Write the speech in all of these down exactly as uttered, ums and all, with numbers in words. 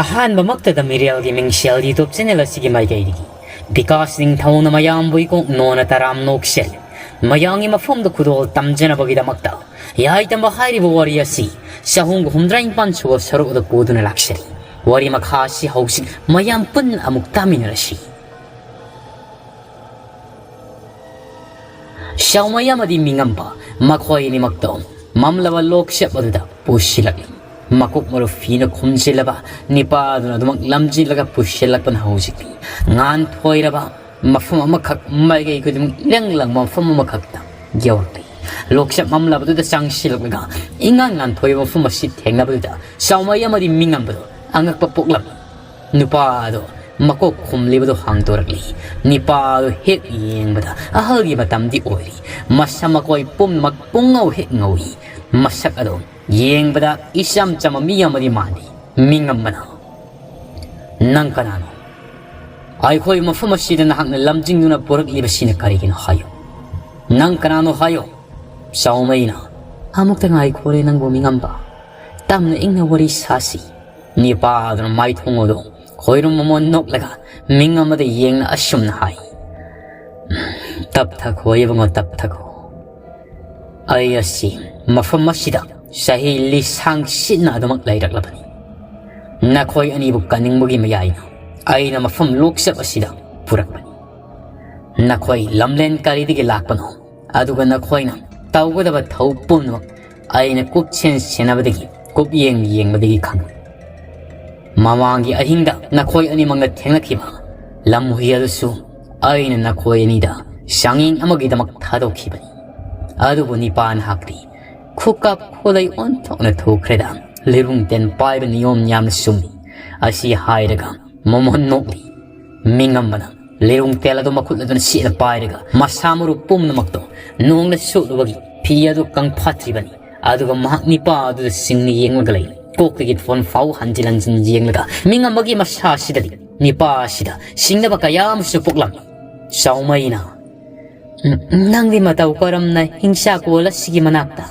ꯑꯍꯥꯟꯕꯃꯛꯇꯗ ꯃꯤꯔꯦꯜꯒꯤ ꯃꯤꯡꯁꯦꯜ YouTube channel ꯑꯁꯤꯒꯤ ꯃꯥꯏꯀꯩꯗꯒꯤ ꯕꯤꯀꯥꯁ ꯅꯤꯡꯊꯧꯅ ꯃꯌꯥꯝꯕꯨ ꯏꯀꯣꯛ ꯅꯣꯟꯅ ꯇꯔꯥꯝ ꯅꯣꯛꯁꯦꯜꯂꯤ꯫ ꯃꯌꯥꯝꯒꯤ ꯃꯐꯝꯗ ꯈꯨꯗꯣꯜ ꯇꯝꯖꯅꯕꯒꯤꯗꯃꯛꯇ ꯌꯥꯏꯇꯝꯕ ꯍꯥꯏꯔꯤꯕ ꯋꯥꯔꯤ ꯑꯁꯤ ꯆꯍꯨꯝꯒ ꯍꯨꯝꯗ꯭ꯔꯥ ꯅꯤꯄꯥꯟ ꯁꯨꯕ ꯁꯔꯨꯛ ꯑꯗꯨ ꯄꯨꯗꯨꯅ ꯂꯥꯛꯆꯔꯤ꯫ ꯋꯥꯔꯤ ꯃꯈꯥ ꯑꯁꯤ ꯍꯧꯖꯤꯛ ꯃꯌꯥꯝ ꯄꯨꯟꯅ ꯑꯃꯨꯛ ꯇꯥꯃꯤꯟꯅꯔꯁꯤ꯫ ꯁꯥꯎꯃꯩ ꯑꯃꯗꯤ ꯃꯤꯉꯝꯕ ꯃꯈꯣꯏ ꯑꯅꯤꯃꯛꯇꯣ ꯃꯝꯂꯕ ꯂꯣꯛꯆꯞ ꯑꯗꯨꯗ ꯄꯨꯁꯤꯜꯂꯛꯂꯤ꯫ ꯃꯀꯣꯛ ꯃꯔꯨ ꯐꯤꯅ ꯈꯨꯝꯖꯤꯜꯂꯕ ꯅꯤꯄꯥ ꯑꯗꯨꯅ ꯑꯗꯨꯃꯛ ꯂꯝꯖꯤꯜꯂꯒ ꯄꯨꯁꯤꯜꯂꯛꯄꯅ ꯍꯧꯖꯤꯛꯇꯤ ꯉꯥꯟꯊꯣꯏꯔꯕ ꯃꯐꯝ ꯑꯃꯈꯛ, ꯃꯥꯏꯀꯩ ꯈꯨꯗꯤꯡꯃꯛ ꯏꯔꯪ ꯂꯪꯕ ꯃꯐꯝ ꯑꯃꯈꯛꯇ ꯌꯧꯔꯛꯂꯤ꯫ ꯂꯣꯛꯆꯞ ꯃꯝꯂꯕꯗꯨꯗ ꯆꯪꯁꯤꯜꯂꯛꯂꯒ ꯏꯉꯥꯟ ꯉꯥꯟꯊꯣꯏꯕ ꯃꯐꯝ ꯑꯁꯤ ꯊꯦꯡꯅꯕꯗꯨꯗ ꯁꯥꯎꯃꯩ ꯑꯃꯗꯤ ꯃꯤꯉꯝꯕꯗꯣ ꯑꯉꯛꯄ ꯄꯣꯛꯂꯝꯃꯤ꯫ ꯅꯨꯄꯥ ꯑꯗꯣ ꯃꯀꯣꯛ ꯈꯨꯝꯂꯤꯕꯗꯨ ꯍꯥꯡꯗꯣꯔꯛꯂꯤ꯫ ꯅꯤꯄꯥ ꯑꯗꯨ ꯍꯦꯛ ꯌꯦꯡꯕꯗ ꯑꯍꯜꯒꯤ ꯃꯇꯝꯗꯤ ꯑꯣꯏꯔꯤ꯫ ꯃꯁꯝ ꯃꯀꯣꯏ ꯄꯨꯝꯅꯃꯛ ꯄꯨꯡꯉꯧ ꯍꯦꯛ ꯉꯧꯏ꯫ ꯃꯁꯛ ꯑꯗꯣ ꯌꯦꯡꯕꯗ ꯏꯆꯝ ꯆꯝꯕ ꯃꯤ ꯑꯃꯗꯤ ꯃꯥꯟꯗꯦ꯫ ꯃꯤꯉꯝꯕꯅ, "ꯅꯪ ꯀꯅꯥꯅꯣ? ꯑꯩꯈꯣꯏ ꯃꯐꯝ ꯑꯁꯤꯗ ꯅꯍꯥꯛꯅ ꯂꯝꯖꯤꯡꯗꯨꯅ ꯄꯨꯔꯛꯂꯤꯕꯁꯤꯅ ꯀꯔꯤꯒꯤꯅꯣ ꯍꯥꯏꯌꯨ꯫ ꯅꯪ ꯀꯅꯥꯅꯣ ꯍꯥꯏꯌꯨ?" ꯆꯥꯎꯃꯩꯅ ꯑꯃꯨꯛꯇ ꯉꯥꯏꯈꯣꯔꯦ ꯅꯪꯕꯨ ꯃꯤꯉꯝꯕ꯫ ꯇꯞꯅ ꯏꯪꯅ ꯋꯥꯔꯤ ꯁꯥꯁꯤ꯫ ꯅꯤꯄꯥ ꯑꯗꯨꯅ ꯃꯥꯏꯊꯣꯡ ꯑꯗꯨ ꯈꯣꯏꯔꯨꯝ ꯃꯃꯣꯟ ꯅꯣꯛꯂꯒ ꯃꯤꯉꯝꯕꯗ ꯌꯦꯡꯅ ꯑꯁꯨꯝꯅ ꯍꯥꯏ, "ꯇꯞꯊꯈꯣ ꯏꯕꯨꯡꯉꯣ, ꯇꯞꯊꯈꯣ꯫ ꯑꯩ ꯑꯁꯤ ꯃꯐꯝ ꯑꯁꯤꯗ ꯆꯍꯤ ꯂꯤꯁꯥꯡ ꯁꯤꯠꯅ ꯑꯗꯨꯃꯛ ꯂꯩꯔꯛꯂꯕꯅꯤ꯫ ꯅꯈꯣꯏ ꯑꯅꯤꯕꯨ ꯀꯟꯅꯤꯡꯕꯒꯤ ꯃꯌꯥꯏꯅ ꯑꯩꯅ ꯃꯐꯝ ꯂꯣꯛꯆꯞ ꯑꯁꯤꯗ ꯄꯨꯔꯛꯄꯅꯤ꯫ ꯅꯈꯣꯏ ꯂꯝꯂꯦꯟ ꯀꯔꯤꯗꯒꯤ ꯂꯥꯛꯄꯅꯣ? ꯑꯗꯨꯒ ꯅꯈꯣꯏꯅ ꯇꯧꯒꯗꯕ ꯊꯧ ꯄꯨꯝꯅꯃꯛ ꯑꯩꯅ ꯀꯨꯞꯁꯦꯟ ꯁꯦꯟꯅꯕꯗꯒꯤ, ꯀꯨꯞꯌꯦꯡ ꯌꯦꯡꯕꯗꯒꯤ ꯈꯪꯏ꯫ ꯃꯃꯥꯡꯒꯤ ꯑꯍꯤꯡꯗ ꯅꯈꯣꯏ ꯑꯅꯤꯃꯛꯅ ꯊꯦꯡꯅꯈꯤꯕ ꯂꯝꯍꯨꯏ ꯑꯗꯨꯁꯨ ꯑꯩꯅ ꯅꯈꯣꯏ ꯑꯅꯤꯗ ꯆꯥꯡꯌꯦꯡ ꯑꯃꯒꯤꯗꯃꯛ ꯊꯥꯗꯣꯛꯈꯤꯕꯅꯤ꯫ ꯑꯗꯨꯕꯨ ꯅꯤꯄꯥ ꯅꯍꯥꯛꯇꯤ ꯈꯨꯀꯥꯞ ꯈꯨꯂꯩ ꯑꯣꯟꯊꯣꯛꯅ ꯊꯨꯈ꯭ꯔꯦꯗ꯫ ꯂꯤꯔꯨꯡ ꯇꯦꯟ ꯄꯥꯏꯕ ꯅꯤꯌꯣꯝ ꯌꯥꯝꯅ ꯆꯨꯝꯃꯤ꯫" ꯑꯁꯤ ꯍꯥꯏꯔꯒ ꯃꯃꯣꯟ ꯅꯣꯛꯂꯤ꯫ ꯃꯤꯉꯝꯕꯅ ꯂꯤꯔꯨꯡ ꯇꯦꯜ ꯑꯗꯨ ꯃꯈꯨꯠ ꯑꯗꯨꯅ ꯁꯦꯠꯅ ꯄꯥꯏꯔꯒ ꯃꯁꯥ ꯃꯔꯨ ꯄꯨꯝꯅꯃꯛꯇꯣ ꯅꯣꯡꯅ ꯆꯣꯠꯂꯨꯕꯒꯤ ꯐꯤ ꯑꯗꯨ ꯀꯪꯐꯥꯠꯇ꯭ꯔꯤꯕꯅꯤ꯫ ꯑꯗꯨꯒ ꯃꯍꯥꯛ ꯅꯤꯄꯥ ꯑꯗꯨꯗ ꯁꯤꯡꯅ ꯌꯦꯡꯂꯒ ꯂꯩ꯫ ꯀꯣꯛꯇꯒꯤ ꯐꯣꯟ ꯐꯥꯎ ꯍꯟꯖꯤꯟ ꯍꯟꯖꯤꯟ ꯌꯦꯡꯂꯒ ꯃꯤꯉꯝꯕꯒꯤ ꯃꯁꯥ ꯑꯁꯤꯗꯗꯤ ꯅꯤꯄꯥ ꯑꯁꯤꯗ ꯁꯤꯡꯅꯕ ꯀꯌꯥ ꯑꯃꯁꯨ ꯄꯣꯛꯂꯝꯃꯤ꯫ ꯆꯥꯎꯃꯩꯅ, "ꯎꯝ, ꯅꯪꯗꯤ ꯃꯇꯧ ꯀꯔꯝꯅ ꯍꯤꯡꯁꯥ ꯀꯣꯜ ꯑꯁꯤꯒꯤ ꯃꯅꯥꯛꯇ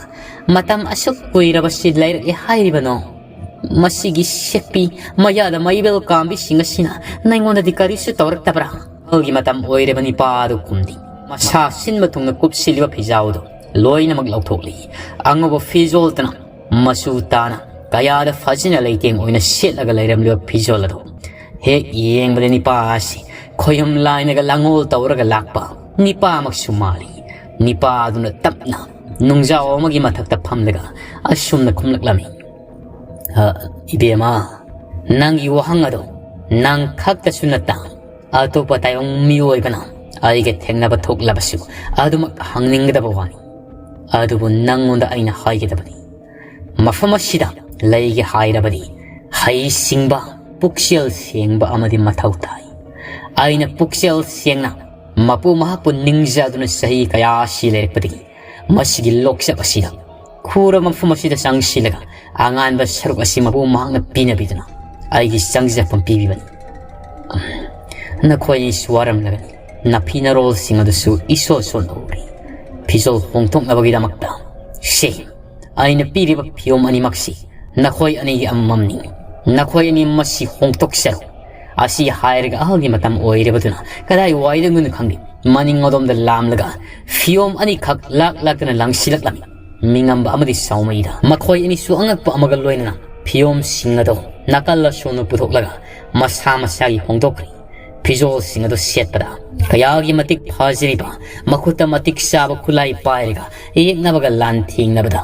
ꯃꯇꯝ ꯑꯁꯨꯛ ꯀꯨꯏꯔꯕꯁꯤ ꯂꯩꯔꯛꯂꯦ ꯍꯥꯏꯔꯤꯕꯅꯣ?" "ꯃꯁꯤꯒꯤ ꯁꯦꯛꯄꯤ, ꯃꯌꯥꯗ ꯃꯩꯕꯦꯜ ꯀꯥꯝꯕꯤꯁꯤꯡ ꯑꯁꯤꯅ ꯅꯪꯉꯣꯟꯗꯗꯤ ꯀꯔꯤꯁꯨ ꯇꯧꯔꯛꯇꯕ꯭ꯔꯥ?" ꯑꯍꯜꯒꯤ ꯃꯇꯝ ꯑꯣꯏꯔꯕ ꯅꯤꯄꯥ ꯑꯗꯨ ꯀꯨꯝꯗꯤ ꯃꯁꯥ ꯁꯤꯟꯕ ꯊꯨꯡꯅ ꯀꯨꯞꯁꯤꯜꯂꯤꯕ ꯐꯤꯖꯥꯎꯗꯨ ꯂꯣꯏꯅꯃꯛ ꯂꯧꯊꯣꯛꯂꯤ꯫ ꯑꯉꯧꯕ ꯐꯤꯖꯣꯜꯗꯨꯅ ꯃꯆꯨ ꯇꯥꯅ ꯀꯌꯥꯗ ꯐꯖꯅ ꯂꯩꯇꯦꯡ ꯑꯣꯏꯅ ꯁꯦꯠꯂꯒ ꯂꯩꯔꯝꯂꯤꯕ ꯐꯤꯖꯣꯜ ꯑꯗꯨ ꯍꯦꯛ ꯌꯦꯡꯕꯗ ꯅꯤꯄꯥ ꯑꯁꯤ ꯈꯣꯌꯨꯝ ꯂꯥꯏꯅꯒ ꯂꯥꯡꯉꯣꯜ ꯇꯧꯔꯒ ꯂꯥꯛꯄ ꯅꯤꯄꯥꯃꯛꯁꯨ ꯃꯥꯜꯂꯤ꯫ ꯅꯤꯄꯥ ꯑꯗꯨꯅ ꯇꯞꯅ ꯅꯨꯡꯖꯥꯎ ꯑꯃꯒꯤ ꯃꯊꯛꯇ ꯐꯝꯂꯒ ꯑꯁꯨꯝꯅ ꯈꯨꯝꯂꯛꯂꯝꯃꯤ, "ꯑ, ꯏꯕꯦꯝꯃ, ꯅꯪꯒꯤ ꯋꯥꯍꯪ ꯑꯗꯣ ꯅꯪ ꯈꯛꯇꯁꯨ ꯅꯠꯇ ꯑꯇꯣꯞꯄ ꯇꯥꯏꯕꯪ ꯃꯤꯑꯣꯏꯕꯅ ꯑꯩꯒ ꯊꯦꯡꯅꯕ ꯊꯣꯛꯂꯕꯁꯨ ꯑꯗꯨꯃꯛ ꯍꯪꯅꯤꯡꯒꯗꯕ ꯋꯥꯅꯤ꯫ ꯑꯗꯨꯕꯨ ꯅꯪꯉꯣꯟꯗ ꯑꯩꯅ ꯍꯥꯏꯒꯗꯕꯅꯤ, ꯃꯐꯝ ꯑꯁꯤꯗ ꯂꯩꯒꯦ ꯍꯥꯏꯔꯕꯗꯤ ꯍꯩ ꯁꯤꯡꯕ, ꯄꯨꯛꯆꯦꯜ ꯁꯦꯡꯕ ꯑꯃꯗꯤ ꯃꯊꯧ ꯇꯥꯏ꯫ ꯑꯩꯅ ꯄꯨꯛꯆꯦꯜ ꯁꯦꯡꯅ ꯃꯄꯨ ꯃꯍꯥꯛꯄꯨ ꯅꯤꯡꯖꯗꯨꯅ ꯆꯍꯤ ꯀꯌꯥ ꯑꯁꯤ ꯂꯩꯔꯛꯄꯗꯒꯤ ꯃꯁꯤꯒꯤ ꯂꯣꯛꯆꯞ ꯑꯁꯤꯗ ꯈꯨꯔ ꯃꯐꯝ ꯑꯁꯤꯗ ꯆꯪꯁꯤꯜꯂꯒ ꯑꯉꯥꯟꯕ ꯁꯔꯨꯛ ꯑꯁꯤ ꯃꯄꯨ ꯃꯍꯥꯛꯅ ꯄꯤꯅꯕꯤꯗꯨꯅ ꯑꯩꯒꯤ ꯆꯪꯖꯐꯝ ꯄꯤꯕꯤꯕꯅꯤ꯫ ꯅꯈꯣꯏ ꯑꯅꯤꯁꯨ ꯋꯥꯔꯝꯂꯒꯅꯤ꯫ ꯅꯐꯤ ꯅꯔꯣꯜꯁꯤꯡ ꯑꯗꯨꯁꯨ ꯏꯁꯣ ꯁꯣꯟꯅ ꯎꯔꯤ꯫ ꯐꯤꯖꯣꯜ ꯍꯣꯡꯗꯣꯛꯅꯕꯒꯤꯗꯃꯛꯇ ꯁꯦ, ꯑꯩꯅ ꯄꯤꯔꯤꯕ ꯐꯤꯌꯣꯝ ꯑꯅꯤꯃꯛꯁꯤ ꯅꯈꯣꯏ ꯑꯅꯤꯒꯤ ꯑꯃꯃꯝꯅꯤ꯫ ꯅꯈꯣꯏ ꯑꯅꯤ ꯃꯁꯤ ꯍꯣꯡꯗꯣꯛꯆꯔꯣ꯫" ꯑꯁꯤ ꯍꯥꯏꯔꯒ ꯑꯍꯜꯒꯤ ꯃꯇꯝ ꯑꯣꯏꯔꯤꯕꯗꯨꯅ ꯀꯗꯥꯏ ꯋꯥꯏꯗꯅꯣ ꯈꯪꯗꯦ, ꯃꯅꯤꯡ ꯑꯗꯣꯝꯗ ꯂꯥꯝꯂꯒ ꯐꯤꯌꯣꯝ ꯑꯅꯤꯈꯛ ꯂꯥꯛ ꯂꯥꯛꯇꯅ ꯂꯪꯁꯤꯜꯂꯛꯂꯝꯃꯤ꯫ ꯃꯤꯉꯝꯕ ꯑꯃꯗꯤ ꯁꯥꯎꯃꯩꯗ ꯃꯈꯣꯏ ꯑꯅꯤꯁꯨ ꯑꯉꯛꯄ ꯑꯃꯒ ꯂꯣꯏꯅꯅ ꯐꯤꯌꯣꯝꯁꯤꯡ ꯑꯗꯨ ꯅꯥꯀꯜ ꯑꯁꯣꯝꯗ ꯄꯨꯊꯣꯛꯂꯒ ꯃꯁꯥ ꯃꯁꯥꯒꯤ ꯍꯣꯡꯗꯣꯛꯈ꯭ꯔꯦ꯫ ꯐꯤꯖꯣꯜꯁꯤꯡ ꯑꯗꯨ ꯁꯦꯠꯄꯗ ꯀꯌꯥꯒꯤ ꯃꯇꯤꯛ ꯐꯖꯔꯤꯕ, ꯃꯈꯨꯠꯇ ꯃꯇꯤꯛ ꯆꯥꯕ ꯈꯨꯠꯂꯥꯏ ꯄꯥꯏꯔꯒ ꯌꯦꯛꯅꯕꯒ ꯂꯥꯟꯊꯦꯡꯅꯕꯗ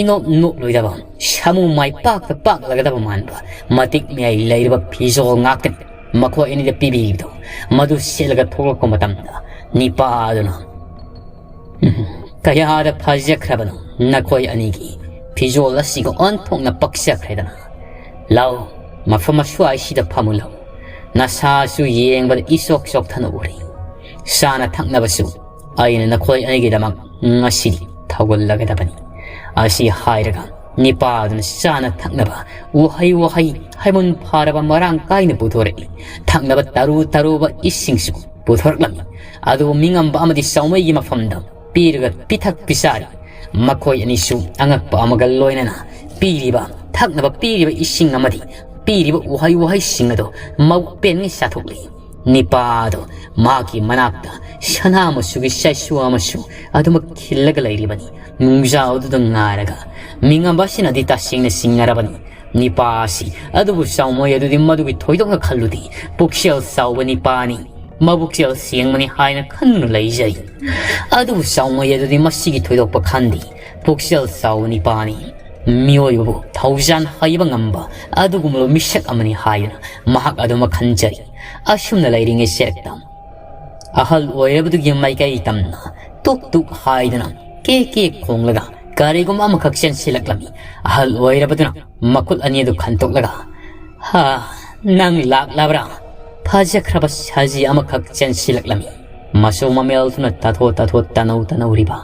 ꯏꯅꯣꯞ ꯅꯣꯞꯂꯣꯏꯗꯕ, ꯁꯥꯃꯨ ꯃꯥꯏ ꯄꯥꯛꯇ ꯄꯥꯛꯂꯒꯗꯕ ꯃꯥꯟꯕ ꯃꯇꯤꯛ ꯃꯌꯥꯏ ꯂꯩꯔꯕ ꯐꯤꯖꯣꯜ ꯉꯥꯛꯇꯅꯤ ꯃꯈꯣꯏ ꯑꯅꯤꯗ ꯄꯤꯕꯤꯕꯗꯨ꯫ ꯃꯗꯨ ꯁꯦꯠꯂꯒ ꯊꯣꯛꯂꯛꯄ ꯃꯇꯝꯗ ꯅꯤꯄꯥ ꯑꯗꯨꯅ, "ꯎꯝ, ꯀꯌꯥꯗ ꯐꯖꯈ꯭ꯔꯕꯅꯣ ꯅꯈꯣꯏ ꯑꯅꯤꯒꯤ ꯐꯤꯖꯣꯜ ꯑꯁꯤꯒ ꯑꯣꯟꯊꯣꯛꯅ ꯄꯛꯆꯈ꯭ꯔꯦꯗꯅ꯫ ꯂꯥꯎ, ꯃꯐꯝ ꯑꯁ꯭ꯋꯥꯏꯁꯤꯗ ꯐꯝꯃꯨ ꯂꯥꯎ꯫ ꯅꯁꯥꯁꯨ ꯌꯦꯡꯕꯗ ꯏꯆꯣꯛ ꯆꯣꯛꯊꯅ ꯎꯔꯤ꯫ ꯆꯥꯅ ꯊꯛꯅꯕꯁꯨ ꯑꯩꯅ ꯅꯈꯣꯏ ꯑꯅꯤꯒꯤꯗꯃꯛ ꯉꯁꯤꯗꯤ ꯊꯧꯒꯜꯂꯒꯗꯕꯅꯤ꯫" ꯑꯁꯤ ꯍꯥꯏꯔꯒ ꯅꯤꯄꯥꯗꯨꯅ ꯆꯥꯅ ꯊꯛꯅꯕ ꯎꯍꯩ ꯋꯥꯍꯩ ꯍꯩꯃꯨꯟ ꯐꯥꯔꯕ ꯃꯔꯥꯡ ꯀꯥꯏꯅ ꯄꯨꯊꯣꯔꯛꯏ꯫ ꯊꯛꯅꯕ ꯇꯔꯨ ꯇꯔꯨꯕ ꯏꯁꯤꯡꯁꯨ ꯄꯨꯊꯣꯔꯛꯂꯝꯃꯤ꯫ ꯑꯗꯨꯕꯨ ꯃꯤꯉꯝꯕ ꯑꯃꯗꯤ ꯆꯥꯎꯃꯩꯒꯤ ꯃꯐꯝꯗ ꯄꯤꯔꯒ ꯄꯤꯊꯛ ꯄꯤꯆꯥꯔꯤ꯫ ꯃꯈꯣꯏ ꯑꯅꯤꯁꯨ ꯑꯉꯛꯄ ꯑꯃꯒ ꯂꯣꯏꯅꯅ ꯄꯤꯔꯤꯕ ꯊꯛꯅꯕ ꯄꯤꯔꯤꯕ ꯏꯁꯤꯡ ꯑꯃꯗꯤ ꯄꯤꯔꯤꯕ ꯎꯍꯩ ꯋꯥꯍꯩꯁꯤꯡ ꯑꯗꯨ ꯃꯕꯨꯛ ꯄꯦꯟꯅ ꯆꯥꯊꯣꯛꯂꯤ꯫ ꯅꯤꯄꯥ ꯑꯗꯨ ꯃꯍꯥꯛꯀꯤ ꯃꯅꯥꯛꯇ ꯁꯅꯥ ꯃꯆꯨꯒꯤ ꯆꯩꯁꯨ ꯑꯃꯁꯨ ꯑꯗꯨꯃꯛ ꯈꯤꯜꯂꯒ ꯂꯩꯔꯤꯕꯅꯤ꯫ ꯅꯨꯡꯖꯥꯎꯗꯨꯗ ꯉꯥꯏꯔꯒ ꯃꯤꯉꯝꯕ ꯑꯁꯤꯅꯗꯤ ꯇꯁꯦꯡꯅ ꯆꯤꯡꯅꯔꯕꯅꯤ꯫ ꯅꯤꯄꯥ ꯑꯁꯤ ꯑꯗꯨꯕꯨ ꯆꯥꯎꯃꯣꯏ ꯑꯗꯨꯗꯤ ꯃꯗꯨꯒꯤ ꯊꯣꯏꯗꯣꯛꯅ ꯈꯜꯂꯨꯗꯦ꯫ ꯄꯨꯛꯆꯦꯜ ꯆꯥꯎꯕ ꯅꯤꯄꯥꯅꯤ, ꯃꯕꯨꯛꯆꯦꯜ ꯁꯦꯡꯕꯅꯤ ꯍꯥꯏꯅ ꯈꯟꯗꯨꯅ ꯂꯩꯖꯔꯤ꯫ ꯑꯗꯨꯕꯨ ꯆꯥꯎꯃꯣꯏ ꯑꯗꯨꯗꯤ ꯃꯁꯤꯒꯤ ꯊꯣꯏꯗꯣꯛꯄ ꯈꯟꯗꯦ꯫ ꯄꯨꯛꯆꯦꯜ ꯆꯥꯎꯕ ꯅꯤꯄꯥꯅꯤ꯫ ꯃꯤꯑꯣꯏꯕꯕꯨ ꯊꯧꯖꯥꯟ ꯍꯩꯕ ꯉꯝꯕ ꯑꯗꯨꯒꯨꯝꯂꯕ ꯃꯤꯁꯛ ꯑꯃꯅꯤ ꯍꯥꯏꯗꯨꯅ ꯃꯍꯥꯛ ꯑꯗꯨꯃꯛ ꯈꯟꯖꯔꯤ꯫ ꯑꯁꯨꯝꯅ ꯂꯩꯔꯤꯉꯩ ꯆꯦꯔꯛꯇ ꯑꯍꯜ ꯑꯣꯏꯔꯕꯗꯨꯒꯤ ꯃꯥꯏꯀꯩ ꯇꯝꯅ ꯇꯨꯛ ꯇꯨꯛ ꯍꯥꯏꯗꯨꯅ ꯀꯦ ꯀꯦ ꯈꯣꯡꯂꯒ ꯀꯔꯤꯒꯨꯝꯕ ꯑꯃꯈꯛ ꯆꯦꯟꯁꯤꯜꯂꯛꯂꯝꯃꯤ꯫ ꯑꯍꯜ ꯑꯣꯏꯔꯕꯗꯨꯅ ꯃꯈꯨꯠ ꯑꯅꯤ ꯑꯗꯨ ꯈꯟꯇꯣꯛꯂꯒ, "ꯍꯥ, ꯅꯪ ꯂꯥꯛꯂꯕ꯭ꯔꯥ? ꯐꯖꯈ꯭ꯔꯕ ꯁꯖꯤ ꯑꯃꯈꯛ ꯆꯦꯟꯁꯤꯜꯂꯛꯂꯝꯃꯤ꯫" ꯃꯆꯨ ꯃꯃꯦꯜꯗꯨꯅ ꯇꯥꯊꯣ ꯇꯥꯊꯣ ꯇꯅꯧ ꯇꯅꯧꯔꯤꯕ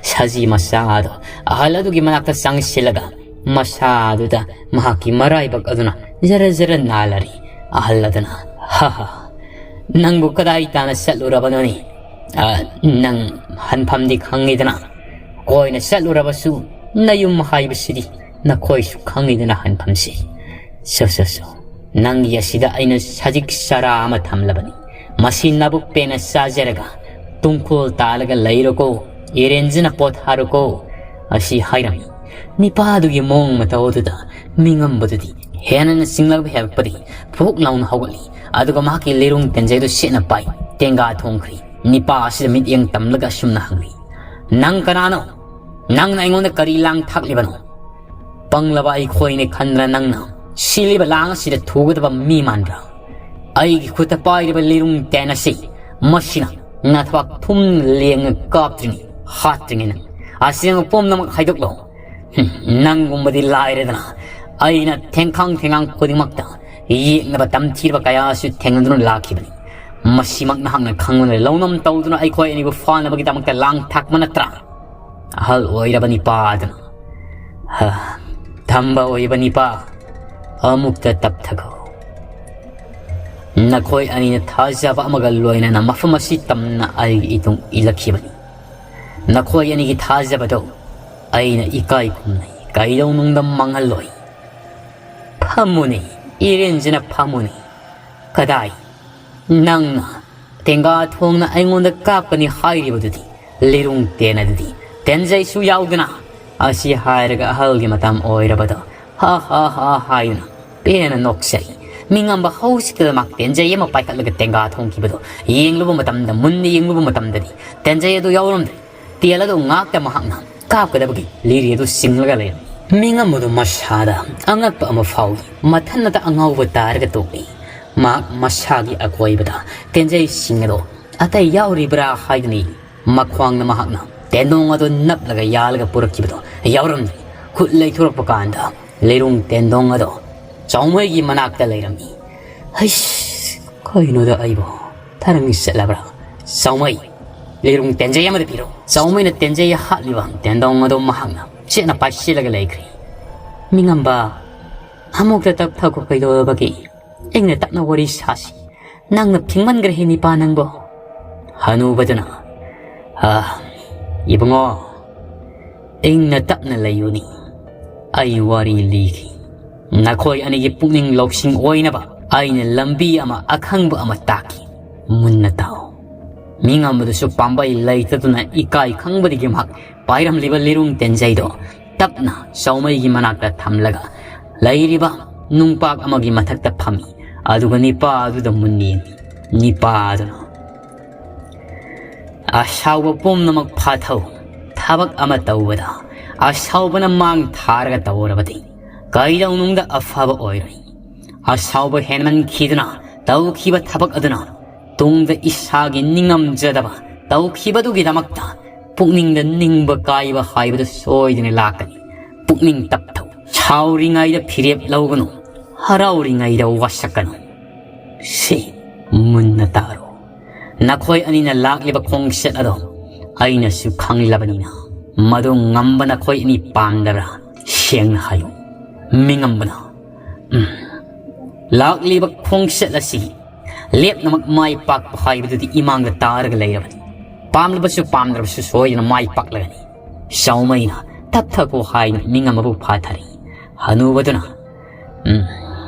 ꯁꯖꯤ ꯃꯆꯥ ꯑꯗꯨ ꯑꯍꯜ ꯑꯗꯨꯒꯤ ꯃꯅꯥꯛꯇ ꯆꯪꯁꯤꯜꯂꯒ ꯃꯁꯥꯗꯨꯗ ꯃꯍꯥꯛꯀꯤ ꯃꯔꯥꯏꯕꯛ ꯑꯗꯨꯅ ꯖꯔ ꯖꯔ ꯅꯥꯜꯂꯔꯤ꯫ ꯑꯍꯜ ꯑꯗꯨꯅ, "ꯍꯥ ꯍꯥ, ꯅꯪꯕꯨ ꯀꯗꯥꯏ ꯇꯥꯅ ꯆꯠꯂꯨꯔꯕꯅꯣꯅꯦ? ꯑ, ꯅꯪ ꯍꯟꯐꯝꯗꯤ ꯈꯪꯉꯤꯗꯅ? ꯀꯣꯏꯅ ꯆꯠꯂꯨꯔꯕꯁꯨ ꯅꯌꯨꯝ ꯍꯥꯏꯕꯁꯤꯗꯤ ꯅꯈꯣꯏꯁꯨ ꯈꯪꯉꯤꯗꯅ ꯍꯟꯐꯝꯁꯤ꯫ ꯁꯣ, ꯁꯣ, ꯁꯣ, ꯅꯪꯒꯤ ꯑꯁꯤꯗ ꯑꯩꯅ ꯁꯖꯤꯛ ꯆꯔꯥ ꯑꯃ ꯊꯝꯂꯕꯅꯤ꯫ ꯃꯁꯤ ꯅꯕꯨꯛ ꯄꯦꯟꯅ ꯆꯥꯖꯔꯒ ꯇꯨꯡꯈꯣꯜ ꯇꯥꯜꯂꯒ ꯂꯩꯔꯣꯀꯣ, ꯏꯔꯦꯟꯖꯅ ꯄꯣꯊꯥꯔꯣꯀꯣ," ꯑꯁꯤ ꯍꯥꯏꯔꯝꯃꯤ꯫ ꯅꯤꯄꯥꯗꯨꯒꯤ ꯃꯑꯣꯡ ꯃꯇꯧ ꯑꯗꯨꯗ ꯃꯤꯉꯝꯕꯗꯨꯗꯤ ꯍꯦꯟꯅ ꯆꯤꯡꯂꯛꯄ ꯍꯦꯜꯂꯛꯄꯗꯤ ꯐꯨꯛ ꯂꯥꯎꯅ ꯍꯧꯒꯠꯂꯤ꯫ ꯑꯗꯨꯒ ꯃꯍꯥꯛꯀꯤ ꯂꯩꯔꯨꯡ ꯇꯦꯟꯖꯩꯗꯨ ꯁꯦꯠꯅ ꯄꯥꯏ ꯇꯦꯡꯒꯥ ꯊꯣꯡꯈ꯭ꯔꯤ꯫ ꯅꯤꯄꯥ ꯑꯁꯤꯗ ꯃꯤꯠꯌꯦꯡ ꯇꯝꯂꯒ ꯑꯁꯨꯝꯅ ꯍꯪꯂꯤ, "ꯅꯪ ꯀꯅꯥꯅꯣ? ꯅꯪꯅ ꯑꯩꯉꯣꯟꯗ ꯀꯔꯤ ꯂꯥꯡ ꯊꯥꯛꯂꯤꯕꯅꯣ? ꯄꯪꯂꯕ ꯑꯩꯈꯣꯏꯅꯦ ꯈꯟꯗꯅ ꯅꯪꯅ ꯁꯤꯜꯂꯤꯕ ꯂꯥꯡ ꯑꯁꯤꯗ ꯊꯨꯒꯗꯕ ꯃꯤ ꯃꯥꯟꯕ꯭ꯔꯥ? ꯑꯩꯒꯤ ꯈꯨꯠꯇ ꯄꯥꯏꯔꯤꯕ ꯂꯤꯔꯨꯡ ꯇꯦꯟ ꯑꯁꯤ ꯃꯁꯤꯅ ꯅꯊꯕꯥꯛ ꯊꯨꯝ ꯂꯦꯡꯉ ꯀꯥꯞꯇ꯭ꯔꯤꯉꯩ ꯍꯥꯠꯇ꯭ꯔꯤꯉꯩ ꯅꯪ ꯑꯁꯦꯡꯕ ꯄꯨꯝꯅꯃꯛ ꯍꯥꯏꯗꯣꯛꯂꯣ꯫ ꯍꯨꯝ, ꯅꯪꯒꯨꯝꯕꯗꯤ ꯂꯥꯏꯔꯗꯅ ꯑꯩꯅ ꯊꯦꯡꯈꯥꯡ ꯊꯦꯡꯉꯥꯡ ꯈꯨꯗꯤꯡꯃꯛꯇ ꯌꯦꯛꯅꯕ ꯇꯝꯊꯤꯔꯕ ꯀꯌꯥꯁꯨ ꯊꯦꯡꯅꯗꯨꯅ ꯂꯥꯛꯈꯤꯕꯅꯤ꯫ ꯃꯁꯤꯃꯛ ꯅꯍꯥꯛꯅ ꯈꯪꯕꯅ ꯂꯧꯅꯝ ꯇꯧꯗꯨꯅ ꯑꯩꯈꯣꯏ ꯑꯅꯤꯕꯨ ꯐꯥꯅꯕꯒꯤꯗꯃꯛꯇ ꯂꯥꯡ ꯊꯥꯛꯄ ꯅꯠꯇ꯭ꯔꯥ?" ꯑꯍꯜ ꯑꯣꯏꯔꯕ ꯅꯤꯄꯥ ꯑꯗꯨꯅ, "ꯍ, ꯇꯝꯕ ꯑꯣꯏꯕ ꯅꯤꯄꯥ, ꯑꯃꯨꯛꯇ ꯇꯞꯊꯈꯣ꯫ ꯅꯈꯣꯏ ꯑꯅꯤꯅ ꯊꯥꯖꯕ ꯑꯃꯒ ꯂꯣꯏꯅꯅ ꯃꯐꯝ ꯑꯁꯤ ꯇꯝꯅ ꯑꯩꯒꯤ ꯏꯇꯨꯡ ꯏꯜꯂꯛꯈꯤꯕꯅꯤ꯫ ꯅꯈꯣꯏ ꯑꯅꯤꯒꯤ ꯊꯥꯖꯕꯗꯨ ꯑꯩꯅ ꯏꯀꯥꯏ ꯈꯨꯝꯅꯩ, ꯀꯩꯗꯧꯅꯨꯡꯗ ꯃꯥꯡꯍꯜꯂꯣꯏ꯫ ꯑꯃꯨꯅꯤ, ꯏꯔꯦꯟꯖꯅ ꯐꯝꯃꯨꯅꯤ꯫ ꯀꯗꯥꯏ? ꯅꯪꯅ ꯇꯦꯡꯒꯥ ꯊꯣꯡꯅ ꯑꯩꯉꯣꯟꯗ ꯀꯥꯞꯀꯅꯤ ꯍꯥꯏꯔꯤꯕꯗꯨꯗꯤ, ꯂꯤꯔꯨꯡ ꯇꯦꯟ ꯑꯗꯨꯗꯤ ꯇꯦꯟꯖꯩꯁꯨ ꯌꯥꯎꯗꯅ꯫ ꯑꯁꯤ ꯍꯥꯏꯔꯒ ꯑꯍꯜꯒꯤ ꯃꯇꯝ ꯑꯣꯏꯔꯕꯗꯣ ꯍꯥ ꯍꯥ ꯍꯥ ꯍꯥꯏꯗꯨꯅ ꯄꯦꯟꯅ ꯅꯣꯛꯆꯩ꯫ ꯃꯤꯉꯝꯕ ꯍꯧꯖꯤꯛꯇꯗ ꯃꯥ ꯇꯦꯟꯖꯩ ꯑꯃ ꯄꯥꯏꯈꯠꯂꯒ ꯇꯦꯡꯒꯥ ꯊꯣꯡꯈꯤꯕꯗꯣ ꯌꯦꯡꯂꯨꯕ ꯃꯇꯝꯗ, ꯃꯨꯟꯅ ꯌꯦꯡꯂꯨꯕ ꯃꯇꯝꯗꯗꯤ ꯇꯦꯟꯖꯩ ꯑꯗꯨ ꯌꯥꯎꯔꯝꯗ꯭ꯔꯦ꯫ ꯇꯦꯜ ꯑꯗꯨ ꯉꯥꯛꯇ ꯃꯍꯥꯛꯅ ꯀꯥꯞꯀꯗꯕꯒꯤ ꯂꯤꯔꯤ ꯑꯗꯨ ꯆꯤꯡꯂꯒ ꯂꯩꯔꯝꯃꯤ꯫ ꯃꯤꯉꯝꯕꯗꯨ ꯃꯁꯥꯗ ꯑꯉꯛꯄ ꯑꯃ ꯐꯥꯎꯏ꯫ ꯃꯊꯟꯅꯇ ꯑꯉꯥꯎꯕ ꯇꯥꯔꯒ ꯇꯣꯛꯂꯤ꯫ ꯃꯍꯥꯛ ꯃꯁꯥꯒꯤ ꯑꯀꯣꯏꯕꯗ ꯇꯦꯟꯖꯩꯁꯤꯡ ꯑꯗꯣ ꯑꯇꯩ ꯌꯥꯎꯔꯤꯕ꯭ꯔꯥ ꯍꯥꯏꯗꯨꯅ ꯃꯈ꯭ꯋꯥꯡꯅ ꯃꯍꯥꯛꯅ ꯇꯦꯟꯗꯣꯡ ꯑꯗꯨ ꯅꯞꯂꯒ ꯌꯥꯜꯂꯒ ꯄꯨꯔꯛꯈꯤꯕꯗꯣ ꯌꯥꯎꯔꯝꯗ꯭ꯔꯦ꯫ ꯈꯨꯠ ꯂꯩꯊꯣꯔꯛꯄ ꯀꯥꯟꯗ ꯂꯤꯔꯨꯡ ꯇꯦꯟꯗꯣꯡ ꯑꯗꯣ ꯆꯥꯎꯃꯩꯒꯤ ꯃꯅꯥꯛꯇ ꯂꯩꯔꯝꯃꯤ꯫ ꯍꯩꯁ, ꯀꯩꯅꯣꯗ ꯑꯩꯕꯣ ꯊꯔꯪ ꯆꯠꯂꯕ꯭ꯔꯥ? ꯆꯥꯎꯃꯩ, ꯂꯤꯔꯨꯡ ꯇꯦꯟꯖꯩ ꯑꯃꯗ ꯄꯤꯔꯣ꯫ ꯆꯥꯎꯃꯩꯅ ꯇꯦꯟꯖꯩ ꯍꯥꯠꯂꯤꯕ ꯇꯦꯟꯗꯣꯡ ꯑꯗꯣ ꯃꯍꯥꯛꯅ ꯆꯦꯠꯅ ꯄꯥꯏꯁꯤꯜꯂꯒ ꯂꯩꯈ꯭ꯔꯦ꯫ ꯃꯤꯉꯝꯕ, ꯑꯃꯨꯛꯇ ꯇꯞꯊꯈꯣ, ꯀꯩꯗꯧꯔꯕꯒꯦ? ꯏꯪꯅ ꯇꯞꯅ ꯋꯥꯔꯤ ꯁꯥꯁꯤ꯫ ꯅꯪꯅ ꯐꯤꯡꯃꯟꯈ꯭ꯔꯦꯍꯦ ꯅꯤꯄꯥ ꯅꯪꯕꯣ꯫ ꯍꯅꯨꯕꯗꯨꯅ, "ꯑ, ꯏꯕꯨꯡꯉꯣ, ꯏꯪꯅ ꯇꯞꯅ ꯂꯩꯌꯨꯅꯤ꯫ ꯑꯩ ꯋꯥꯔꯤ ꯂꯤꯈꯤ꯫ ꯅꯈꯣꯏ ꯑꯅꯤꯒꯤ ꯄꯨꯛꯅꯤꯡ ꯂꯧꯁꯤꯡ ꯑꯣꯏꯅꯕ ꯑꯩꯅ ꯂꯝꯕꯤ ꯑꯃ, ꯑꯈꯪꯕ ꯑꯃ ꯇꯥꯛꯈꯤ꯫ ꯃꯨꯟꯅ ꯇꯥꯎ꯫" ꯃꯤꯉꯝꯕꯗꯨꯁꯨ ꯄꯥꯝꯕꯩ ꯂꯩꯇꯗꯨꯅ ꯏꯀꯥꯏ ꯈꯪꯕꯗꯒꯤ ꯃꯍꯥꯛ ꯄꯥꯏꯔꯝꯂꯤꯕ ꯂꯤꯔꯨꯡ ꯇꯦꯟꯖꯩꯗꯣ ꯇꯞꯅ ꯆꯥꯎꯃꯩꯒꯤ ꯃꯅꯥꯛꯇ ꯊꯝꯂꯒ ꯂꯩꯔꯤꯕ ꯅꯨꯡꯄꯥꯛ ꯑꯃꯒꯤ ꯃꯊꯛꯇ ꯐꯝꯃꯤ꯫ ꯑꯗꯨꯒ ꯅꯤꯄꯥ ꯑꯗꯨꯗ ꯃꯨꯟꯅ ꯌꯦꯡꯉꯤ꯫ ꯅꯤꯄꯥ ꯑꯗꯨꯅ, "ꯑꯁꯥꯎꯕ ꯄꯨꯝꯅꯃꯛ ꯐꯥꯊꯧ꯫ ꯊꯕꯛ ꯑꯃ ꯇꯧꯕꯗ ꯑꯁꯥꯎꯕꯅ ꯃꯥꯡ ꯊꯥꯔꯒ ꯇꯧꯔꯕꯗꯤ ꯀꯩꯗꯧꯅꯨꯡꯗ ꯑꯐꯕ ꯑꯣꯏꯔꯣꯏ꯫ ꯑꯁꯥꯎꯕ ꯍꯦꯟꯃꯟꯈꯤꯗꯨꯅ ꯇꯧꯈꯤꯕ ꯊꯕꯛ ꯑꯗꯨꯅ ꯇꯨꯡꯗ ꯏꯁꯥꯒꯤ ꯅꯤꯡꯉꯝꯖꯗꯕ ꯇꯧꯈꯤꯕꯗꯨꯒꯤꯗꯃꯛꯇ ꯄꯨꯛꯅꯤꯡꯗ ꯅꯤꯡꯕ ꯀꯥꯏꯕ ꯍꯥꯏꯕꯗꯨ ꯁꯣꯏꯗꯅ ꯂꯥꯛꯀꯅꯤ꯫ ꯄꯨꯛꯅꯤꯡ ꯇꯞꯊꯧ꯫ ꯁꯥꯎꯔꯤꯉꯩꯗ ꯐꯤꯔꯦꯞ ꯂꯧꯒꯅꯨ, ꯍꯔꯥꯎꯔꯤꯉꯩꯗ ꯋꯥꯁꯛꯀꯅꯨ꯫ ꯁꯤ ꯃꯨꯟꯅ ꯇꯥꯔꯣ꯫ ꯅꯈꯣꯏ ꯑꯅꯤꯅ ꯂꯥꯛꯂꯤꯕ ꯈꯣꯡꯆꯠ ꯑꯗꯣ ꯑꯩꯅꯁꯨ ꯈꯪꯂꯕꯅꯤꯅ ꯃꯗꯨ ꯉꯝꯕ ꯅꯈꯣꯏ ꯑꯅꯤ ꯄꯥꯝꯗꯕ꯭ꯔꯥ? ꯁꯦꯡꯅ ꯍꯥꯏꯌꯨ꯫" ꯃꯤꯉꯝꯕꯅ, "ꯎꯝ, ꯂꯥꯛꯂꯤꯕ ꯈꯣꯡꯆꯠ ꯑꯁꯤ ꯂꯦꯞꯅꯃꯛ ꯃꯥꯏ ꯄꯥꯛꯄ ꯍꯥꯏꯕꯗꯨꯗꯤ ꯏꯃꯥꯡꯗ ꯇꯥꯔꯒ ꯂꯩꯔꯕꯅꯤ꯫ ꯄꯥꯝꯂꯕꯁꯨ ꯄꯥꯝꯗ꯭ꯔꯕꯁꯨ ꯁꯣꯏꯗꯅ ꯃꯥꯏ ꯄꯥꯛꯂꯒꯅꯤ꯫" ꯆꯥꯎꯃꯩꯅ ꯇꯞꯊꯈꯣ ꯍꯥꯏꯅ ꯃꯤꯉꯝꯕꯕꯨ ꯐꯥꯊꯔꯤ꯫ ꯍꯅꯨꯕꯗꯨꯅ, ꯎꯝ,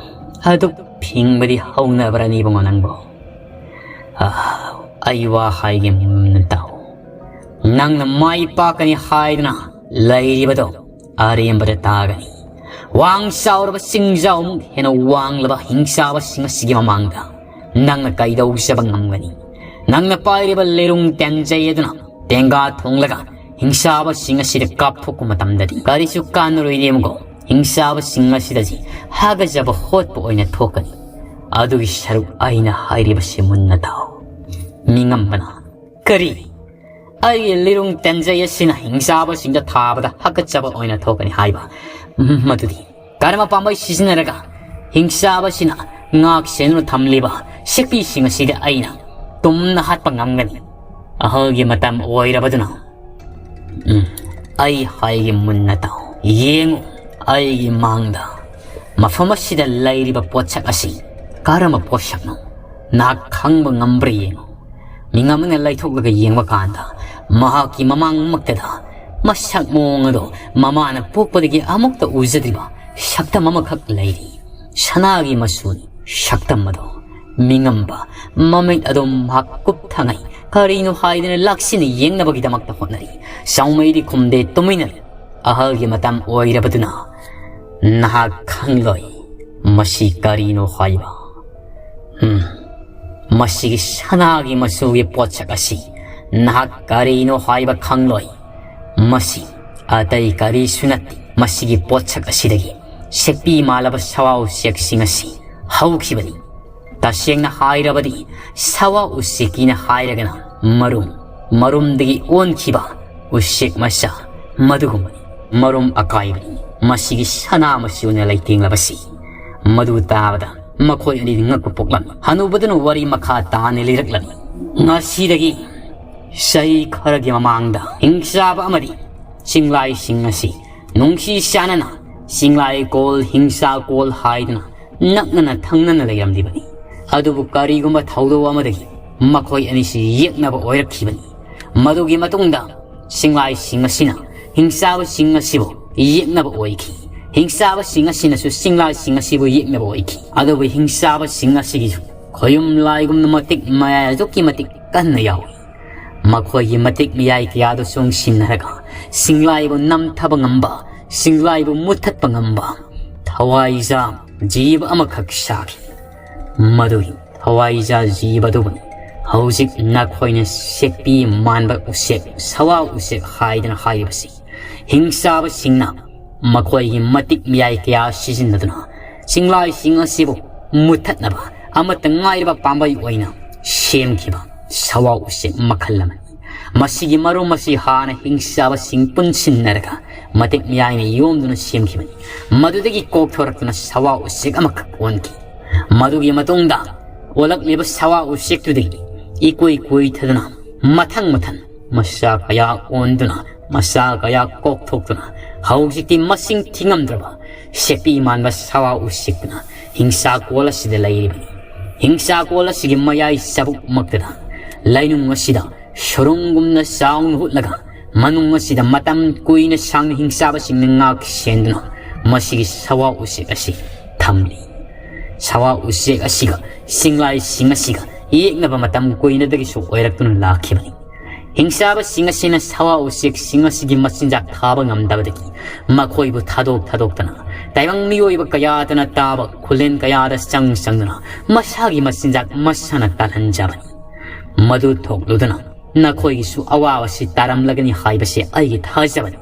ꯑꯗꯨ ꯐꯤꯡꯕꯗꯤ ꯍꯧꯅꯕ꯭ꯔꯅꯤ ꯏꯕꯨꯡꯉꯣ ꯅꯪꯕꯣ? ꯑꯥ, ꯑꯩ ꯋꯥ ꯍꯥꯏꯒꯦ ꯃꯨꯟꯅ ꯇꯥꯎ꯫ ꯅꯪꯅ ꯃꯥꯏ ꯄꯥꯛꯀꯅꯤ ꯍꯥꯏꯗꯨꯅ ꯂꯩꯔꯤꯕꯗꯣ ꯑꯔꯦꯝꯕꯗ ꯇꯥꯒꯅꯤ꯫ ꯋꯥꯡ ꯆꯥꯎꯔꯕ ꯆꯤꯡꯖꯥꯎꯃꯨꯛ ꯍꯦꯟꯅ ꯋꯥꯡꯂꯕ ꯍꯤꯡꯆꯥꯕꯁꯤꯡ ꯑꯁꯤꯒꯤ ꯃꯃꯥꯡꯗ ꯅꯪꯅ ꯀꯩꯗꯧꯖꯕ ꯉꯝꯒꯅꯤ? ꯅꯪꯅ ꯄꯥꯏꯔꯤꯕ ꯂꯤꯔꯨꯡ ꯇꯦꯟꯖꯩ ꯑꯗꯨꯅ ꯇꯦꯡꯒꯥ ꯊꯣꯡꯂꯒ ꯍꯤꯡꯆꯥꯕꯁꯤꯡ ꯑꯁꯤꯗ ꯀꯥꯞꯊꯣꯛꯄ ꯃꯇꯝꯗꯗꯤ ꯀꯔꯤꯁꯨ ꯀꯥꯟꯅꯔꯣꯏꯅꯦ ꯏꯕꯨꯡꯉꯣ꯫ ꯍꯤꯡꯆꯥꯕꯁꯤꯡ ꯑꯁꯤꯗꯗꯤ ꯍꯥꯒꯠꯆꯕ ꯍꯣꯠꯄ ꯑꯣꯏꯅ ꯊꯣꯛꯀꯅꯤ꯫ ꯑꯗꯨꯒꯤ ꯁꯔꯨꯛ ꯑꯩꯅ ꯍꯥꯏꯔꯤꯕꯁꯤ ꯃꯨꯟꯅ ꯇꯥꯎ꯫ ꯃꯤꯉꯝꯕꯅ, "ꯀꯔꯤ? ꯑꯩꯒꯤ ꯂꯤꯔꯨꯡ ꯇꯦꯟꯖꯩ ꯑꯁꯤꯅ ꯍꯤꯡꯆꯥꯕꯁꯤꯡꯗ ꯊꯥꯕꯗ ꯍꯥꯀꯠꯆꯕ ꯑꯣꯏꯅ ꯊꯣꯛꯀꯅꯤ ꯍꯥꯏꯕ? ꯃꯗꯨꯗꯤ ꯀꯔꯝꯕ ꯄꯥꯝꯕꯩ ꯁꯤꯖꯤꯟꯅꯔꯒ ꯍꯤꯡꯆꯥꯕꯁꯤꯅ ꯉꯥꯛ ꯁꯦꯟꯗꯨꯅ ꯊꯝꯂꯤꯕ ꯁꯤꯛꯄꯤꯁꯤꯡ ꯑꯁꯤꯗ ꯑꯩꯅ ꯇꯨꯝꯅ ꯍꯥꯠꯄ ꯉꯝꯒꯅꯤ? ꯑꯍꯜꯒꯤ ꯃꯇꯝ ꯑꯣꯏꯔꯕꯗꯨꯅ, ꯎꯝ, ꯑꯩ ꯍꯥꯏꯒꯦ ꯃꯨꯟꯅ ꯇꯥꯎ꯫ ꯌꯦꯡꯉꯨ, ꯑꯩꯒꯤ ꯃꯥꯡꯗ ꯃꯐꯝ ꯑꯁꯤꯗ ꯂꯩꯔꯤꯕ ꯄꯣꯠꯁꯛ ꯑꯁꯤ ꯀꯔꯝꯕ ꯄꯣꯠꯁꯛꯅꯣ? ꯅꯍꯥꯛ ꯈꯪꯕ ꯉꯝꯕ꯭ꯔꯥ ꯌꯦꯡꯉꯨ꯫" ꯃꯤꯉꯝ ꯑꯃꯅ ꯂꯩꯊꯣꯛꯂꯒ ꯌꯦꯡꯕ ꯀꯥꯟꯗ ꯃꯍꯥꯛꯀꯤ ꯃꯃꯥꯡꯃꯛꯇꯗ ꯃꯁꯛ ꯃꯑꯣꯡ ꯑꯗꯣ ꯃꯃꯥꯅ ꯄꯣꯛꯄꯗꯒꯤ ꯑꯃꯨꯛꯇ ꯎꯖꯗ꯭ꯔꯤꯕ ꯁꯛꯇꯝ ꯑꯃꯈꯛ ꯂꯩꯔꯤ꯫ ꯁꯅꯥꯒꯤ ꯃꯆꯨꯅꯤ ꯁꯛꯇꯝ ꯑꯗꯣ꯫ ꯃꯤꯉꯝꯕ ꯃꯃꯤꯠ ꯑꯗꯨꯝ ꯃꯍꯥꯛ ꯀꯨꯞꯊꯉꯩ ꯀꯔꯤꯅꯣ ꯍꯥꯏꯗꯨꯅ ꯂꯥꯛꯁꯤꯟꯅ ꯌꯦꯡꯅꯕꯒꯤꯗꯃꯛꯇ ꯍꯣꯠꯅꯔꯤ꯫ ꯆꯥꯎꯃꯩꯗꯤ ꯈꯨꯝꯗꯦ, ꯇꯨꯃꯤꯟꯅ ꯂꯩ꯫ ꯑꯍꯜꯒꯤ ꯃꯇꯝ ꯑꯣꯏꯔꯕꯗꯨꯅ ꯅꯍꯥꯛ ꯈꯪꯂꯣꯏ ꯃꯁꯤ ꯀꯔꯤꯅꯣ ꯍꯥꯏꯕ꯫ ꯎꯝ, ꯃꯁꯤꯒꯤ ꯁꯅꯥꯒꯤ ꯃꯆꯨꯒꯤ ꯄꯣꯠꯁꯛ ꯑꯁꯤ ꯅꯍꯥꯛ ꯀꯔꯤꯅꯣ ꯍꯥꯏꯕ ꯈꯪꯂꯣꯏ꯫ ꯃꯁꯤ ꯑꯇꯩ ꯀꯔꯤꯁꯨ ꯅꯠꯇꯦ꯫ ꯃꯁꯤꯒꯤ ꯄꯣꯠꯁꯛ ꯑꯁꯤꯗꯒꯤ ꯁꯦꯛꯄꯤ ꯃꯥꯜꯂꯕ ꯁꯋꯥ ꯎꯆꯦꯛꯁꯤꯡ ꯑꯁꯤ ꯍꯧꯈꯤꯕꯅꯤ꯫ ꯇꯁꯦꯡꯅ ꯍꯥꯏꯔꯕꯗꯤ ꯁꯋꯥ ꯎꯆꯦꯛꯀꯤꯅ ꯍꯥꯏꯔꯒꯅ ꯃꯔꯨꯝ, ꯃꯔꯨꯝꯗꯒꯤ ꯑꯣꯟꯈꯤꯕ ꯎꯆꯦꯛ ꯃꯆꯥ ꯃꯗꯨꯒꯨꯝꯕꯅꯤ꯫ ꯃꯔꯨꯝ ꯑꯀꯥꯏꯕꯅꯤ ꯃꯁꯤꯒꯤ ꯁꯅꯥ ꯃꯆꯨꯅ ꯂꯩꯇꯦꯡꯂꯕꯁꯤ꯫ ꯃꯗꯨ ꯇꯥꯕꯗ ꯃꯈꯣꯏ ꯑꯅꯤꯗꯤ ꯉꯛꯄ ꯄꯣꯛꯂꯝꯃꯤ꯫ ꯍꯅꯨꯕꯗꯨꯅ ꯋꯥꯔꯤ ꯃꯈꯥ ꯇꯥꯅ ꯂꯤꯔꯛꯂꯝꯃꯤ꯫ ꯉꯁꯤꯗꯒꯤ ꯆꯍꯤ ꯈꯔꯒꯤ ꯃꯃꯥꯡꯗ ꯍꯤꯡꯆꯥꯕ ꯑꯃꯗꯤ ꯆꯤꯡꯂꯥꯏꯁꯤꯡ ꯑꯁꯤ ꯅꯨꯡꯁꯤ ꯆꯥꯟꯅꯅ ꯆꯤꯡꯂꯥꯏꯀꯣꯜ, ꯍꯤꯡꯆꯥꯀꯣꯜ ꯍꯥꯏꯗꯨꯅ ꯅꯛꯅꯅ ꯊꯪꯅꯅ ꯂꯩꯔꯝꯂꯤꯕꯅꯤ꯫ ꯑꯗꯨꯕꯨ ꯀꯔꯤꯒꯨꯝꯕ ꯊꯧꯗꯣꯛ ꯑꯃꯗꯒꯤ ꯃꯈꯣꯏ ꯑꯅꯤꯁꯤ ꯌꯦꯛꯅꯕ ꯑꯣꯏꯔꯛꯈꯤꯕꯅꯤ꯫ ꯃꯗꯨꯒꯤ ꯃꯇꯨꯡꯗ ꯆꯤꯡꯂꯥꯏꯁꯤꯡ ꯑꯁꯤꯅ ꯍꯤꯡꯆꯥꯕꯁꯤꯡ ꯑꯁꯤꯕꯨ ꯌꯦꯛꯅꯕ ꯑꯣꯏꯈꯤ꯫ ꯍꯤꯡꯆꯥꯕꯁꯤꯡ ꯑꯁꯤꯅꯁꯨ ꯆꯤꯡꯂꯥꯏꯁꯤꯡ ꯑꯁꯤꯕꯨ ꯌꯦꯛꯅꯕ ꯑꯣꯏꯈꯤ꯫ ꯑꯗꯨꯕꯨ ꯍꯤꯡꯆꯥꯕꯁꯤꯡ ꯑꯁꯤꯒꯤꯁꯨ ꯈꯣꯌꯨꯝ ꯂꯥꯏꯒꯨꯝꯅ ꯃꯇꯤꯛ ꯃꯌꯥꯏ ꯑꯗꯨꯛꯀꯤ ꯃꯇꯤꯛ ꯀꯟꯅ ꯌꯥꯎꯏ꯫ ꯃꯈꯣꯏꯒꯤ ꯃꯇꯤꯛ ꯃꯌꯥꯏ ꯀꯌꯥꯗꯨ ꯆꯣꯡꯁꯤꯟꯅꯔꯒ ꯆꯤꯡꯂꯥꯏꯕꯨ ꯅꯝꯊꯕ ꯉꯝꯕ, ꯆꯤꯡꯂꯥꯏꯕꯨ ꯃꯨꯠꯊꯠꯄ ꯉꯝꯕ ꯊꯋꯥꯏꯖꯥ ꯖꯤꯕ ꯑꯃꯈꯛ ꯁꯥꯈꯤ꯫ ꯃꯗꯨꯒꯤ ꯊꯋꯥꯏꯖꯥ ꯖꯤꯕ ꯑꯗꯨꯕꯨꯅꯤ ꯍꯧꯖꯤꯛ ꯅꯈꯣꯏꯅ ꯁꯦꯛꯄꯤ ꯃꯥꯟꯕ ꯎꯆꯦꯛ, ꯁꯋꯥ ꯎꯆꯦꯛ ꯍꯥꯏꯗꯅ ꯍꯥꯏꯔꯤꯕꯁꯤ꯫ ꯍꯤꯡꯆꯥꯕꯁꯤꯡꯅ ꯃꯈꯣꯏꯒꯤ ꯃꯇꯤꯛ ꯃꯌꯥꯏ ꯀꯌꯥ ꯁꯤꯖꯤꯟꯅꯗꯨꯅ ꯆꯤꯡꯂꯥꯏꯁꯤꯡ ꯑꯁꯤꯕꯨ ꯃꯨꯠꯊꯠꯅꯕ ꯑꯃꯠꯇ ꯉꯥꯏꯔꯕ ꯄꯥꯝꯕꯩ ꯑꯣꯏꯅ ꯁꯦꯝꯈꯤꯕ ꯁꯋꯥ ꯎꯆꯦꯛ ꯃꯈꯜ ꯑꯃꯅꯤ꯫ ꯃꯁꯤꯒꯤ ꯃꯔꯨꯝ ꯑꯁꯤ ꯍꯥꯟꯅ ꯍꯤꯡꯆꯥꯕꯁꯤꯡ ꯄꯨꯟꯁꯤꯟꯅꯔꯒ ꯃꯇꯤꯛ ꯃꯌꯥꯏꯅ ꯌꯣꯝꯗꯨꯅ ꯁꯦꯝꯈꯤꯕꯅꯤ꯫ ꯃꯗꯨꯗꯒꯤ ꯀꯣꯛꯊꯣꯔꯛꯇꯨꯅ ꯁꯋꯥ ꯎꯆꯦꯛ ꯑꯃꯈꯛ ꯑꯣꯟꯈꯤ꯫ ꯃꯗꯨꯒꯤ ꯃꯇꯨꯡꯗ ꯑꯣꯜꯂꯛꯂꯤꯕ ꯁꯋꯥ ꯎꯆꯦꯛꯇꯨꯗꯒꯤ ꯏꯀꯨꯏ ꯀꯨꯏꯊꯗꯨꯅ ꯃꯊꯪ ꯃꯊꯪ ꯃꯆꯥ ꯀꯌꯥ ꯑꯣꯟꯗꯨꯅ, ꯃꯆꯥ ꯀꯌꯥ ꯀꯣꯛꯊꯣꯛꯇꯨꯅ, ꯍꯧꯖꯤꯛꯇꯤ ꯃꯁꯤꯡ ꯊꯤꯉꯝꯗ꯭ꯔꯕ ꯁꯦꯛꯄꯤ ꯃꯥꯟꯕ ꯁꯋꯥ ꯎꯆꯦꯛꯇꯨꯅ ꯍꯤꯡꯆꯥꯀꯣꯜ ꯑꯁꯤꯗ ꯂꯩꯔꯤꯕꯅꯤ꯫ ꯍꯤꯡꯆꯥꯀꯣꯜ ꯑꯁꯤꯒꯤ ꯃꯌꯥꯏ ꯆꯕꯨꯛꯃꯛꯇꯗ ꯂꯩꯅꯨꯡ ꯑꯁꯤꯗ ꯁꯨꯔꯨꯡꯒꯨꯝꯅ ꯆꯥꯎꯅ ꯍꯨꯠꯂꯒ ꯃꯅꯨꯡ ꯑꯁꯤꯗ ꯃꯇꯝ ꯀꯨꯏꯅ ꯁꯥꯡꯅ ꯍꯤꯡꯆꯥꯕꯁꯤꯡꯅ ꯉꯥꯛ ꯁꯦꯟꯗꯨꯅ ꯃꯁꯤꯒꯤ ꯁꯋꯥ ꯎꯆꯦꯛ ꯑꯁꯤ ꯊꯝꯂꯤ꯫ ꯁꯋꯥ ꯎꯆꯦꯛ ꯑꯁꯤꯒ ꯆꯤꯡꯂꯥꯏꯁꯤꯡ ꯑꯁꯤꯒ ꯌꯦꯛꯅꯕ ꯃꯇꯝ ꯀꯨꯏꯅꯗꯒꯤꯁꯨ ꯑꯣꯏꯔꯛꯇꯨꯅ ꯂꯥꯛꯈꯤꯕꯅꯤ꯫ ꯍꯤꯡꯆꯥꯕꯁꯤꯡ ꯑꯁꯤꯅ ꯁꯋꯥ ꯎꯆꯦꯛꯁꯤꯡ ꯑꯁꯤꯒꯤ ꯃꯆꯤꯟꯖꯥꯛ ꯊꯥꯕ ꯉꯝꯗꯕꯗꯒꯤ ꯃꯈꯣꯏꯕꯨ ꯊꯥꯗꯣꯛ ꯊꯥꯗꯣꯛꯇꯅ ꯇꯥꯏꯕꯪ ꯃꯤꯑꯣꯏꯕ ꯀꯌꯥꯗꯅ ꯇꯥꯕ ꯈꯨꯂꯦꯟ ꯀꯌꯥꯗ ꯆꯪ ꯆꯪꯗꯨꯅ ꯃꯁꯥꯒꯤ ꯃꯆꯤꯟꯖꯥꯛ ꯃꯁꯥꯅ ꯇꯥꯜꯍꯟꯖꯕꯅꯤ꯫ ꯃꯗꯨ ꯊꯣꯛꯂꯨꯗꯨꯅ ꯅꯈꯣꯏꯒꯤꯁꯨ ꯑꯋꯥꯕꯁꯤ ꯇꯥꯔꯝꯂꯒꯅꯤ ꯍꯥꯏꯕꯁꯦ ꯑꯩꯒꯤ ꯊꯥꯖꯕꯅꯤ꯫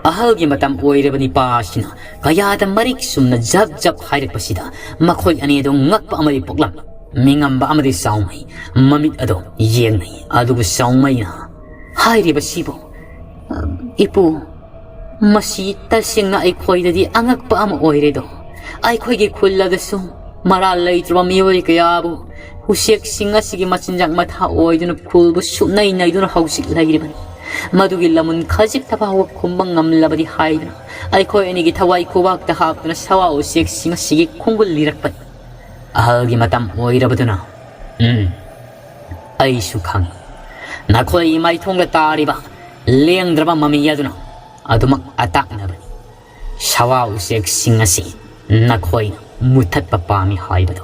ꯑꯍꯜꯒꯤ ꯃꯇꯝ ꯑꯣꯏꯔꯕ ꯅꯤꯄꯥ ꯑꯁꯤꯅ ꯀꯌꯥꯗ ꯃꯔꯤꯛ ꯆꯨꯝꯅ ꯖꯞ ꯖꯞ ꯍꯥꯏꯔꯛꯄꯁꯤꯗ ꯃꯈꯣꯏ ꯑꯅꯤ ꯑꯗꯨ ꯉꯛꯄ ꯑꯃꯗꯤ ꯄꯣꯛꯂꯝꯃꯤ꯫ ꯃꯤꯉꯝꯕ ꯑꯃꯗꯤ ꯆꯥꯎꯃꯩ ꯃꯃꯤꯠ ꯑꯗꯨ ꯌꯦꯡꯅꯩ꯫ ꯑꯗꯨꯕꯨ ꯆꯥꯎꯃꯩꯅ ꯍꯥꯏꯔꯤꯕꯁꯤꯕꯨ, "ꯏꯄꯨ, ꯃꯁꯤ ꯇꯁꯦꯡꯅ ꯑꯩꯈꯣꯏꯗꯗꯤ ꯑꯉꯛꯄ ꯑꯃ ꯑꯣꯏꯔꯦꯗꯣ꯫ ꯑꯩꯈꯣꯏꯒꯤ ꯈꯨꯜ ꯑꯗꯨꯁꯨ ꯃꯔꯥꯜ ꯂꯩꯇ꯭ꯔꯕ ꯃꯤꯑꯣꯏ ꯀꯌꯥꯕꯨ ꯎꯆꯦꯛꯁꯤꯡ ꯑꯁꯤꯒꯤ ꯃꯆꯤꯟꯖꯥꯛ ꯃꯊꯥ ꯑꯣꯏꯗꯨꯅ ꯈꯨꯜꯕꯨ ꯁꯨꯞꯅꯩ ꯅꯩꯗꯨꯅ ꯍꯧꯖꯤꯛ ꯂꯩꯔꯤꯕꯅꯤ꯫ ꯃꯗꯨꯒꯤ ꯂꯃꯟ ꯈꯖꯤꯛꯇ ꯐꯥꯎꯕ ꯈꯨꯝꯕ ꯉꯝꯂꯕꯗꯤ ꯍꯥꯏꯗꯨꯅ ꯑꯩꯈꯣꯏ ꯑꯅꯤꯒꯤ ꯊꯋꯥꯏ ꯈꯨꯕꯥꯛꯇ ꯍꯥꯞꯇꯨꯅ ꯁꯋꯥ ꯎꯆꯦꯛꯁꯤꯡ ꯑꯁꯤꯒꯤ ꯈꯣꯡꯒꯨꯜ ꯂꯤꯔꯛꯄꯅꯤ꯫" ꯑꯍꯜꯒꯤ ꯃꯇꯝ ꯑꯣꯏꯔꯕꯗꯨꯅ, "ꯎꯝ, ꯑꯩꯁꯨ ꯈꯪꯏ꯫ ꯅꯈꯣꯏꯒꯤ ꯃꯥꯏꯊꯣꯡꯗ ꯇꯥꯔꯤꯕ ꯂꯦꯡꯗ꯭ꯔꯕ ꯃꯃꯤ ꯑꯗꯨꯅ ꯑꯗꯨꯃꯛ ꯑꯇꯥꯛꯅꯕꯅꯤ꯫ ꯁꯋꯥ ꯎꯆꯦꯛꯁꯤꯡ ꯑꯁꯤ ꯅꯈꯣꯏꯅ ꯃꯨꯊꯠꯄ ꯄꯥꯝꯃꯤ ꯍꯥꯏꯕꯗꯨ꯫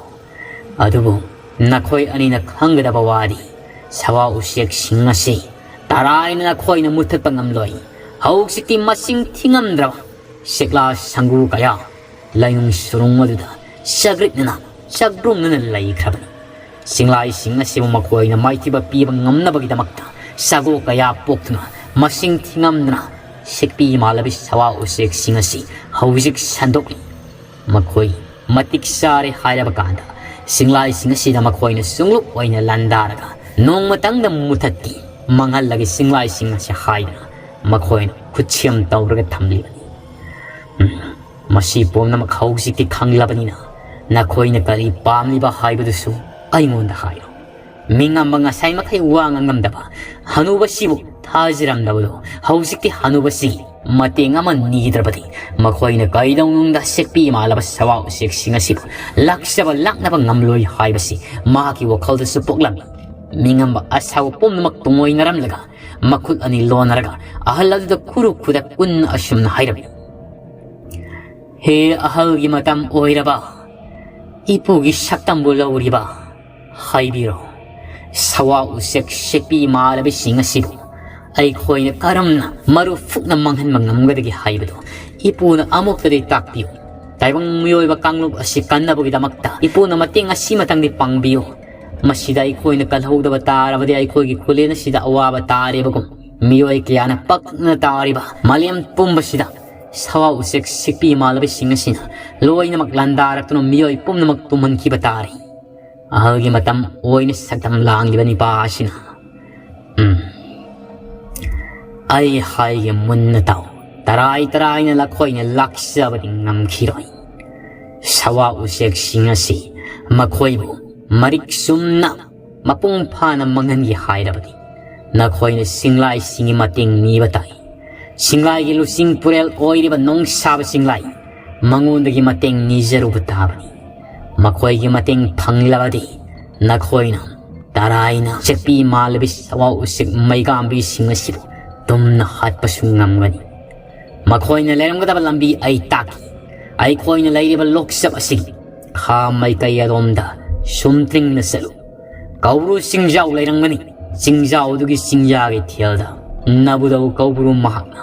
ꯑꯗꯨꯕꯨ ꯅꯈꯣꯏ ꯑꯅꯤꯅ ꯈꯪꯒꯗꯕ ꯋꯥꯗꯤ, ꯁꯋꯥ ꯎꯆꯦꯛꯁꯤꯡ ꯑꯁꯤ ꯇꯔꯥꯏꯅ ꯅꯈꯣꯏꯅ ꯃꯨꯊꯠꯄ ꯉꯝꯂꯣꯏ꯫ ꯍꯧꯖꯤꯛꯇꯤ ꯃꯁꯤꯡ ꯊꯤꯉꯝꯗ꯭ꯔꯕ ꯁꯦꯛꯂꯥ ꯁꯪꯒꯨ ꯀꯌꯥ ꯂꯩꯅꯨꯡ ꯁꯨꯔꯨꯡ ꯑꯗꯨꯗ ꯆꯒ꯭ꯔꯤꯛꯅꯅ ꯆꯒ꯭ꯔꯨꯝꯅꯅ ꯂꯩꯈ꯭ꯔꯕꯅꯤ꯫ ꯆꯤꯡꯂꯥꯏꯁꯤꯡ ꯑꯁꯤꯕꯨ ꯃꯈꯣꯏꯅ ꯃꯥꯏꯊꯤꯕ ꯄꯤꯕ ꯉꯝꯅꯕꯒꯤꯗꯃꯛꯇ ꯁꯒꯣ ꯀꯌꯥ ꯄꯣꯛꯇꯨꯅ ꯃꯁꯤꯡ ꯊꯤꯉꯝꯗꯅ ꯁꯦꯛꯄꯤ ꯃꯥꯜꯂꯕꯤ ꯁꯋꯥ ꯎꯆꯦꯛꯁꯤꯡ ꯑꯁꯤ ꯍꯧꯖꯤꯛ ꯁꯟꯗꯣꯛꯂꯤ꯫ ꯃꯈꯣꯏ ꯃꯇꯤꯛ ꯆꯥꯔꯦ ꯍꯥꯏꯔꯕ ꯀꯥꯟꯗ ꯆꯤꯡꯂꯥꯏꯁꯤꯡ ꯑꯁꯤꯗ ꯃꯈꯣꯏꯅ ꯁꯨꯡꯂꯨꯞ ꯑꯣꯏꯅ ꯂꯥꯟꯗꯥꯔꯒ ꯅꯣꯡꯃꯇꯪꯗ ꯃꯨꯊꯠꯇꯤ ꯃꯥꯡꯍꯜꯂꯒꯦ ꯆꯤꯡꯂꯥꯏꯁꯤꯡ ꯑꯁꯤ ꯍꯥꯏꯗꯨꯅ ꯃꯈꯣꯏꯅ ꯈꯨꯠꯁꯦꯝ ꯇꯧꯔꯒ ꯊꯝꯂꯤꯕꯅꯤ꯫ ꯎꯝ, ꯃꯁꯤ ꯄꯨꯝꯅꯃꯛ ꯍꯧꯖꯤꯛꯇꯤ ꯈꯪꯂꯕꯅꯤꯅ ꯅꯈꯣꯏꯅ ꯀꯔꯤ ꯄꯥꯝꯂꯤꯕ ꯍꯥꯏꯕꯗꯨꯁꯨ ꯑꯩꯉꯣꯟꯗ ꯍꯥꯏꯔꯣ꯫ ꯃꯤꯉꯝꯕ ꯉꯁꯥꯏ ꯃꯈꯩ ꯋꯥ ꯉꯥꯡꯉꯝꯗꯕ ꯍꯅꯨꯕꯁꯤꯕꯨ ꯊꯥꯖꯔꯝꯗꯕꯗꯣ ꯍꯧꯖꯤꯛꯇꯤ ꯍꯅꯨꯕꯁꯤꯒꯤ ꯃꯇꯦꯡ ꯑꯃ ꯅꯤꯗ꯭ꯔꯕꯗꯤ ꯃꯈꯣꯏꯅ ꯀꯩꯗꯧꯅꯨꯡꯗ ꯁꯦꯛꯄꯤ ꯃꯥꯜꯂꯕ ꯁꯋꯥ ꯎꯆꯦꯛꯁꯤꯡ ꯑꯁꯤꯕꯨ ꯂꯥꯛꯆꯕ ꯂꯥꯛꯅꯕ ꯉꯝꯂꯣꯏ ꯍꯥꯏꯕꯁꯤ ꯃꯍꯥꯛꯀꯤ ꯋꯥꯈꯜꯗꯁꯨ ꯄꯣꯛꯂꯝꯃꯤ꯫ ꯃꯤꯉꯝꯕ ꯑꯁꯥꯎꯕ ꯄꯨꯝꯅꯃꯛ ꯇꯨꯡꯑꯣꯏꯅꯔꯝꯂꯒ ꯃꯈꯨꯠ ꯑꯅꯤ ꯂꯣꯟꯅꯔꯒ ꯑꯍꯜ ꯑꯗꯨꯗ ꯈꯨꯔꯨ ꯈꯨꯗ ꯀꯨꯟ ꯑꯁꯨꯝꯅ ꯍꯥꯏꯔꯝꯃꯤ꯫ ꯍꯦ ꯑꯍꯜꯒꯤ ꯃꯇꯝ ꯑꯣꯏꯔꯕ, ꯏꯄꯨꯒꯤ ꯁꯛꯇꯝꯕꯨ ꯂꯧꯔꯤꯕ, ꯍꯥꯏꯕꯤꯔꯣ, ꯁꯋꯥ ꯎꯆꯦꯛ ꯁꯦꯛꯄꯤ ꯃꯥꯂꯕꯤꯁꯤꯡ ꯑꯁꯤꯕꯨ ꯑꯩꯈꯣꯏꯅ ꯀꯔꯝꯅ ꯃꯔꯨ ꯐꯨꯛꯅ ꯃꯥꯡꯍꯟꯕ ꯉꯝꯒꯗꯒꯦ ꯍꯥꯏꯕꯗꯨ ꯏꯄꯨꯅ ꯑꯃꯨꯛꯇꯗꯤ ꯇꯥꯛꯄꯤꯌꯨ꯫ ꯇꯥꯏꯕꯪ ꯃꯤꯑꯣꯏꯕ ꯀꯥꯡꯂꯨꯞ ꯑꯁꯤ ꯀꯟꯅꯕꯒꯤꯗꯃꯛꯇ ꯏꯄꯨꯅ ꯃꯇꯦꯡ ꯑꯁꯤꯃꯇꯪꯗꯤ ꯄꯥꯡꯕꯤꯌꯨ꯫ ꯃꯁꯤꯗ ꯑꯩꯈꯣꯏꯅ ꯀꯜꯍꯧꯗꯕ ꯇꯥꯔꯕꯗꯤ ꯑꯩꯈꯣꯏꯒꯤ ꯈꯨꯂꯦꯟ ꯑꯁꯤꯗ ꯑꯋꯥꯕ ꯇꯥꯔꯦꯕꯒꯨꯝ ꯃꯤꯑꯣꯏ ꯀꯌꯥꯅ ꯄꯛꯅ ꯇꯥꯔꯤꯕ ꯃꯥꯂꯦꯝ ꯄꯨꯝꯕꯁꯤꯗ ꯁꯋꯥ ꯎꯆꯦꯛ ꯁꯤꯛꯄꯤ ꯃꯥꯂꯕꯤꯁꯤꯡ ꯑꯁꯤꯅ ꯂꯣꯏꯅꯃꯛ ꯂꯥꯟꯗꯥꯔꯛꯇꯨꯅ ꯃꯤꯑꯣꯏ ꯄꯨꯝꯅꯃꯛ ꯇꯨꯝꯍꯟꯈꯤꯕ ꯇꯥꯔꯦ꯫ ꯑꯍꯜꯒꯤ ꯃꯇꯝ ꯑꯣꯏꯅ ꯁꯛꯇꯝ ꯂꯥꯡꯂꯤꯕ ꯅꯤꯄꯥ ꯑꯁꯤꯅ, ꯎꯝ, ꯑꯩ ꯍꯥꯏꯒꯦ ꯃꯨꯟꯅ ꯇꯥꯎ꯫ ꯇꯔꯥꯏ ꯇꯔꯥꯏꯅ ꯂꯈꯣꯏꯅ ꯂꯥꯛꯆꯕꯗꯤ ꯉꯝꯈꯤꯔꯣꯏ꯫ ꯁꯋꯥ ꯎꯆꯦꯛꯁꯤꯡ ꯑꯁꯤ ꯃꯈꯣꯏꯕꯨ ꯃꯔꯤꯛ ꯆꯨꯝꯅ ꯃꯄꯨꯡ ꯐꯥꯅ ꯃꯥꯡꯍꯟꯒꯦ ꯍꯥꯏꯔꯕꯗꯤ ꯅꯈꯣꯏꯅ ꯁꯤꯡꯂꯥꯏꯁꯤꯡꯒꯤ ꯃꯇꯦꯡ ꯅꯤꯕ ꯇꯥꯏ꯫ ꯁꯤꯡꯂꯥꯏꯒꯤ ꯂꯨꯆꯤꯡ ꯄꯨꯔꯦꯜ ꯑꯣꯏꯔꯤꯕ ꯅꯣꯡꯁꯥꯕ ꯁꯤꯡꯂꯥꯏ, ꯃꯉꯣꯟꯗꯒꯤ ꯃꯇꯦꯡ ꯅꯤꯖꯔꯨꯕ ꯇꯥꯕꯅꯤ꯫ ꯃꯈꯣꯏꯒꯤ ꯃꯇꯦꯡ ꯐꯪꯂꯕꯗꯤ ꯅꯈꯣꯏꯅ ꯇꯔꯥꯏꯅ ꯆꯦꯛꯄꯤ ꯃꯥꯜꯂꯕꯤ ꯁꯋꯥ ꯎꯆꯦꯛ ꯃꯩꯒꯥꯝꯕꯤꯁꯤꯡ ꯑꯁꯤꯕꯨ ꯇꯨꯝꯅ ꯍꯥꯠꯄꯁꯨ ꯉꯝꯒꯅꯤ꯫ ꯃꯈꯣꯏꯅ ꯂꯩꯔꯝꯒꯗꯕ ꯂꯝꯕꯤ ꯑꯩ ꯇꯥꯛꯀꯦ꯫ ꯑꯩꯈꯣꯏꯅ ꯂꯩꯔꯤꯕ ꯂꯣꯛꯆꯞ ꯑꯁꯤꯒꯤ ꯈꯥ ꯃꯥꯏꯀꯩ ꯑꯗꯣꯝꯗ ꯁꯨꯝꯇ꯭ꯔꯤꯡꯅ ꯆꯠꯂꯨ꯫ ꯀꯧꯕ꯭ꯔꯨ ꯆꯤꯡꯖꯥꯎ ꯂꯩꯔꯝꯒꯅꯤ꯫ ꯆꯤꯡꯖꯥꯎ ꯑꯗꯨꯒꯤ ꯆꯤꯡꯌꯥꯒꯤ ꯊꯦꯜꯗ ꯅꯕꯨꯙꯧ ꯀꯧꯕ꯭ꯔꯨ ꯃꯍꯥꯛꯅ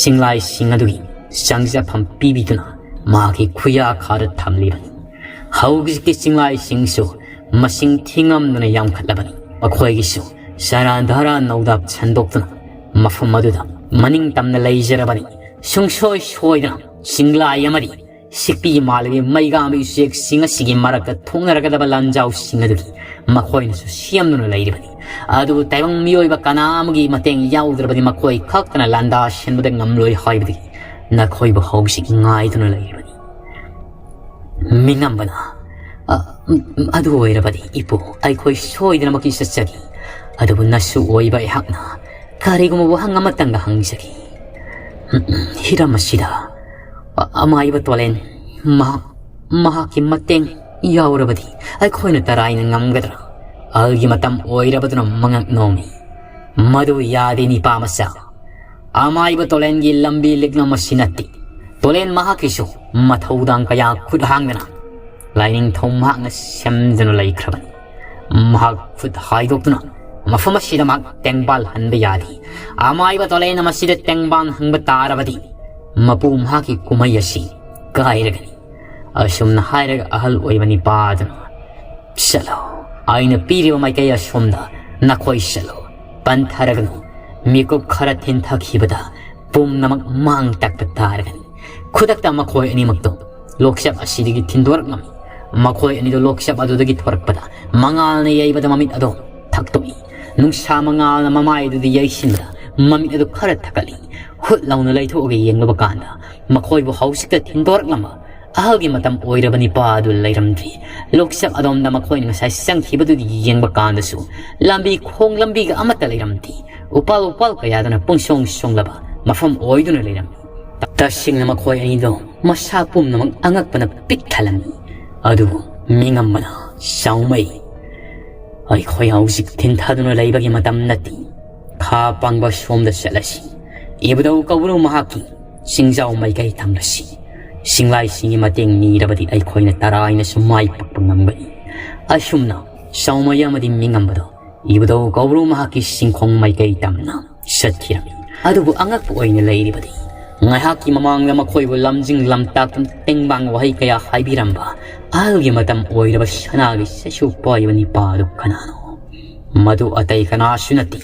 ꯆꯤꯡꯂꯥꯏꯁꯤꯡ ꯑꯗꯨꯒꯤ ꯆꯪꯖꯐꯝ ꯄꯤꯕꯤꯗꯨꯅ ꯃꯍꯥꯛꯀꯤ ꯈꯨꯌꯥꯈꯥꯗ ꯊꯝꯂꯤꯕꯅꯤ꯫ ꯍꯧꯖꯤꯛꯇꯤ ꯆꯤꯡꯂꯥꯏꯁꯤꯡꯁꯨ ꯃꯁꯤꯡ ꯊꯤꯉꯝꯗꯅ ꯌꯥꯝꯈꯠꯂꯕꯅꯤ꯫ ꯃꯈꯣꯏꯒꯤꯁꯨ ꯆꯔꯥ ꯙꯔꯥ ꯅꯧꯗꯥꯞ ꯁꯟꯗꯣꯛꯇꯨꯅ ꯃꯐꯝ ꯑꯗꯨꯗ ꯃꯅꯤꯡ ꯇꯝꯅ ꯂꯩꯖꯔꯕꯅꯤ꯫ ꯁꯨꯡꯁꯣꯏ ꯁꯣꯏꯗꯅ ꯆꯤꯡꯂꯥꯏ ꯑꯃꯗꯤ ꯁꯤꯛꯄꯤ ꯃꯥꯜꯂꯕꯤ ꯃꯩꯒꯥꯝꯕꯤ ꯎꯆꯦꯛꯁꯤꯡ ꯑꯁꯤꯒꯤ ꯃꯔꯛꯇ ꯊꯣꯛꯅꯔꯒꯗꯕ ꯂꯥꯟꯖꯥꯎꯁꯤꯡ ꯑꯗꯨꯒꯤ ꯃꯈꯣꯏꯅꯁꯨ ꯁꯦꯝꯗꯨꯅ ꯂꯩꯔꯤꯕꯅꯤ꯫ ꯑꯗꯨꯕꯨ ꯇꯥꯏꯕꯪ ꯃꯤꯑꯣꯏꯕ ꯀꯅꯥ ꯑꯃꯒꯤ ꯃꯇꯦꯡ ꯌꯥꯎꯗ꯭ꯔꯕꯗꯤ ꯃꯈꯣꯏ ꯈꯛꯇꯅ ꯂꯥꯟꯗꯥ ꯁꯤꯟꯕꯗ ꯉꯝꯂꯣꯏ ꯍꯥꯏꯕꯗꯒꯤ ꯅꯈꯣꯏꯕꯨ ꯍꯧꯖꯤꯛ ꯉꯥꯏꯗꯨꯅ ꯂꯩꯔꯤꯕꯅꯤ꯫ ꯃꯤꯉꯝꯕꯅ, "ꯑ, ꯎꯝ, ꯑꯗꯨ ꯑꯣꯏꯔꯕꯗꯤ ꯏꯄꯨ, ꯑꯩꯈꯣꯏ ꯁꯣꯏꯗꯅꯃꯛꯀꯤ ꯆꯠꯆꯒꯦ꯫ ꯑꯗꯨꯕꯨ ꯅꯁꯨ ꯑꯣꯏꯕ ꯑꯩꯍꯥꯛꯅ ꯀꯔꯤꯒꯨꯝꯕ ꯋꯥꯍꯪ ꯑꯃꯇꯪꯒ ꯍꯪꯖꯒꯦ꯫ ꯎꯝ, ꯎꯝ, ꯍꯤꯔꯝ ꯑꯁꯤꯗ ꯑ-, ꯑꯃꯥꯏꯕ ꯇꯣꯂꯦꯟ ꯃꯍꯥꯛ, ꯃꯍꯥꯛꯀꯤ ꯃꯇꯦꯡ ꯌꯥꯎꯔꯕꯗꯤ ꯑꯩꯈꯣꯏꯅ ꯇꯔꯥꯏꯅ ꯉꯝꯒꯗ꯭ꯔꯥ? ꯑꯍꯜꯒꯤ ꯃꯇꯝ ꯑꯣꯏꯔꯕꯗꯨꯅ ꯃꯉꯛ ꯅꯣꯝꯃꯤ꯫ ꯃꯗꯨ ꯌꯥꯗꯦ, ꯅꯤꯄꯥ ꯃꯆꯥ꯫ ꯑꯃꯥꯏꯕ ꯇꯣꯂꯦꯟꯒꯤ ꯂꯝꯕꯤ ꯂꯤꯛꯂꯝ ꯑꯁꯤ ꯅꯠꯇꯦ꯫ ꯇꯣꯂꯦꯟ ꯃꯍꯥꯛꯀꯤꯁꯨ ꯃꯊꯧꯗꯥꯡ ꯀꯌꯥ ꯈꯨꯠ ꯍꯥꯡꯗꯅ ꯂꯥꯏꯅꯤꯡꯊꯧ ꯃꯍꯥꯛꯅ ꯁꯦꯝꯗꯨꯅ ꯂꯩꯈ꯭ꯔꯕꯅꯤ꯫ ꯃꯍꯥꯛ ꯈꯨꯠ ꯍꯥꯏꯗꯣꯛꯇꯨꯅ ꯃꯐꯝ ꯑꯁꯤꯗ ꯃꯍꯥꯛ ꯇꯦꯡꯕꯥꯜ ꯍꯟꯕ ꯌꯥꯗꯦ꯫ ꯑꯃꯥꯏꯕ ꯇꯣꯂꯦꯟꯅ ꯃꯁꯤꯗ ꯇꯦꯡꯕꯥꯜ ꯍꯟꯕ ꯇꯥꯔꯕꯗꯤ ꯃꯄꯨ ꯃꯍꯥꯛꯀꯤ ꯀꯨꯝꯍꯩ ꯑꯁꯤ ꯀꯥꯏꯔꯒꯅꯤ꯫" ꯑꯁꯨꯝꯅ ꯍꯥꯏꯔꯒ ꯑꯍꯜ ꯑꯣꯏꯕ ꯅꯤꯄꯥ ꯑꯗꯨꯅ, "ꯆꯠꯂꯣ, ꯑꯩꯅ ꯄꯤꯔꯤꯕ ꯃꯥꯏꯀꯩ ꯑꯁꯣꯝꯗ ꯅꯈꯣꯏ ꯆꯠꯂꯣ꯫ ꯄꯟꯊꯔꯒꯅꯨ꯫ ꯃꯤꯀꯨꯞ ꯈꯔ ꯊꯤꯟꯊꯈꯤꯕꯗ ꯄꯨꯝꯅꯃꯛ ꯃꯥꯡ ꯇꯥꯛꯄ ꯇꯥꯔꯒꯅꯤ꯫" ꯈꯨꯗꯛꯇ ꯃꯈꯣꯏ ꯑꯅꯤꯃꯛꯇꯣ ꯂꯣꯛꯆꯞ ꯑꯁꯤꯗꯒꯤ ꯊꯤꯟꯗꯣꯔꯛꯂꯝꯃꯤ꯫ ꯃꯈꯣꯏ ꯑꯅꯤꯗꯣ ꯂꯣꯛꯆꯞ ꯑꯗꯨꯗꯒꯤ ꯊꯣꯔꯛꯄꯗ ꯃꯉꯥꯜꯅ ꯌꯩꯕꯗ ꯃꯃꯤꯠ ꯑꯗꯣ ꯊꯛꯇꯣꯛꯏ꯫ ꯅꯨꯡꯁꯥ ꯃꯉꯥꯜꯅ ꯃꯃꯥꯏ ꯑꯗꯨꯗ ꯌꯩꯁꯤꯟꯕꯗ ꯃꯃꯤꯠ ꯑꯗꯨ ꯈꯔ ꯊꯛꯀꯠꯂꯤ꯫ ꯍꯨꯠ ꯂꯥꯎꯅ ꯂꯩꯊꯣꯛꯑꯒ ꯌꯦꯡꯂꯨꯕ ꯀꯥꯟꯗ ꯃꯈꯣꯏꯕꯨ ꯍꯧꯖꯤꯛꯇ ꯊꯤꯟꯗꯣꯔꯛꯂꯝꯕ ꯑꯍꯜꯒꯤ ꯃꯇꯝ ꯑꯣꯏꯔꯕ ꯅꯤꯄꯥ ꯑꯗꯨ ꯂꯩꯔꯝꯗ꯭ꯔꯤ꯫ ꯂꯣꯛꯆꯞ ꯑꯗꯣꯝꯗ ꯃꯈꯣꯏꯅ ꯉꯁꯥꯏ ꯆꯪꯈꯤꯕꯗꯨꯗꯤ ꯌꯦꯡꯕ ꯀꯥꯟꯗꯁꯨ ꯂꯝꯕꯤ ꯈꯣꯡ ꯂꯝꯕꯤꯒ ꯑꯃꯠꯇ ꯂꯩꯔꯝꯗꯦ꯫ ꯎꯄꯥꯜ ꯎꯄꯥꯜ ꯀꯌꯥꯗꯨꯅ ꯄꯨꯡꯁꯣꯡ ꯁꯣꯡꯂꯕ ꯃꯐꯝ ꯑꯣꯏꯗꯨꯅ ꯂꯩꯔꯝꯃꯤ꯫ ꯇꯁꯦꯡꯅ ꯃꯈꯣꯏ ꯑꯅꯤꯗꯣ ꯃꯁꯥ ꯄꯨꯝꯅꯃꯛ ꯑꯉꯛꯄꯅ ꯄꯤꯛ ꯊꯜꯂꯝꯃꯤ꯫ ꯑꯗꯨꯕꯨ ꯃꯤꯉꯝꯕꯅ ꯆꯥꯎꯃꯩ, ꯑꯩꯈꯣꯏ ꯍꯧꯖꯤꯛ ꯊꯤꯟꯊꯗꯨꯅ ꯂꯩꯕꯒꯤ ꯃꯇꯝ ꯅꯠꯇꯦ꯫ ꯈꯥ ꯄꯥꯡꯕ ꯁꯣꯝꯗ ꯆꯠꯂꯁꯤ꯫ ꯏꯕꯨꯙꯧ ꯀꯧꯕ꯭ꯔꯨ ꯃꯍꯥꯛꯀꯤ ꯁꯤꯡꯖꯥꯎ ꯃꯥꯏꯀꯩ ꯊꯪꯂꯁꯤ꯫ ꯁꯤꯡꯂꯥꯏꯁꯤꯡꯒꯤ ꯃꯇꯦꯡ ꯅꯤꯔꯕꯗꯤ ꯑꯩꯈꯣꯏꯅ ꯇꯔꯥꯏꯅꯁꯨ ꯃꯥꯏ ꯄꯥꯛꯄ ꯉꯝꯒꯅꯤ꯫ ꯑꯁꯨꯝꯅ ꯆꯥꯎꯃꯩ ꯑꯃꯗꯤ ꯃꯤꯉꯝꯕꯗꯣ ꯏꯕꯨꯙꯧ ꯀꯧꯕ꯭ꯔꯨ ꯃꯍꯥꯛꯀꯤ ꯁꯤꯡꯈꯣꯡ ꯃꯥꯏꯀꯩ ꯇꯝꯅ ꯆꯠꯈꯤꯔꯝꯃꯤ꯫ ꯑꯗꯨꯕꯨ ꯑꯉꯛꯄ ꯑꯣꯏꯅ ꯂꯩꯔꯤꯕꯗꯤ, ꯉꯥꯏꯍꯥꯛꯀꯤ ꯃꯃꯥꯡꯗ ꯃꯈꯣꯏꯕꯨ ꯂꯝꯖꯤꯡ ꯂꯝꯇꯥꯛꯇꯨꯅ ꯇꯦꯡꯕꯥꯡ ꯋꯥꯍꯩ ꯀꯌꯥ ꯍꯥꯏꯕꯤꯔꯝꯕ ꯑꯍꯜꯒꯤ ꯃꯇꯝ ꯑꯣꯏꯔꯕ ꯁꯅꯥꯒꯤ ꯆꯩꯁꯨ ꯄꯥꯏꯕ ꯅꯤꯄꯥ ꯑꯗꯨ ꯀꯅꯥꯅꯣ? ꯃꯗꯨ ꯑꯇꯩ ꯀꯅꯥꯁꯨ ꯅꯠꯇꯦ,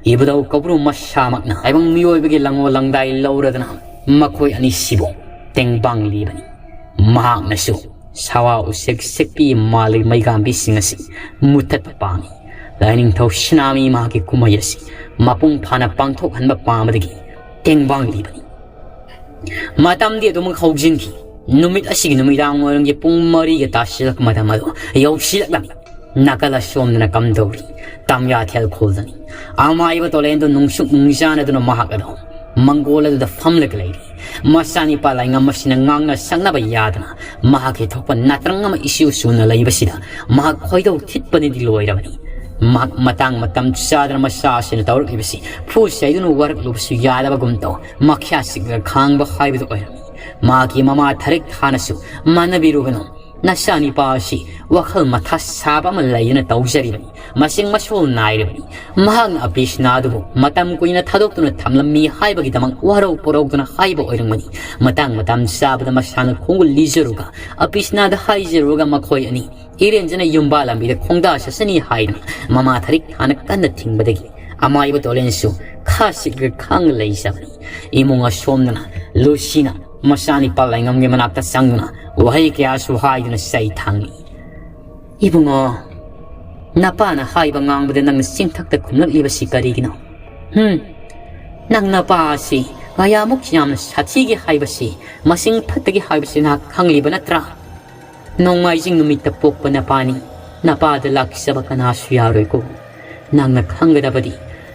ꯏꯕꯨꯙꯧ ꯀꯧꯕ꯭ꯔꯨ ꯃꯁꯥꯃꯛꯅ ꯇꯥꯏꯕꯪ ꯃꯤꯑꯣꯏꯕꯒꯤ ꯂꯪꯉꯣ ꯂꯪꯗꯥꯏ ꯂꯧꯔꯗꯨꯅ ꯃꯈꯣꯏ ꯑꯅꯤꯁꯤꯕꯨ ꯇꯦꯡꯕꯥꯡꯂꯤꯕꯅꯤ꯫ ꯃꯍꯥꯛꯅꯁꯨ ꯁꯥꯋꯥ ꯎꯆꯦꯛ ꯁꯦꯛꯄꯤ ꯃꯥꯂꯩ ꯃꯩꯒꯥꯝꯕꯤꯁꯤꯡ ꯑꯁꯤ ꯃꯨꯊꯠꯄ ꯄꯥꯝꯃꯤ꯫ ꯂꯥꯏꯅꯤꯡꯊꯧ ꯁꯤꯅꯥꯃꯤ ꯃꯍꯥꯛꯀꯤ ꯀꯨꯝꯍꯩ ꯑꯁꯤ ꯃꯄꯨꯡ ꯐꯥꯅ ꯄꯥꯡꯊꯣꯛꯍꯟꯕ ꯄꯥꯝꯕꯗꯒꯤ ꯇꯦꯡꯕꯥꯡꯂꯤꯕꯅꯤ꯫ ꯃꯇꯝꯗꯤ ꯑꯗꯨꯃꯛ ꯍꯧꯖꯤꯟꯈꯤ꯫ ꯅꯨꯃꯤꯠ ꯑꯁꯤꯒꯤ ꯅꯨꯃꯤꯗꯥꯡ ꯋꯥꯏꯔꯝꯒꯤ ꯄꯨꯡ ꯃꯔꯤꯒ ꯇꯥꯁꯤꯜꯂꯛꯄ ꯃꯇꯝ ꯑꯗꯨ ꯌꯧꯁꯤꯜꯂꯛꯂꯝꯃꯤ꯫ ꯅꯥꯀꯜ ꯑꯁꯣꯝꯗꯅ ꯀꯝꯗꯧꯔꯤ? ꯇꯝꯌꯥꯊꯦꯜ ꯈꯨꯜꯗꯅꯤ꯫ ꯑꯃꯥꯏꯕ ꯇꯣꯂꯦꯟꯗꯨ ꯅꯨꯡꯁꯨꯛ ꯅꯨꯡꯖꯥꯅꯗꯨꯅ ꯃꯍꯥꯛ ꯑꯗꯨ ꯃꯪꯒꯣꯜ ꯑꯗꯨꯗ ꯐꯝꯂꯒ ꯂꯩꯔꯤ꯫ ꯃꯆꯥꯅꯤꯄꯥ ꯂꯥꯏꯉꯝ ꯑꯁꯤꯅ ꯉꯥꯡꯅ ꯁꯛꯅꯕ ꯌꯥꯗꯅ ꯃꯍꯥꯛꯀꯤ ꯊꯣꯛꯄ ꯅꯥꯇ꯭ꯔꯪ ꯑꯃ ꯏꯁꯨ ꯁꯨꯅ ꯂꯩꯕꯁꯤꯗ ꯃꯍꯥꯛ ꯈꯣꯏꯗꯧ ꯊꯤꯠꯄꯅꯗꯤ ꯂꯣꯏꯔꯕꯅꯤ꯫ ꯃꯍꯥꯛ ꯃꯇꯥꯡ ꯃꯇꯝ ꯆꯥꯗꯅ ꯃꯆꯥ ꯑꯁꯤꯅ ꯇꯧꯔꯛꯂꯤꯕꯁꯤ ꯐꯨ ꯆꯩꯗꯨꯅ ꯋꯥꯔꯛꯂꯨꯕꯁꯨ ꯌꯥꯗꯕꯒꯨꯝ ꯇꯧ ꯃꯈ꯭ꯌꯥ ꯆꯤꯛꯂꯒ ꯈꯥꯡꯕ ꯍꯥꯏꯕꯗꯨ ꯑꯣꯏꯔꯝꯃꯤ꯫ ꯃꯍꯥꯛꯀꯤ ꯃꯃꯥ ꯊꯔꯤꯛ ꯊꯥꯅꯁꯨ ꯃꯥꯟꯅꯕꯤꯔꯨꯒꯅꯨ꯫ ꯅꯆꯥꯅꯤꯄꯥ ꯑꯁꯤ ꯋꯥꯈꯜ ꯃꯊꯥ ꯁꯥꯕ ꯑꯃ ꯂꯩꯗꯨꯅ ꯇꯧꯖꯔꯤꯕꯅꯤ꯫ ꯃꯁꯤꯡ ꯃꯁꯣꯜ ꯅꯥꯏꯔꯤꯕꯅꯤ꯫ ꯃꯍꯥꯛꯅ ꯑꯄꯤꯁꯅꯥ ꯑꯗꯨꯕꯨ ꯃꯇꯝ ꯀꯨꯏꯅ ꯊꯥꯗꯣꯛꯇꯨꯅ ꯊꯝꯂꯝꯃꯤ ꯍꯥꯏꯕꯒꯤꯗꯃꯛ ꯋꯥꯔꯧ ꯄꯨꯔꯧꯗꯨꯅ ꯍꯥꯏꯕ ꯑꯣꯏꯔꯝꯒꯅꯤ꯫ ꯃꯇꯥꯡ ꯃꯇꯝ ꯆꯥꯕꯗ ꯃꯁꯥꯅ ꯈꯣꯡꯒꯨꯜ ꯂꯤꯖꯔꯨꯒ ꯑꯄꯤꯁꯅꯥꯗ ꯍꯥꯏꯖꯔꯨꯔꯒ ꯃꯈꯣꯏ ꯑꯅꯤ ꯏꯔꯦꯟꯖꯅ ꯌꯨꯝꯕꯥ ꯂꯝꯕꯤꯗ ꯈꯣꯡꯗꯥ ꯆꯠꯁꯅꯤ ꯍꯥꯏꯗꯨꯅ ꯃꯃꯥ ꯊꯔꯤꯛ ꯊꯥꯅ ꯀꯟꯅ ꯊꯤꯡꯕꯗꯒꯤ ꯑꯃꯥꯏꯕ ꯇꯣꯂꯦꯟꯁꯨ ꯈꯥ ꯁꯤꯛꯂꯒ ꯈꯥꯡꯅ ꯂꯩꯖꯕꯅꯤ꯫ ꯏꯃꯨꯡ ꯑꯁꯣꯝꯗꯅ ꯂꯨꯁꯤꯅ ꯃꯆꯥꯅꯤꯄꯥ ꯂꯥꯏꯉꯝꯒꯤ ꯃꯅꯥꯛꯇ ꯆꯪꯗꯨꯅ ꯋꯥꯍꯩ ꯀꯌꯥꯁꯨ ꯍꯥꯏꯗꯨꯅ ꯆꯩ ꯊꯥꯡꯂꯤ꯫ "ꯏꯕꯨꯡꯉꯣ, ꯅꯄꯥꯅ ꯍꯥꯏꯕ ꯉꯥꯡꯕꯗ ꯅꯪꯅ ꯆꯤꯡꯊꯛꯇ ꯈꯨꯝꯂꯛꯂꯤꯕꯁꯤ ꯀꯔꯤꯒꯤꯅꯣ? ꯍꯨꯝ, ꯅꯪ ꯅꯄꯥ ꯑꯁꯤ ꯀꯌꯥꯃꯨꯛ ꯌꯥꯝꯅ ꯁꯥꯊꯤꯒꯦ ꯍꯥꯏꯕꯁꯤ, ꯃꯁꯤꯡ ꯊꯠꯇꯒꯦ ꯍꯥꯏꯕꯁꯤ ꯅꯍꯥꯛ ꯈꯪꯂꯤꯕ ꯅꯠꯇ꯭ꯔꯥ? ꯅꯣꯡꯃꯥꯏꯖꯤꯡ ꯅꯨꯃꯤꯠꯇ ꯄꯣꯛꯄ ꯅꯄꯥꯅꯤ꯫ ꯅꯄꯥꯗ ꯂꯥꯛꯆꯕ ꯀꯅꯥꯁꯨ ꯌꯥꯔꯣꯏꯀꯣ꯫ ꯅꯪꯅ ꯈꯪꯒꯗꯕꯗꯤ,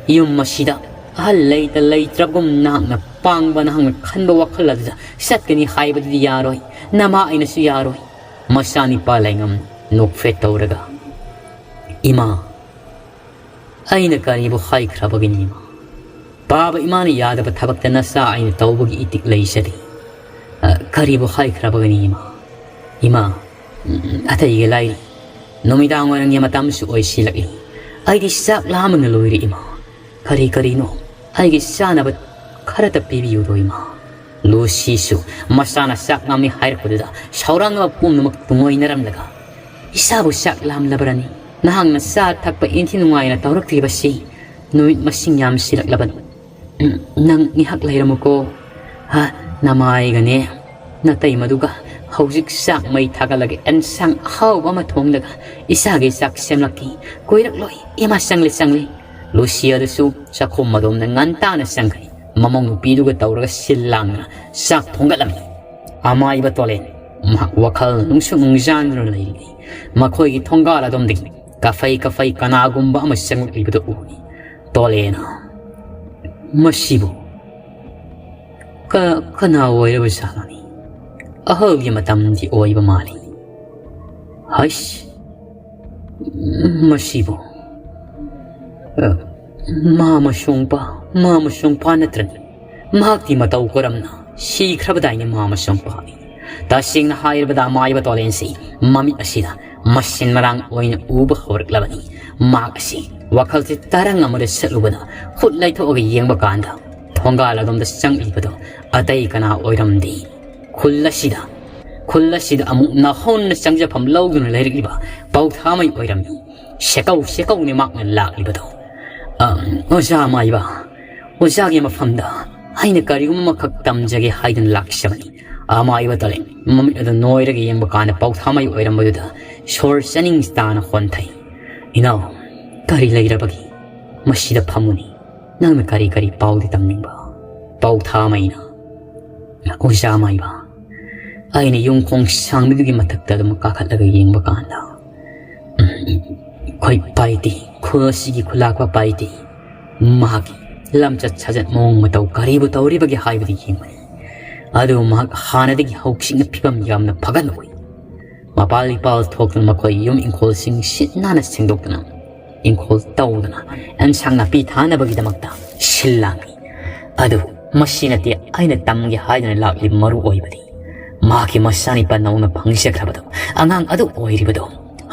ꯌꯨꯝ ꯑꯁꯤꯗ ꯑꯍꯜ ꯂꯩꯇ ꯂꯩꯇ꯭ꯔꯕꯒꯨꯝ ꯅꯍꯥꯛꯅ ꯄꯥꯡꯕ ꯅꯍꯥꯛꯅ ꯈꯟꯕ ꯋꯥꯈꯜ ꯑꯗꯨꯗ ꯆꯠꯀꯅꯤ ꯍꯥꯏꯕꯗꯨꯗꯤ ꯌꯥꯔꯣꯏ꯫ ꯅꯃꯥ ꯑꯩꯅꯁꯨ ꯌꯥꯔꯣꯏ꯫ ꯃꯆꯥꯅꯤꯄꯥ ꯂꯥꯏꯉꯝ ꯅꯣꯛꯐꯦꯠ ꯇꯧꯔꯒ, "ꯏꯃꯥ, ꯑꯩꯅ ꯀꯔꯤꯕꯨ ꯍꯥꯏꯈ꯭ꯔꯕꯒꯤꯅꯤ ꯏꯃꯥ? ꯄꯥꯕ ꯏꯃꯥꯅ ꯌꯥꯗꯕ ꯊꯕꯛꯇ ꯅꯆꯥ ꯑꯩꯅ ꯇꯧꯕꯒꯤ ꯏꯇꯤꯛ ꯂꯩꯖꯗꯦ꯫ ꯑ, ꯀꯔꯤꯕꯨ ꯍꯥꯏꯈ꯭ꯔꯕꯒꯅꯤ ꯏꯃꯥ? ꯏꯃꯥ, ꯎꯝ, ꯑꯇꯩꯒ ꯂꯥꯏꯔꯤ꯫ ꯅꯨꯃꯤꯗꯥꯡ ꯋꯥꯏꯔꯝꯒꯤ ꯃꯇꯝꯁꯨ ꯑꯣꯏꯁꯤꯜꯂꯛꯏ꯫ ꯑꯩꯗꯤ ꯆꯥꯛ ꯂꯥꯝꯕꯅ ꯂꯣꯏꯔꯦ ꯏꯃꯥ꯫ ꯀꯔꯤ ꯀꯔꯤꯅꯣ ꯑꯩꯒꯤ ꯆꯥꯅꯕ ꯈꯔꯇ ꯄꯤꯕꯤꯌꯨꯗꯣ ꯏꯃꯥ꯫ ꯂꯨꯁꯤꯁꯨ ꯃꯆꯥꯅ ꯆꯥꯛ ꯂꯥꯝꯃꯤ ꯍꯥꯏꯔꯛꯄꯗꯨꯗ ꯁꯥꯎꯔꯥꯛꯅꯕ ꯄꯨꯝꯅꯃꯛ ꯇꯨꯡꯑꯣꯏꯅꯔꯝꯂꯒ, "ꯏꯆꯥꯕꯨ ꯆꯥꯛ ꯂꯥꯝꯂꯕ꯭ꯔꯅꯤ? ꯅꯍꯥꯛꯅ ꯆꯥ ꯊꯛꯄ ꯏꯟꯊꯤ ꯅꯨꯡꯉꯥꯏꯅ ꯇꯧꯔꯛꯇ꯭ꯔꯤꯕꯁꯤ ꯅꯨꯃꯤꯠ ꯃꯁꯤꯡ ꯌꯥꯝꯁꯤꯜꯂꯛꯂꯕꯅꯤ꯫ ꯅꯪ ꯉꯥꯏꯍꯥꯛ ꯂꯩꯔꯝꯃꯨꯀꯣ꯫ ꯍꯥ, ꯅꯃꯥꯏꯒꯅꯦ ꯅꯇꯩꯃꯗꯨꯒ ꯍꯧꯖꯤꯛ ꯆꯥꯛ ꯃꯩ ꯊꯥꯒꯠꯂꯒ ꯑꯦꯟꯁꯥꯡ ꯑꯍꯥꯎꯕ ꯑꯃ ꯊꯣꯡꯂꯒ ꯏꯆꯥꯒꯤ ꯆꯥꯛ ꯁꯦꯝꯂꯛꯈꯤ꯫ ꯀꯨꯏꯔꯛꯂꯣꯏ ꯏꯃꯥ, ꯆꯪꯂꯦ, ꯆꯪꯂꯦ꯫" ꯂꯨꯁꯤ ꯑꯗꯨꯁꯨ ꯆꯥꯛꯈꯨꯝ ꯑꯗꯣꯝꯗ ꯉꯟꯇꯥꯅ ꯆꯪꯈ꯭ꯔꯦ꯫ ꯃꯃꯧ ꯅꯨꯄꯤꯗꯨꯒ ꯇꯧꯔꯒ ꯁꯤꯜ ꯂꯥꯡꯗꯨꯅ ꯆꯥꯛ ꯊꯣꯡꯒꯠꯂꯝꯃꯤ꯫ ꯑꯃꯥꯏꯕ ꯇꯣꯂꯦꯟ ꯃꯍꯥꯛ ꯋꯥꯈꯜ ꯅꯨꯡꯁꯨ ꯅꯨꯡꯖꯥꯟꯗꯨꯅ ꯂꯩꯔꯤꯉꯩ ꯃꯈꯣꯏꯒꯤ ꯊꯣꯡꯒꯥꯜ ꯑꯗꯣꯝꯗꯒꯤ ꯀꯐꯩ ꯀꯐꯩ ꯀꯅꯥꯒꯨꯝꯕ ꯑꯃ ꯆꯪꯂꯛꯂꯤꯕꯗꯨ ꯎꯔꯤ꯫ ꯇꯣꯂꯦꯟꯅ, "ꯃꯁꯤꯕꯨ ꯀ-, ꯀꯅꯥ ꯑꯣꯏꯔꯕꯖꯥꯠꯅꯣꯅꯤ? ꯑꯍꯜꯒꯤ ꯃꯇꯝꯗꯤ ꯑꯣꯏꯕ ꯃꯥꯜꯂꯤ꯫ ꯍꯩꯁ, ꯃꯁꯤꯕꯨ, ꯑ, ꯃꯥ ꯃꯁꯣꯡꯄ, ꯃꯥ ꯃꯁꯣꯡꯄ ꯅꯠꯇ꯭ꯔꯅꯤ? ꯃꯍꯥꯛꯇꯤ ꯃꯇꯧ ꯀꯔꯝꯅ ꯁꯤꯈ꯭ꯔꯕꯗꯥꯏꯅꯦ ꯃꯥ ꯃꯁꯣꯡꯄ?" ꯇꯁꯦꯡꯅ ꯍꯥꯏꯔꯕꯗ, ꯑꯃꯥꯏꯕ ꯇꯣꯂꯦꯟꯁꯤ ꯃꯃꯤꯠ ꯑꯁꯤꯗ ꯃꯁꯤꯟ ꯃꯔꯥꯡ ꯑꯣꯏꯅ ꯎꯕ ꯍꯧꯔꯛꯂꯕꯅꯤ꯫ ꯃꯍꯥꯛ ꯑꯁꯤ ꯋꯥꯈꯜꯁꯦ ꯇꯔꯪ ꯑꯃꯗ ꯆꯠꯂꯨꯕꯗ ꯈꯨꯠ ꯂꯩꯊꯣꯛꯑꯒ ꯌꯦꯡꯕ ꯀꯥꯟꯗ ꯊꯣꯡꯒꯥꯜ ꯑꯗꯣꯝꯗ ꯆꯪꯂꯤꯕꯗꯣ ꯑꯇꯩ ꯀꯅꯥ ꯑꯣꯏꯔꯝꯗꯦ꯫ ꯈꯨꯜ ꯑꯁꯤꯗ, ꯈꯨꯜ ꯑꯁꯤꯗ ꯑꯃꯨꯛ ꯅꯧꯍꯧꯅ ꯆꯪꯖꯐꯝ ꯂꯧꯗꯨꯅ ꯂꯩꯔꯛꯂꯤꯕ ꯄꯧꯊꯥꯃꯩ ꯑꯣꯏꯔꯝꯃꯤ꯫ ꯁꯦꯀꯧ ꯁꯦꯀꯧꯅꯤ ꯃꯍꯥꯛꯅ ꯂꯥꯛꯂꯤꯕꯗꯣ꯫ "ꯑ, ꯑꯣꯖꯥ ꯑꯃꯥꯏꯕ, ꯑꯣꯖꯥꯒꯤ ꯃꯐꯝꯗ ꯑꯩꯅ ꯀꯔꯤꯒꯨꯝꯕ ꯑꯃꯈꯛ ꯇꯝꯖꯒꯦ ꯍꯥꯏꯗꯨꯅ ꯂꯥꯛꯆꯕꯅꯤ꯫" ꯑꯃꯥꯏꯕ ꯇꯣꯂꯦꯟ ꯃꯃꯤꯠ ꯑꯗꯨ ꯅꯣꯏꯔꯒ ꯌꯦꯡꯕ ꯀꯥꯟꯗ ꯄꯧꯊꯥꯃꯩ ꯑꯣꯏꯔꯝꯕꯗꯨꯗ ꯁꯣꯔ ꯆꯥꯅꯤꯡ ꯇꯥꯅ ꯍꯣꯟꯊꯩ꯫ "ꯏꯅꯥꯎ, ꯀꯔꯤ ꯂꯩꯔꯕꯒꯦ? ꯃꯁꯤꯗ ꯐꯝꯃꯨꯅꯤ꯫ ꯅꯪꯅ ꯀꯔꯤ ꯀꯔꯤ ꯄꯥꯎꯗꯤ ꯇꯝꯅꯤꯡꯕ?" ꯄꯧꯊꯥꯃꯩꯅ, "ꯑꯣꯖꯥ ꯑꯃꯥꯏꯕ, ꯑꯩꯅ ꯌꯨꯝ ꯈꯣꯡ ꯁꯥꯡꯕꯤꯗꯨꯒꯤ ꯃꯊꯛꯇ ꯑꯗꯨꯝ ꯀꯥꯈꯠꯂꯒ ꯌꯦꯡꯕ ꯀꯥꯟꯗ, ꯑꯩꯈꯣꯏ ꯄꯥꯏꯇꯤ, ꯈꯨꯜ ꯑꯁꯤꯒꯤ ꯈꯨꯂꯥꯛꯄ ꯄꯥꯏꯇꯤ, ꯃꯍꯥꯛꯀꯤ ꯂꯝꯆꯠ ꯁꯥꯖꯠ ꯃꯑꯣꯡ ꯃꯇꯧ ꯀꯔꯤꯕꯨ ꯇꯧꯔꯤꯕꯒꯦ ꯍꯥꯏꯕꯗꯨ ꯌꯦꯡꯕꯅꯤ꯫ ꯑꯗꯨꯕꯨ ꯃꯍꯥꯛ ꯍꯥꯟꯅꯗꯒꯤ ꯍꯧꯖꯤꯛꯅ ꯐꯤꯕꯝ ꯌꯥꯝꯅ ꯐꯒꯠꯅ ꯎꯏ꯫ ꯃꯄꯥꯜ ꯏꯄꯥꯜ ꯊꯣꯛꯇꯨꯅ ꯃꯈꯣꯏ ꯌꯨꯝ ꯏꯪꯈꯣꯜꯁꯤꯡ ꯁꯤꯠ ꯅꯥꯟꯅ ꯁꯦꯡꯗꯣꯛꯇꯨꯅ ꯏꯪꯈꯣꯜ ꯇꯧꯗꯨꯅ ꯑꯦꯟꯁꯥꯡ ꯅꯥꯄꯤ ꯊꯥꯅꯕꯒꯤꯗꯃꯛꯇ ꯁꯤꯜ ꯂꯥꯡꯏ꯫ ꯑꯗꯨꯕꯨ ꯃꯁꯤ ꯅꯠꯇꯦ ꯑꯩꯅ ꯇꯝꯒꯦ ꯍꯥꯏꯗꯨꯅ ꯂꯥꯛꯂꯤꯕ ꯃꯔꯨ ꯑꯣꯏꯕꯗꯤ꯫ ꯃꯍꯥꯛꯀꯤ ꯃꯆꯥꯅꯤꯄꯥ ꯅꯧꯅ ꯐꯪꯖꯈ꯭ꯔꯕꯗꯣ, ꯑꯉꯥꯡ ꯑꯗꯨ ꯑꯣꯏꯔꯤꯕꯗꯣ,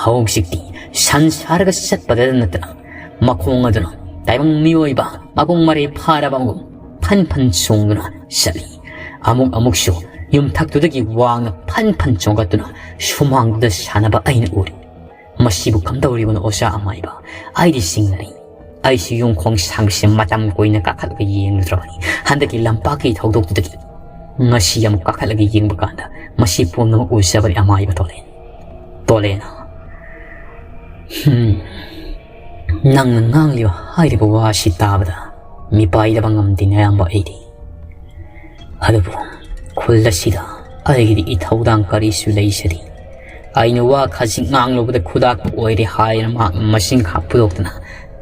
ꯍꯧꯖꯤꯛꯇꯤ ꯁꯟ ꯁꯥꯔꯒ ꯆꯠꯄꯗ ꯅꯠꯇꯅ ꯃꯈꯣꯡ ꯑꯗꯨꯅ ꯇꯥꯏꯕꯪ ꯃꯤꯑꯣꯏꯕ ꯃꯄꯨꯡ ꯃꯔꯩ ꯐꯥꯔꯕ ꯑꯃꯒꯨꯝ ꯐꯟ ꯐꯟ ꯆꯣꯡꯗꯨꯅ ꯆꯠꯂꯤ꯫ ꯑꯃꯨꯛ ꯑꯃꯨꯛꯁꯨ ꯌꯨꯝꯊꯛꯇꯨꯗꯒꯤ ꯋꯥꯡꯅ ꯐꯟ ꯐꯟ ꯆꯣꯡꯒꯠꯇꯨꯅ ꯁꯨꯃꯥꯡꯗꯨꯗ ꯁꯥꯟꯅꯕ ꯑꯩꯅ ꯎꯔꯤ꯫ "ꯃꯁꯤꯕꯨ ꯀꯝꯗꯧꯔꯤꯕꯅꯣ, ꯑꯣꯖꯥ ꯑꯃꯥꯏꯕ?" ꯑꯩꯗꯤ ꯆꯤꯡꯅꯔꯤ꯫ ꯑꯩꯁꯨ ꯌꯨꯝꯈꯣꯡ ꯁꯥꯡꯕꯁꯦ ꯃꯇꯝ ꯀꯨꯏꯅ ꯀꯥꯈꯠꯂꯒ ꯌꯦꯡꯂꯨꯗ꯭ꯔꯕꯅꯤ꯫ ꯍꯟꯗꯛꯀꯤ ꯂꯝꯄꯥꯛꯀꯤ ꯊꯧꯗꯣꯛꯇꯨꯗꯒꯤ ꯉꯁꯤ ꯑꯃꯨꯛ ꯀꯥꯈꯠꯂꯒ ꯌꯦꯡꯕ ꯀꯥꯟꯗ ꯃꯁꯤ ꯄꯨꯝꯅꯃꯛ ꯎꯖꯕꯅꯤ, ꯑꯃꯥꯏꯕ ꯇꯣꯂꯦꯟ꯫ ꯇꯣꯂꯦꯟ꯫ ꯍꯝ꯫ ꯅꯪꯅ ꯉꯥꯡꯂꯤꯕ ꯍꯥꯏꯔꯤꯕ ꯋꯥꯁꯤ ꯇꯥꯕꯗ ꯃꯤꯄꯥꯏꯗꯕ ꯉꯝꯗꯦ, ꯅꯌꯥꯝꯕ ꯑꯩꯗꯤ꯫ ꯑꯗꯨꯕꯨ ꯈꯨꯜ ꯑꯁꯤꯗ ꯑꯩꯒꯤꯗꯤ ꯏꯊꯧꯗꯥꯡ ꯀꯔꯤꯁꯨ ꯂꯩꯖꯗꯦ꯫ ꯑꯩꯅ ꯋꯥ ꯈꯖꯤꯛ ꯉꯥꯡꯂꯨꯕꯗ ꯈꯨꯗꯥꯛꯄ ꯑꯣꯏꯔꯦ ꯍꯥꯏꯅ ꯃꯍꯥꯛꯅ ꯃꯁꯤꯡ ꯈꯥꯛ ꯄꯨꯊꯣꯛꯇꯨꯅ,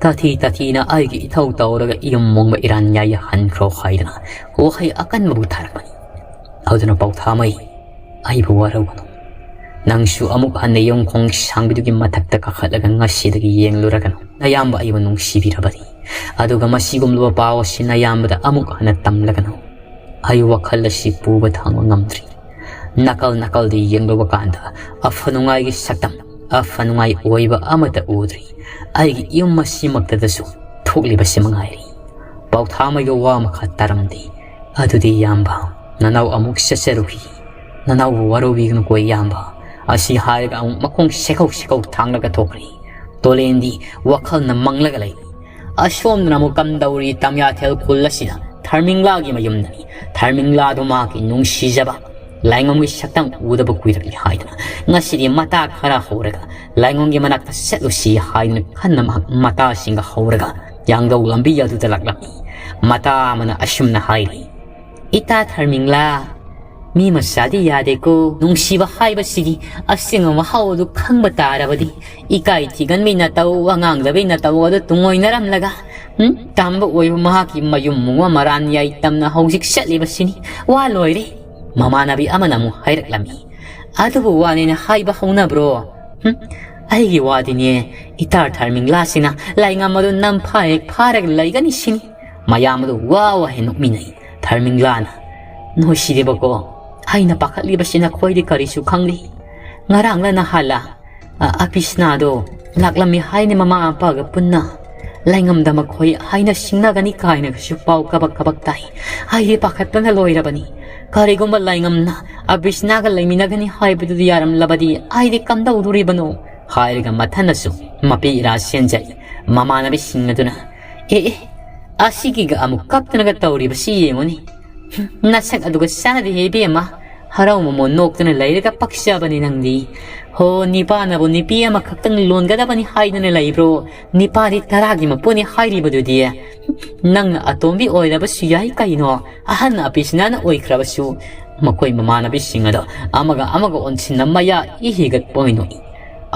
ꯇꯥꯊꯤ ꯇꯥꯊꯤꯅ ꯑꯩꯒꯤ ꯏꯊꯧ ꯇꯧꯔꯒ ꯏꯌꯨꯝ ꯃꯣꯡꯕ ꯏꯔꯥꯟ ꯌꯥꯏ ꯍꯟꯈ꯭ꯔꯣ ꯍꯥꯏꯗꯨꯅ ꯋꯥꯍꯩ ꯑꯀꯟꯕꯕꯨ ꯊꯥꯔꯛꯄꯅꯤ꯫ ꯑꯗꯨꯅ ꯄꯥꯎꯊꯥꯃꯩ, ꯑꯩꯕꯨ ꯋꯥꯔꯧꯒꯅꯨ꯫ ꯅꯪꯁꯨ ꯑꯃꯨꯛ ꯍꯟꯅ ꯌꯨꯝꯈꯣꯡ ꯁꯥꯡꯕꯤꯗꯨꯒꯤ ꯃꯊꯛꯇ ꯀꯥꯈꯠꯂꯒ ꯉꯁꯤꯗꯒꯤ ꯌꯦꯡꯂꯨꯔꯒꯅꯨ꯫ ꯅꯌꯥꯝꯕ ꯑꯩꯕꯨ ꯅꯨꯡꯁꯤꯕꯤꯔꯕꯗꯤ꯫ ꯑꯗꯨꯒ ꯃꯁꯤꯒꯨꯝꯂꯕ ꯄꯥꯎ ꯑꯁꯤ ꯅꯌꯥꯝꯕꯗ ꯑꯃꯨꯛ ꯍꯟꯅ ꯇꯝꯂꯒꯅꯨ꯫ ꯑꯩ ꯋꯥꯈꯜ ꯑꯁꯤ ꯄꯨꯕ ꯊꯥꯡꯕ ꯉꯝꯗ꯭ꯔꯤ꯫ ꯅꯥꯀꯜ ꯅꯥꯀꯜꯗ ꯌꯦꯡꯂꯨꯕ ꯀꯥꯟꯗ ꯑꯐ ꯅꯨꯡꯉꯥꯏꯒꯤ ꯁꯛꯇꯝ, ꯑꯐ ꯅꯨꯡꯉꯥꯏ ꯑꯣꯏꯕ ꯑꯃꯠꯇ ꯎꯗ꯭ꯔꯤ꯫ ꯑꯩꯒꯤ ꯌꯨꯝ ꯑꯁꯤꯃꯛꯇꯗꯁꯨ ꯊꯣꯛꯂꯤꯕꯁꯤ ꯃꯉꯥꯏꯔꯤ꯫ ꯄꯥꯎꯊꯥꯃꯩꯒ ꯋꯥ ꯃꯈꯥ ꯇꯥꯔꯝꯗꯦ꯫ ꯑꯗꯨꯗꯤ ꯏꯌꯥꯝꯕ, ꯅꯅꯥꯎ ꯑꯃꯨꯛ ꯆꯠꯆꯔꯨꯈꯤ꯫ ꯅꯅꯥꯎꯕꯨ ꯋꯥꯔꯧꯕꯤꯒꯅꯨꯀꯣ ꯏꯌꯥꯝꯕ꯫ ꯑꯁꯤ ꯍꯥꯏꯔꯒ ꯑꯃꯨꯛ ꯃꯈꯣꯡ ꯁꯦꯀꯧ ꯁꯦꯀꯧ ꯊꯥꯡꯂꯒ ꯊꯣꯛꯈ꯭ꯔꯦ꯫ ꯇꯣꯂꯦꯟꯗꯤ ꯋꯥꯈꯜꯅ ꯃꯪꯂꯒ ꯂꯩ꯫ ꯑꯁꯣꯝꯗꯅ ꯑꯃꯨꯛ ꯀꯝꯗꯧꯔꯤ ꯇꯝꯌꯥꯊꯦꯜ ꯈꯨꯜ ꯑꯁꯤꯗ ꯊꯔꯃꯤꯡꯂꯥꯒꯤ ꯃꯌꯨꯝꯗꯅꯤ꯫ ꯊꯔꯃꯤꯡꯂꯥꯗꯨ ꯃꯍꯥꯛꯀꯤ ꯅꯨꯡꯁꯤꯖꯕ ꯂꯥꯏꯉꯝꯒꯤ ꯁꯛꯇꯝ ꯎꯗꯕ ꯀꯨꯏꯔꯛꯂꯤ ꯍꯥꯏꯗꯨꯅ ꯉꯁꯤꯗꯤ ꯃꯇꯥ ꯈꯔ ꯍꯧꯔꯒ ꯂꯥꯏꯉꯝꯒꯤ ꯃꯅꯥꯛꯇ ꯆꯠꯂꯨꯁꯤ ꯍꯥꯏꯗꯨꯅ ꯈꯟꯅ ꯃꯍꯥꯛ ꯃꯇꯥꯁꯤꯡꯒ ꯍꯧꯔꯒ ꯌꯥꯡꯗꯧ ꯂꯝꯕꯤ ꯑꯗꯨꯗ ꯂꯥꯛꯂꯝꯃꯤ꯫ ꯃꯇꯥ ꯑꯃꯅ ꯑꯁꯨꯝꯅ ꯍꯥꯏꯔꯤ, "ꯏꯇꯥ ꯊꯔꯃꯤꯡꯂꯥ, ꯃꯤ ꯃꯆꯥꯗꯤ ꯌꯥꯗꯦꯀꯣ꯫ ꯅꯨꯡꯁꯤꯕ ꯍꯥꯏꯕꯁꯤꯒꯤ ꯑꯁꯦꯡꯕ ꯃꯍꯥꯎ ꯑꯗꯨ ꯈꯪꯕ ꯇꯥꯔꯕꯗꯤ ꯏꯀꯥꯏ ꯊꯤꯒꯟꯕꯤ ꯅꯇꯧ, ꯑꯉꯥꯡꯗꯕꯤ ꯅꯇꯧ ꯑꯗꯨ ꯇꯨꯡꯑꯣꯏꯅꯔꯝꯂꯒ, ꯎꯝ, ꯇꯝꯕ ꯑꯣꯏꯕ ꯃꯍꯥꯛꯀꯤ ꯃꯌꯨꯝ ꯃꯨꯡ ꯑꯃ ꯔꯥꯟ ꯌꯥꯏ ꯇꯝꯅ ꯍꯧꯖꯤꯛ ꯆꯠꯂꯤꯕꯁꯤꯅꯤ꯫ ꯋꯥ ꯂꯣꯏꯔꯦ꯫" ꯃꯃꯥꯟꯅꯕꯤ ꯑꯃꯅ ꯑꯃꯨꯛ ꯍꯥꯏꯔꯛꯂꯝꯃꯤ, "ꯑꯗꯨꯕꯨ ꯋꯥꯅꯦꯅ ꯍꯥꯏꯕ ꯍꯧꯅꯕ꯭ꯔꯣ? ꯎꯝ, ꯑꯩꯒꯤ ꯋꯥꯗꯤꯅꯦ, ꯏꯇꯥ ꯊꯔꯃꯤꯡꯂꯥꯁꯤꯅ ꯂꯥꯏꯉꯝ ꯑꯗꯨ ꯅꯝꯐꯥ ꯍꯦꯛ ꯐꯥꯔꯒ ꯂꯩꯒꯅꯤ ꯁꯤꯅꯤ꯫ ꯃꯌꯥꯝ ꯑꯗꯨ ꯋꯥ ꯋꯥ ꯍꯦꯛ ꯅꯣꯛꯃꯤꯟꯅꯩ꯫ ꯊꯔꯃꯤꯡꯂꯥꯅ, "ꯅꯣꯏꯁꯤꯗꯤꯕꯀꯣ, ꯑꯩꯅ ꯄꯥꯈꯠꯂꯤꯕꯁꯤ ꯅꯈꯣꯏꯗꯤ ꯀꯔꯤꯁꯨ ꯈꯪꯗꯦ꯫ ꯉꯔꯥꯡꯂ ꯅꯍꯥꯟꯂ, ꯑ, ꯑꯕꯤꯁꯅꯥꯗꯣ ꯂꯥꯛꯂꯝꯃꯤ ꯍꯥꯏꯅ ꯃꯃꯥ ꯃꯄꯥꯒ ꯄꯨꯟꯅ꯫ ꯂꯥꯏꯉꯝꯗ ꯃꯈꯣꯏ ꯍꯥꯏꯅ ꯁꯤꯡꯅꯒꯅꯤ ꯀꯥꯏꯅꯒꯁꯨ ꯄꯥꯎ ꯀꯕꯛ ꯀꯕꯛ ꯇꯥꯏ꯫ ꯑꯩꯗꯤ ꯄꯥꯈꯠꯄꯅ ꯂꯣꯏꯔꯕꯅꯤ꯫ ꯀꯔꯤꯒꯨꯝꯕ ꯂꯥꯏꯉꯝꯅ ꯑꯕꯤꯁꯅꯥꯒ ꯂꯩꯃꯤꯟꯅꯒꯅꯤ ꯍꯥꯏꯕꯗꯨꯗꯤ ꯌꯥꯔꯝꯂꯕꯗꯤ ꯑꯩꯗꯤ ꯀꯝꯗꯧꯗꯣꯔꯤꯕꯅꯣ?" ꯍꯥꯏꯔꯒ ꯃꯊꯟꯗꯁꯨ ꯃꯄꯤ ꯏꯔꯥ ꯁꯦꯟꯖꯩ꯫ ꯃꯃꯥꯟꯅꯕꯤꯁꯤꯡ ꯑꯗꯨꯅ, "ꯑꯦ, ꯑꯦ, ꯑꯁꯤꯒꯤꯒ ꯑꯃꯨꯛ ꯀꯞꯇꯅꯒ ꯇꯧꯔꯤꯕꯁꯤ ꯌꯦꯡꯉꯨꯅꯦ꯫ ꯅꯁꯛ ꯑꯗꯨꯒ ꯆꯥꯟꯅꯗꯦꯍꯦ ꯏꯕꯦꯝꯃ꯫ ꯍꯔꯥꯎ ꯃꯃꯣꯟ ꯅꯣꯛꯇꯨꯅ ꯂꯩꯔꯒ ꯄꯛꯆꯕꯅꯤ ꯅꯪꯗꯤ꯫ ꯍꯣ, ꯅꯤꯄꯥꯅꯕꯨ ꯅꯨꯄꯤ ꯑꯃꯈꯛꯇꯪ ꯂꯣꯟꯒꯗꯕꯅꯤ ꯍꯥꯏꯗꯨꯅ ꯂꯩꯕ꯭ꯔꯣ? ꯅꯤꯄꯥꯗꯤ ꯇꯔꯥꯒꯤ ꯃꯄꯨꯅꯤ ꯍꯥꯏꯔꯤꯕꯗꯨꯗꯤ꯫ ꯅꯪꯅ ꯑꯇꯣꯝꯕꯤ ꯑꯣꯏꯔꯕꯁꯨ ꯌꯥꯏ ꯀꯩꯅꯣ, ꯑꯍꯟ ꯑꯕꯤꯁꯅꯥꯅ ꯑꯣꯏꯈ꯭ꯔꯕꯁꯨ꯫" ꯃꯈꯣꯏ ꯃꯃꯥꯟꯅꯕꯤꯁꯤꯡ ꯑꯗꯣ ꯑꯃꯒ ꯑꯃꯒ ꯑꯣꯟꯁꯤꯟꯅ ꯃꯌꯥ ꯏ ꯍꯤꯒꯠꯄ ꯑꯣꯏꯅ ꯅꯣꯛꯏ꯫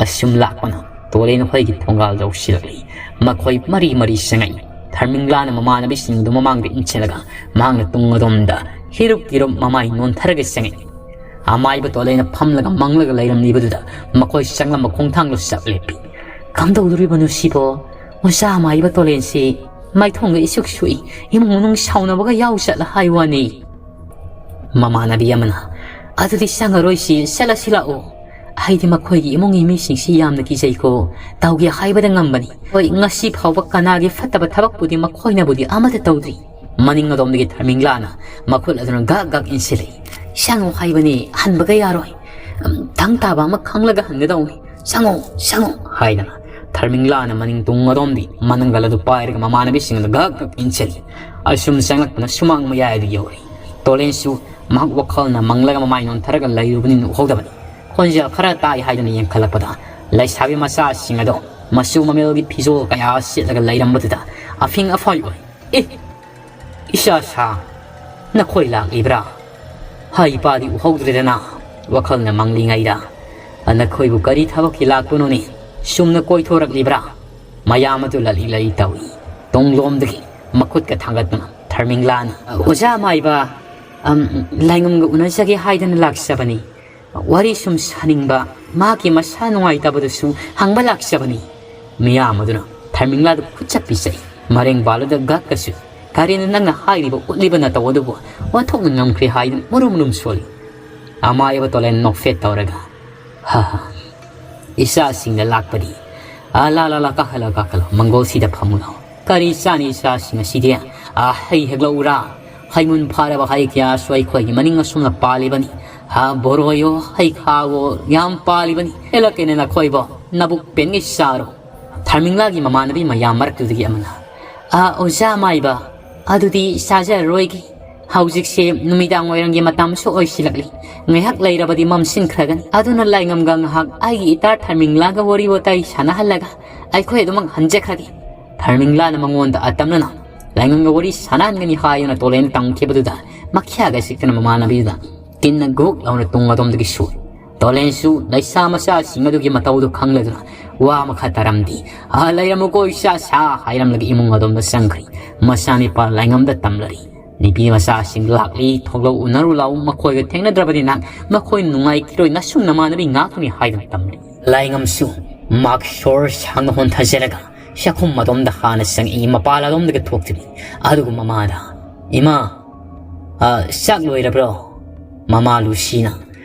ꯑꯁꯨꯝ ꯂꯥꯛꯄꯅ ꯇꯣꯂꯦꯟ ꯍꯣꯏꯒꯤ ꯊꯣꯡꯒꯥꯜ ꯌꯧꯁꯤꯜꯂꯛꯂꯤ꯫ ꯃꯈꯣꯏ ꯃꯔꯤ ꯃꯔꯤ ꯆꯪꯉꯛꯏ꯫ ꯊꯔꯃꯤꯡꯂꯥꯅ ꯃꯃꯥꯟꯅꯕꯤꯁꯤꯡꯗꯨ ꯃꯃꯥꯡꯗ ꯏꯟꯁꯤꯜꯂꯒ ꯃꯍꯥꯛꯅ ꯇꯨꯡ ꯑꯗꯣꯝꯗ ꯍꯤꯔꯨꯞ ꯍꯤꯔꯨꯞ ꯃꯃꯥꯏ ꯅꯣꯟꯊꯔꯒ ꯆꯪꯉꯛꯏ꯫ ꯑꯃꯥꯏꯕ ꯇꯣꯂꯦꯟꯅ ꯐꯝꯂꯒ ꯃꯪꯂꯒ ꯂꯩꯔꯝꯂꯤꯕꯗꯨꯗ ꯃꯈꯣꯏ ꯆꯪꯂꯝꯕ ꯈꯣꯡꯊꯥꯡꯗꯨ ꯆꯞ ꯂꯦꯞꯄꯤ꯫ "ꯀꯝꯗꯧꯗꯣꯔꯤꯕꯅꯣ ꯁꯤꯕꯣ? ꯑꯣꯖꯥ ꯑꯃꯥꯏꯕ ꯇꯣꯂꯦꯟꯁꯤ ꯃꯥꯏꯊꯣꯡꯒ ꯏꯁꯨꯛ ꯁꯨꯛꯏ, ꯏꯃꯨꯡ ꯃꯅꯨꯡ ꯁꯥꯎꯅꯕꯒ ꯌꯥꯎꯖꯠꯂ ꯍꯥꯏ ꯋꯥꯅꯤ꯫" ꯃꯃꯥꯟꯅꯕꯤ ꯑꯃꯅ, "ꯑꯗꯨꯗꯤ ꯆꯪꯉꯔꯣꯏꯁꯤ, ꯆꯠꯂꯁꯤ ꯂꯥꯛꯑꯣ꯫ ꯑꯩꯗꯤ ꯃꯈꯣꯏꯒꯤ ꯏꯃꯨꯡꯒꯤ ꯃꯤꯁꯤꯡꯁꯤ ꯌꯥꯝꯅ ꯀꯤꯖꯩꯀꯣ꯫ ꯇꯧꯒꯦ ꯍꯥꯏꯕꯗ ꯉꯝꯕꯅꯤ꯫ ꯍꯣꯏ, ꯉꯁꯤ ꯐꯥꯎꯕ ꯀꯅꯥꯒꯤ ꯐꯠꯇꯕ ꯊꯕꯛꯄꯨꯗꯤ ꯃꯈꯣꯏꯅꯕꯨꯗꯤ ꯑꯃꯠꯇ ꯇꯧꯗ꯭ꯔꯤ꯫" ꯃꯅꯤꯡ ꯑꯗꯣꯝꯗꯒꯤ ꯊꯔꯃꯤꯡꯂꯥꯅ ꯃꯈꯨꯠ ꯑꯗꯨꯅ ꯒꯛ ꯒꯛ ꯏꯟꯁꯤꯜꯂꯤ꯫ "ꯆꯪꯉꯣ ꯍꯥꯏꯕꯅꯤ, ꯍꯟꯕꯒ ꯌꯥꯔꯣꯏ꯫ ꯎꯝ, ꯇꯪ ꯇꯥꯕ ꯑꯃ ꯈꯪꯂꯒ ꯍꯟꯒꯗꯧꯅꯤ꯫ ꯆꯪꯉꯣ, ꯆꯪꯉꯣ" ꯍꯥꯏꯗꯅ ꯊꯔꯃꯤꯡꯂꯥꯅ ꯃꯅꯤꯡ ꯇꯨꯡ ꯑꯗꯣꯝꯗꯤ ꯃꯅꯪꯒꯜ ꯑꯗꯨ ꯄꯥꯏꯔꯒ ꯃꯃꯥꯟꯅꯕꯤꯁꯤꯡ ꯑꯗꯨ ꯒꯛ ꯒꯛ ꯏꯟꯁꯤꯜꯂꯤ꯫ ꯑꯁꯨꯝ ꯆꯪꯂꯛꯄꯅ ꯁꯨꯃꯥꯡ ꯃꯌꯥꯏ ꯑꯗꯨ ꯌꯧꯔꯦ꯫ ꯇꯣꯂꯦꯟꯁꯨ ꯃꯍꯥꯛ ꯋꯥꯈꯜꯅ ꯃꯪꯂꯒ ꯃꯃꯥꯏ ꯅꯣꯟꯊꯔꯒ ꯂꯩꯔꯨꯕꯅꯤꯅ ꯎꯍꯧꯗꯕꯅꯤ꯫ ꯈꯣꯟꯖꯦꯜ ꯈꯔ ꯇꯥꯏ ꯍꯥꯏꯗꯨꯅ ꯌꯦꯡꯈꯠꯂꯛꯄꯗ ꯂꯩꯁꯥꯕꯤ ꯃꯆꯥꯁꯤꯡ ꯑꯗꯣ ꯃꯆꯨ ꯃꯃꯦꯜꯒꯤ ꯐꯤꯖꯣꯜ ꯀꯌꯥ ꯁꯦꯠꯂꯒ ꯂꯩꯔꯝꯕꯗꯨꯗ ꯑꯐꯤꯡ ꯑꯐꯥꯏ ꯑꯣꯏ꯫ "ꯑꯦ, ꯏꯆꯥ ꯁꯥ, ꯅꯈꯣꯏ ꯂꯥꯛꯂꯤꯕ꯭ꯔꯥ? ꯍꯥꯏ ꯏꯄꯥꯗꯤ ꯎꯍꯧꯗ꯭ꯔꯦꯗꯅ, ꯋꯥꯈꯜꯅ ꯃꯪꯂꯤꯉꯩꯗ꯫ ꯅꯈꯣꯏꯕꯨ ꯀꯔꯤ ꯊꯕꯛꯀꯤ ꯂꯥꯛꯄꯅꯣꯅꯦ? ꯆꯨꯝꯅ ꯀꯣꯏꯊꯣꯔꯛꯂꯤꯕ꯭ꯔꯥ?" ꯃꯌꯥꯝ ꯑꯗꯨ ꯂꯛꯂꯤ ꯂꯛꯂꯤ ꯇꯧꯏ꯫ ꯇꯨꯡꯂꯣꯝꯗꯒꯤ ꯃꯈꯨꯠꯀ ꯊꯥꯡꯒꯠꯇꯨꯅ ꯊꯔꯃꯤꯡꯂꯥꯅ, "ꯑꯣꯖꯥ ꯃꯥꯏꯕ, ꯑꯝ, ꯂꯥꯏꯉꯝꯒ ꯎꯅꯖꯒꯦ ꯍꯥꯏꯗꯅ ꯂꯥꯛꯆꯕꯅꯤ꯫ ꯋꯥꯔꯤ ꯁꯨꯝ ꯁꯥꯅꯤꯡꯕ, ꯃꯍꯥꯛꯀꯤ ꯃꯁꯥ ꯅꯨꯡꯉꯥꯏꯇꯕꯗꯨꯁꯨ ꯍꯪꯕ ꯂꯥꯛꯆꯕꯅꯤ꯫ ꯃꯤꯌꯥꯝ ꯑꯗꯨꯅ ꯊꯔꯃꯤꯡꯂꯥꯗ ꯈꯨꯠꯆꯞ ꯄꯤꯖꯩ꯫ ꯃꯔꯦꯡ ꯕꯥꯂꯨꯗ ꯒꯛꯀꯁꯨ, "ꯀꯔꯤꯅꯣ ꯅꯪꯅ ꯍꯥꯏꯔꯤꯕ ꯎꯠꯂꯤꯕ ꯅꯇꯧ ꯑꯗꯨꯕꯨ? ꯑꯣꯟꯊꯣꯛꯅ ꯉꯝꯈ꯭ꯔꯦ" ꯍꯥꯏꯗꯨꯅ ꯃꯨꯔꯨꯝ ꯃꯨꯔꯨꯝ ꯁꯣꯜꯂꯤ꯫ ꯑꯃꯥꯏꯕ ꯇꯣꯂꯦꯟ ꯅꯣꯛꯐꯦꯠ ꯇꯧꯔꯒ, "ꯍꯥ ꯍꯥ, ꯏꯆꯥꯁꯤꯡꯅ ꯂꯥꯛꯄꯗꯤ꯫ ꯑꯥ, ꯂꯥ ꯂꯥ ꯂꯥ, ꯀꯥꯈꯠꯂꯣ ꯀꯥꯈꯠꯂꯣ, ꯃꯪꯒꯣꯜꯁꯤꯗ ꯐꯝꯃꯨ ꯂꯥꯎ꯫ ꯀꯔꯤ ꯆꯥꯅꯤ ꯏꯆꯥꯁꯤꯡ ꯑꯁꯤꯗꯤ? ꯑꯥ, ꯍꯩ ꯍꯦꯛꯂꯛꯎꯔꯥ? ꯍꯩꯃꯨꯟ ꯐꯥꯔꯕ ꯍꯩ ꯀꯌꯥꯁꯨ ꯑꯩꯈꯣꯏꯒꯤ ꯃꯅꯤꯡ ꯑꯁꯣꯝꯅ ꯄꯥꯜꯂꯤꯕꯅꯤ꯫ ꯑꯥ, ꯕꯣꯔꯣꯏꯌꯣ, ꯍꯩꯈꯥꯋꯣ ꯌꯥꯝ ꯄꯥꯜꯂꯤꯕꯅꯤ꯫ ꯍꯦꯛꯂꯛꯀꯦꯅꯦ ꯅꯈꯣꯏꯕꯣ, ꯅꯕꯨꯛ ꯄꯦꯟꯒꯩ ꯆꯥꯔꯣ"꯫ ꯊꯔꯃꯤꯡꯂꯥꯒꯤ ꯃꯃꯥꯟꯅꯕꯤ ꯃꯌꯥꯝ ꯃꯔꯛꯇꯨꯗꯒꯤ ꯑꯃꯅ, "ꯑꯥ, ꯑꯣꯖꯥ ꯑꯃꯥꯏꯕ, ꯑꯗꯨꯗꯤ ꯆꯥꯖꯔꯔꯣꯏꯒꯦ꯫ ꯍꯧꯖꯤꯛꯁꯦ ꯅꯨꯃꯤꯗꯥꯡ ꯋꯥꯏꯔꯝꯒꯤ ꯃꯇꯝꯁꯨ ꯑꯣꯏꯁꯤꯜꯂꯛꯂꯤ꯫ ꯉꯥꯏꯍꯥꯛ ꯂꯩꯔꯕꯗꯤ ꯃꯝꯁꯤꯟꯈ꯭ꯔꯒꯅꯤ꯫ ꯑꯗꯨꯅ ꯂꯥꯏꯉꯝꯒ ꯉꯥꯏꯍꯥꯛ ꯑꯩꯒꯤ ꯏꯇꯥ ꯊꯔꯃꯤꯡꯂꯥꯒ ꯋꯥꯔꯤ ꯋꯥꯇꯥꯏ ꯁꯥꯟꯅꯍꯜꯂꯒ ꯑꯩꯈꯣꯏ ꯑꯗꯨꯃꯛ ꯍꯟꯖꯈ꯭ꯔꯒꯦ"꯫ ꯊꯔꯃꯤꯡꯂꯥꯅ ꯃꯉꯣꯟꯗ ꯑꯇꯝꯅꯅ ꯂꯥꯏꯉꯝꯒ ꯋꯥꯔꯤ ꯁꯥꯟꯅꯍꯟꯒꯅꯤ ꯍꯥꯏꯗꯨꯅ ꯇꯣꯂꯦꯟ ꯇꯝꯈꯤꯕꯗꯨꯗ ꯃꯈ꯭ꯌꯥꯒ ꯆꯤꯛꯇꯅ ꯃꯃꯥꯟꯅꯕꯤꯗꯨꯗ ꯀꯤꯟꯅ ꯒꯨꯛ ꯂꯥꯎꯅ ꯇꯨꯡ ꯑꯗꯣꯝꯗꯒꯤ ꯁꯨꯔꯤ꯫ ꯇꯣꯂꯦꯟꯁꯨ ꯂꯩꯁꯥ ꯃꯆꯥꯁꯤꯡ ꯑꯗꯨꯒꯤ ꯃꯇꯧꯗꯨ ꯈꯪꯂꯗꯨꯅ ꯋꯥ ꯃꯈꯥ ꯇꯥꯔꯝꯗꯦ꯫ "ꯑꯥ, ꯂꯩꯔꯝꯃꯨꯀꯣ ꯏꯆꯥꯁꯥ" ꯍꯥꯏꯔꯝꯂꯒ ꯏꯃꯨꯡ ꯑꯗꯣꯝꯗ ꯆꯪꯈ꯭ꯔꯤ꯫ ꯃꯆꯥꯅꯤꯄꯥ ꯂꯥꯏꯉꯝꯗ ꯇꯝꯂꯔꯤ꯫ ꯅꯨꯄꯤ ꯃꯆꯥꯁꯤꯡ ꯂꯥꯛꯂꯤ, ꯊꯣꯛꯂꯛꯎ, ꯎꯅꯔꯨ ꯂꯥꯎ, ꯃꯈꯣꯏꯒ ꯊꯦꯡꯅꯗ꯭ꯔꯕꯗꯤ ꯅꯪ, ꯃꯈꯣꯏ ꯅꯨꯡꯉꯥꯏꯈꯤꯔꯣꯏ, ꯅꯁꯨꯡ ꯅꯃꯥꯟꯅꯕꯤ ꯉꯥꯛꯇꯅꯤ ꯍꯥꯏꯗꯨꯅ ꯇꯝꯂꯤ꯫ ꯂꯥꯏꯉꯝꯁꯨ ꯃꯍꯥꯛ ꯁꯣꯔ ꯁꯥꯡꯅ ꯍꯣꯟꯊꯖꯔꯒ ꯆꯥꯛꯈꯨꯝ ꯑꯗꯣꯝꯗ ꯍꯥꯟꯅ ꯆꯪꯉꯛꯏ, ꯃꯄꯥꯜ ꯑꯗꯣꯝꯗꯒ ꯊꯣꯛꯇ꯭ꯔꯤ꯫ ꯑꯗꯨꯒ ꯃꯃꯥꯗ, "ꯏꯃꯥ, ꯑ, ꯆꯥꯛ ꯂꯣꯏꯔꯕ꯭ꯔꯣ?" ꯃꯃꯥ ꯂꯨꯁꯤꯅ,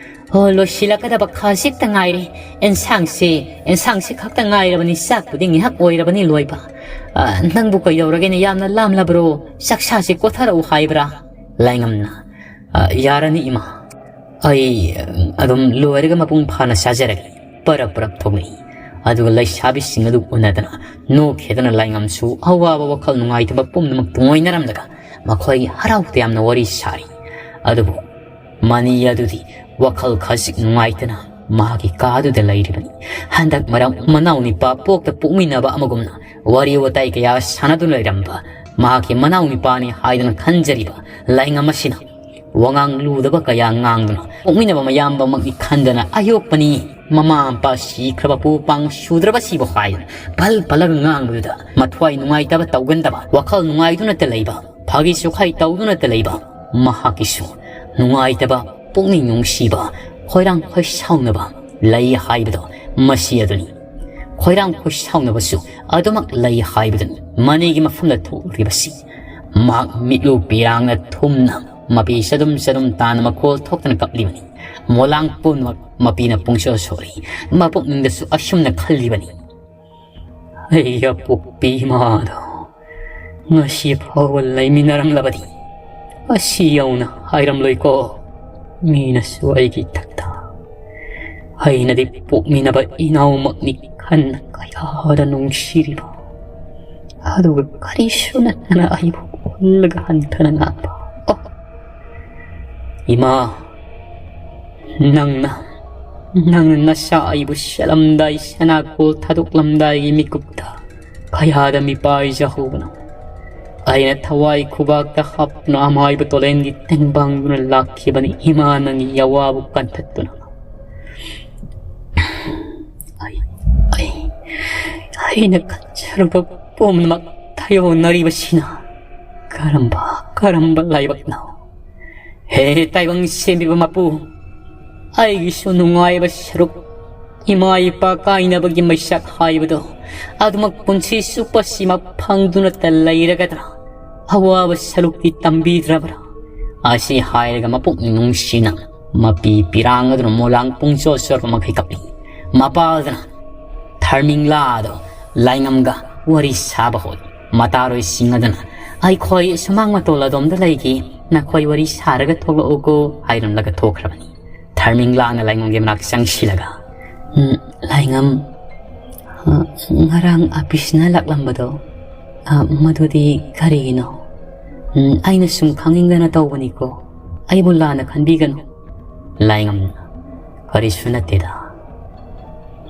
"ꯑꯣ, ꯂꯣꯏꯁꯤꯜꯂꯛꯀꯗꯕ ꯈꯖꯤꯛꯇ ꯉꯥꯏꯔꯦ꯫ ꯑꯦꯟꯁꯥꯡꯁꯦ, ꯑꯦꯟꯁꯥꯡꯁꯦ ꯈꯛꯇ ꯉꯥꯏꯔꯕꯅꯤ, ꯆꯥꯛꯄꯨꯗꯤ ꯉꯥꯏꯍꯥꯛ ꯑꯣꯏꯔꯕꯅꯤ ꯂꯣꯏꯕ꯫ ꯑ, ꯅꯪꯕꯨ ꯀꯩꯗꯧꯔꯒꯦꯅꯦ? ꯌꯥꯝꯅ ꯂꯥꯝꯂꯕ꯭ꯔꯣ? ꯆꯥꯛꯁꯥꯁꯦ ꯀꯣꯊꯔꯛꯎ ꯍꯥꯏꯕ꯭ꯔꯥ?" ꯂꯥꯏꯉꯝꯅ, "ꯑ, ꯌꯥꯔꯅꯤ ꯏꯃꯥ꯫ ꯑꯩ, ꯑ, ꯑꯗꯨꯝ ꯂꯣꯏꯔꯒ ꯃꯄꯨꯡ ꯐꯥꯅ ꯆꯥꯖꯔꯒꯦ"꯫ ꯄꯔꯞ ꯄꯔꯞ ꯊꯣꯛꯂꯛꯏ꯫ ꯑꯗꯨꯒ ꯂꯩꯁꯥꯕꯤꯁꯤꯡ ꯑꯗꯨ ꯎꯅꯗꯅ ꯅꯣꯛꯈꯤꯗꯅ ꯂꯥꯏꯉꯝꯁꯨ ꯑꯋꯥꯕ ꯋꯥꯈꯜ ꯅꯨꯡꯉꯥꯏꯇꯕ ꯄꯨꯝꯅꯃꯛ ꯇꯨꯡꯑꯣꯏꯅꯔꯝꯂꯒ ꯃꯈꯣꯏ ꯍꯔꯥꯎ ꯇꯌꯥꯝꯅ ꯋꯥꯔꯤ ꯁꯥꯔꯤ꯫ ꯑꯗꯨꯕꯨ ꯃꯅꯤ ꯑꯗꯨꯗꯤ ꯋꯥꯈꯜ ꯈꯖꯤꯛ ꯅꯨꯡꯉꯥꯏꯇꯅ ꯃꯍꯥꯛꯀꯤ ꯀꯥꯗꯨꯗ ꯂꯩꯔꯤꯕꯅꯤ꯫ ꯍꯟꯗꯛ ꯃꯔꯛ ꯃꯅꯥꯎ ꯅꯤꯄꯥ ꯄꯣꯛꯇ ꯄꯣꯛꯃꯤꯟꯅꯕ ꯑꯃꯒꯨꯝꯅ ꯋꯥꯔꯤ ꯋꯥꯇꯥꯏ ꯀꯌꯥ ꯁꯥꯟꯅꯗꯨꯅ ꯂꯩꯔꯝꯕ ꯃꯍꯥꯛꯀꯤ ꯃꯅꯥꯎ ꯅꯤꯄꯥꯅꯤ ꯍꯥꯏꯗꯨꯅ ꯈꯟꯖꯔꯤꯕ ꯂꯥꯏꯉꯝ ꯑꯁꯤꯅ ꯋꯥꯉꯥꯡ ꯂꯨꯗꯕ ꯀꯌꯥ ꯉꯥꯡꯗꯨꯅ ꯄꯣꯛꯃꯤꯟꯅꯕ ꯃꯌꯥꯝꯕꯃꯛꯅꯤ ꯈꯟꯗꯅ ꯑꯌꯣꯛꯄꯅꯤ, ꯃꯃꯥ ꯃꯄꯥ ꯁꯤꯈ꯭ꯔꯕ ꯄꯨ ꯄꯥꯡ ꯁꯨꯗ꯭ꯔꯕ ꯁꯤꯕꯨ ꯍꯥꯏꯗꯨꯅ ꯄꯜ ꯄꯜꯂꯒ ꯉꯥꯡꯕꯗꯨꯗ ꯃꯊ꯭ꯋꯥꯏ ꯅꯨꯡꯉꯥꯏꯇꯕ ꯇꯧꯒꯟꯗꯕ, ꯋꯥꯈꯜ ꯅꯨꯡꯉꯥꯏꯗꯨꯅꯇ ꯂꯩꯕ, ꯐꯥꯒꯤ ꯆꯨꯈꯥꯏ ꯇꯧꯗꯨꯅꯇ ꯂꯩꯕ ꯃꯍꯥꯛꯀꯤꯁꯨ ꯅꯨꯡꯉꯥꯏꯇꯕ, ꯄꯨꯛꯅꯤꯡ ꯅꯨꯡꯁꯤꯕ, ꯈꯣꯏꯔꯥꯡ ꯈꯣꯏꯁꯥꯎꯅꯕ, ꯂꯩ ꯍꯥꯏꯕꯗꯣ ꯃꯁꯤ ꯑꯗꯨꯅꯤ꯫ ꯈꯣꯏꯔꯥꯡ ꯈꯣꯏꯁꯥꯎꯅꯕꯁꯨ ꯑꯗꯨꯃꯛ ꯂꯩ ꯍꯥꯏꯕꯗꯨꯅꯤ ꯃꯅꯤꯒꯤ ꯃꯐꯝꯗ ꯊꯣꯛꯂꯤꯕꯁꯤ꯫ ꯃꯍꯥꯛ ꯃꯤꯠꯂꯨ ꯄꯤꯔꯥꯡꯅ ꯊꯨꯝꯅ ꯃꯄꯤ ꯆꯗꯨꯝ ꯆꯗꯨꯝ ꯇꯥꯅ ꯃꯈꯣꯜ ꯊꯣꯛꯇꯅ ꯀꯞꯂꯤꯕꯅꯤ꯫ ꯃꯣꯂꯥꯡ ꯄꯨꯝꯅꯃꯛ ꯃꯄꯤꯅ ꯄꯨꯡꯁꯣ ꯁꯣꯔꯤ꯫ ꯃꯄꯨꯛꯅꯤꯡꯗꯁꯨ ꯑꯁꯨꯝꯅ ꯈꯜꯂꯤꯕꯅꯤ, "ꯑꯩꯒꯤ ꯑꯄꯣꯛꯄꯤ ꯏꯃꯥꯗꯣ ꯉꯁꯤ ꯐꯥꯎꯕ ꯂꯩꯃꯤꯟꯅꯔꯝꯂꯕꯗꯤ ꯑꯁꯤ ꯌꯧꯅ ꯍꯥꯏꯔꯝꯂꯣꯏꯀꯣ꯫ ꯃꯤꯅꯁꯨ ꯑꯩꯒꯤ ꯏꯊꯛꯇ ꯑꯩꯅꯗꯤ ꯄꯣꯛꯃꯤꯟꯅꯕ ꯏꯅꯥꯎꯃꯛꯅꯤ ꯈꯟꯅ ꯀꯌꯥꯗ ꯅꯨꯡꯁꯤꯔꯤꯕ꯫ ꯑꯗꯨꯒ ꯀꯔꯤꯁꯨ ꯅꯠꯇꯅ ꯑꯩꯕꯨ ꯎꯜꯂꯒ ꯍꯟꯊꯅ ꯉꯥꯡꯕ꯫ ꯑꯣ, ꯏꯃꯥ, ꯅꯪꯅ, ꯅꯪꯅ ꯅꯁꯥ ꯑꯩꯕꯨ ꯁꯦꯠꯂꯝꯗꯥꯏ, ꯁꯅꯥꯀꯣꯜ ꯊꯥꯗꯣꯛꯂꯝꯗꯥꯏꯒꯤ ꯃꯤꯀꯨꯞꯇ ꯀꯌꯥꯗ ꯃꯤꯄꯥꯏꯖꯍꯧꯕꯅꯣ꯫ ꯑꯩꯅ ꯊꯋꯥꯏ ꯈꯨꯕꯥꯛꯇ ꯍꯥꯞꯇꯨꯅ ꯑꯃꯥꯏꯕ ꯇꯣꯂꯦꯟꯒꯤ ꯇꯦꯡꯕꯥꯡꯗꯨꯅ ꯂꯥꯛꯈꯤꯕꯅꯤ, ꯏꯃꯥ ꯅꯪꯒꯤ ꯑꯋꯥꯕ ꯀꯟꯊꯠꯇꯨꯅ꯫ ꯑꯩ, ꯑꯩ, ꯑꯩꯅ ꯈꯟꯖꯔꯨꯕ ꯄꯨꯝꯅꯃꯛ ꯊꯥꯌꯣꯟꯅꯔꯤꯕꯁꯤꯅ ꯀꯔꯝꯕ, ꯀꯔꯝꯕ ꯂꯥꯏꯕꯛꯅꯣ? ꯍꯦ ꯇꯥꯏꯕꯪ ꯁꯦꯝꯕꯤꯕ ꯃꯄꯨ, ꯑꯩꯒꯤꯁꯨ ꯅꯨꯡꯉꯥꯏꯕ ꯁꯔꯨꯛ, ꯏꯃꯥ ꯏꯄꯥ ꯀꯥꯏꯅꯕꯒꯤ ꯃꯩꯁꯥꯛ ꯍꯥꯏꯕꯗꯣ ꯑꯗꯨꯃꯛ ꯄꯨꯟꯁꯤ ꯆꯨꯞꯄꯁꯤꯃ ꯐꯪꯗꯨꯅꯇ ꯂꯩꯔꯒꯗ꯭ꯔꯥ? ꯑꯋꯥꯕ ꯁꯔꯨꯛꯇꯤ ꯇꯝꯕꯤꯗ꯭ꯔꯕ꯭ꯔꯥ?" ꯑꯁꯤ ꯍꯥꯏꯔꯒ ꯃꯄꯨꯛꯅꯤꯡ ꯅꯨꯡꯁꯤꯅ ꯃꯄꯤ ꯄꯤꯔꯥꯡ ꯑꯗꯨꯅ ꯃꯣꯂꯥꯡ ꯄꯨꯡꯆꯣꯠ ꯆꯣꯠꯄ ꯃꯈꯩ ꯀꯞꯂꯤ꯫ ꯃꯄꯥ ꯑꯗꯨꯅ ꯊꯔꯃꯤꯡꯂꯥꯗꯣ ꯂꯥꯏꯉꯝꯒ ꯋꯥꯔꯤ ꯁꯥꯕ ꯍꯧꯏ꯫ ꯃꯇꯥꯔꯣꯏꯁꯤꯡ ꯑꯗꯨꯅ, "ꯑꯩꯈꯣꯏ ꯁꯨꯃꯥꯡ ꯃꯇꯣꯜ ꯑꯗꯣꯝꯗ ꯂꯩꯈꯤ, ꯅꯈꯣꯏ ꯋꯥꯔꯤ ꯁꯥꯔꯒ ꯊꯣꯛꯂꯛꯎꯀꯣ" ꯍꯥꯏꯔꯝꯂꯒ ꯊꯣꯛꯈ꯭ꯔꯕꯅꯤ꯫ ꯊꯔꯃꯤꯡꯂꯥꯅ ꯂꯥꯏꯉꯝꯒꯤ ꯃꯅꯥꯛ ꯆꯪꯁꯤꯜꯂꯒ, "ꯎꯝ, ꯂꯥꯏꯉꯝ, ꯑ, ꯉꯔꯥꯡ ꯑꯄꯤꯁꯅ ꯂꯥꯛꯂꯝꯕꯗꯣ, ꯑ, ꯃꯗꯨꯗꯤ ꯀꯔꯤꯒꯤꯅꯣ? ꯎꯝ, ꯑꯩꯅ ꯁꯨꯝ ꯈꯪꯅꯤꯡꯗꯅ ꯇꯧꯕꯅꯤꯀꯣ, ꯑꯩꯕꯨ ꯂꯥꯟꯅ ꯈꯟꯕꯤꯒꯅꯨ꯫" ꯂꯥꯏꯉꯝꯅ, "ꯀꯔꯤꯁꯨ ꯅꯠꯇꯦꯗ꯫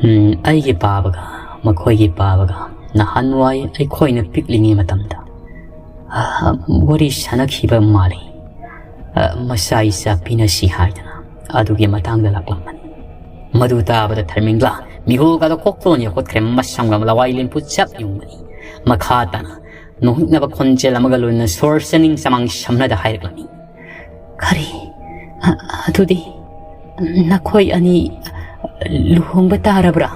ꯎꯝ, ꯑꯩꯒꯤ ꯄꯥꯕꯒ ꯃꯈꯣꯏꯒꯤ ꯄꯥꯕꯒ ꯅꯍꯥꯟꯋꯥꯏ ꯑꯩꯈꯣꯏꯅ ꯄꯤꯛꯂꯤꯉꯩ ꯃꯇꯝꯗ, ꯑ, ꯋꯥꯔꯤ ꯁꯥꯟꯅꯈꯤꯕ ꯃꯥꯜꯂꯤ꯫ ꯑ, ꯃꯆꯥ ꯏꯆꯥ ꯄꯤꯅꯁꯤ ꯍꯥꯏꯗꯅ ꯑꯗꯨꯒꯤ ꯃꯇꯥꯡꯗ ꯂꯥꯛꯂꯝꯕꯅꯤ꯫" ꯃꯗꯨ ꯇꯥꯕꯗ ꯊꯔꯃꯤꯡꯂꯥ ꯃꯤꯍꯨꯒꯗꯣ ꯀꯣꯛꯇꯣꯟ ꯌꯧꯈꯠꯈ꯭ꯔꯦ꯫ ꯃꯁꯝꯒ ꯂꯋꯥꯏ ꯂꯦꯝꯄꯨ ꯆꯞ ꯌꯨꯡꯕꯅꯤ꯫ ꯃꯈꯥ ꯇꯥꯅ ꯅꯣꯛꯅꯤꯡꯅꯕ ꯈꯣꯟꯖꯦꯜ ꯑꯃꯒ ꯂꯣꯏꯅꯅ ꯁꯣꯔ ꯆꯅꯤꯡ ꯆꯃꯥꯡ ꯁꯝꯅꯗ ꯍꯥꯏꯔꯛꯂꯝꯃꯤ꯫ "ꯀꯔꯤ? ꯑ-, ꯑꯗꯨꯗꯤ ꯅꯈꯣꯏ ꯑꯅꯤ "ꯂꯨꯍꯣꯡꯕ ꯇꯥꯔꯕ꯭ꯔꯥ?"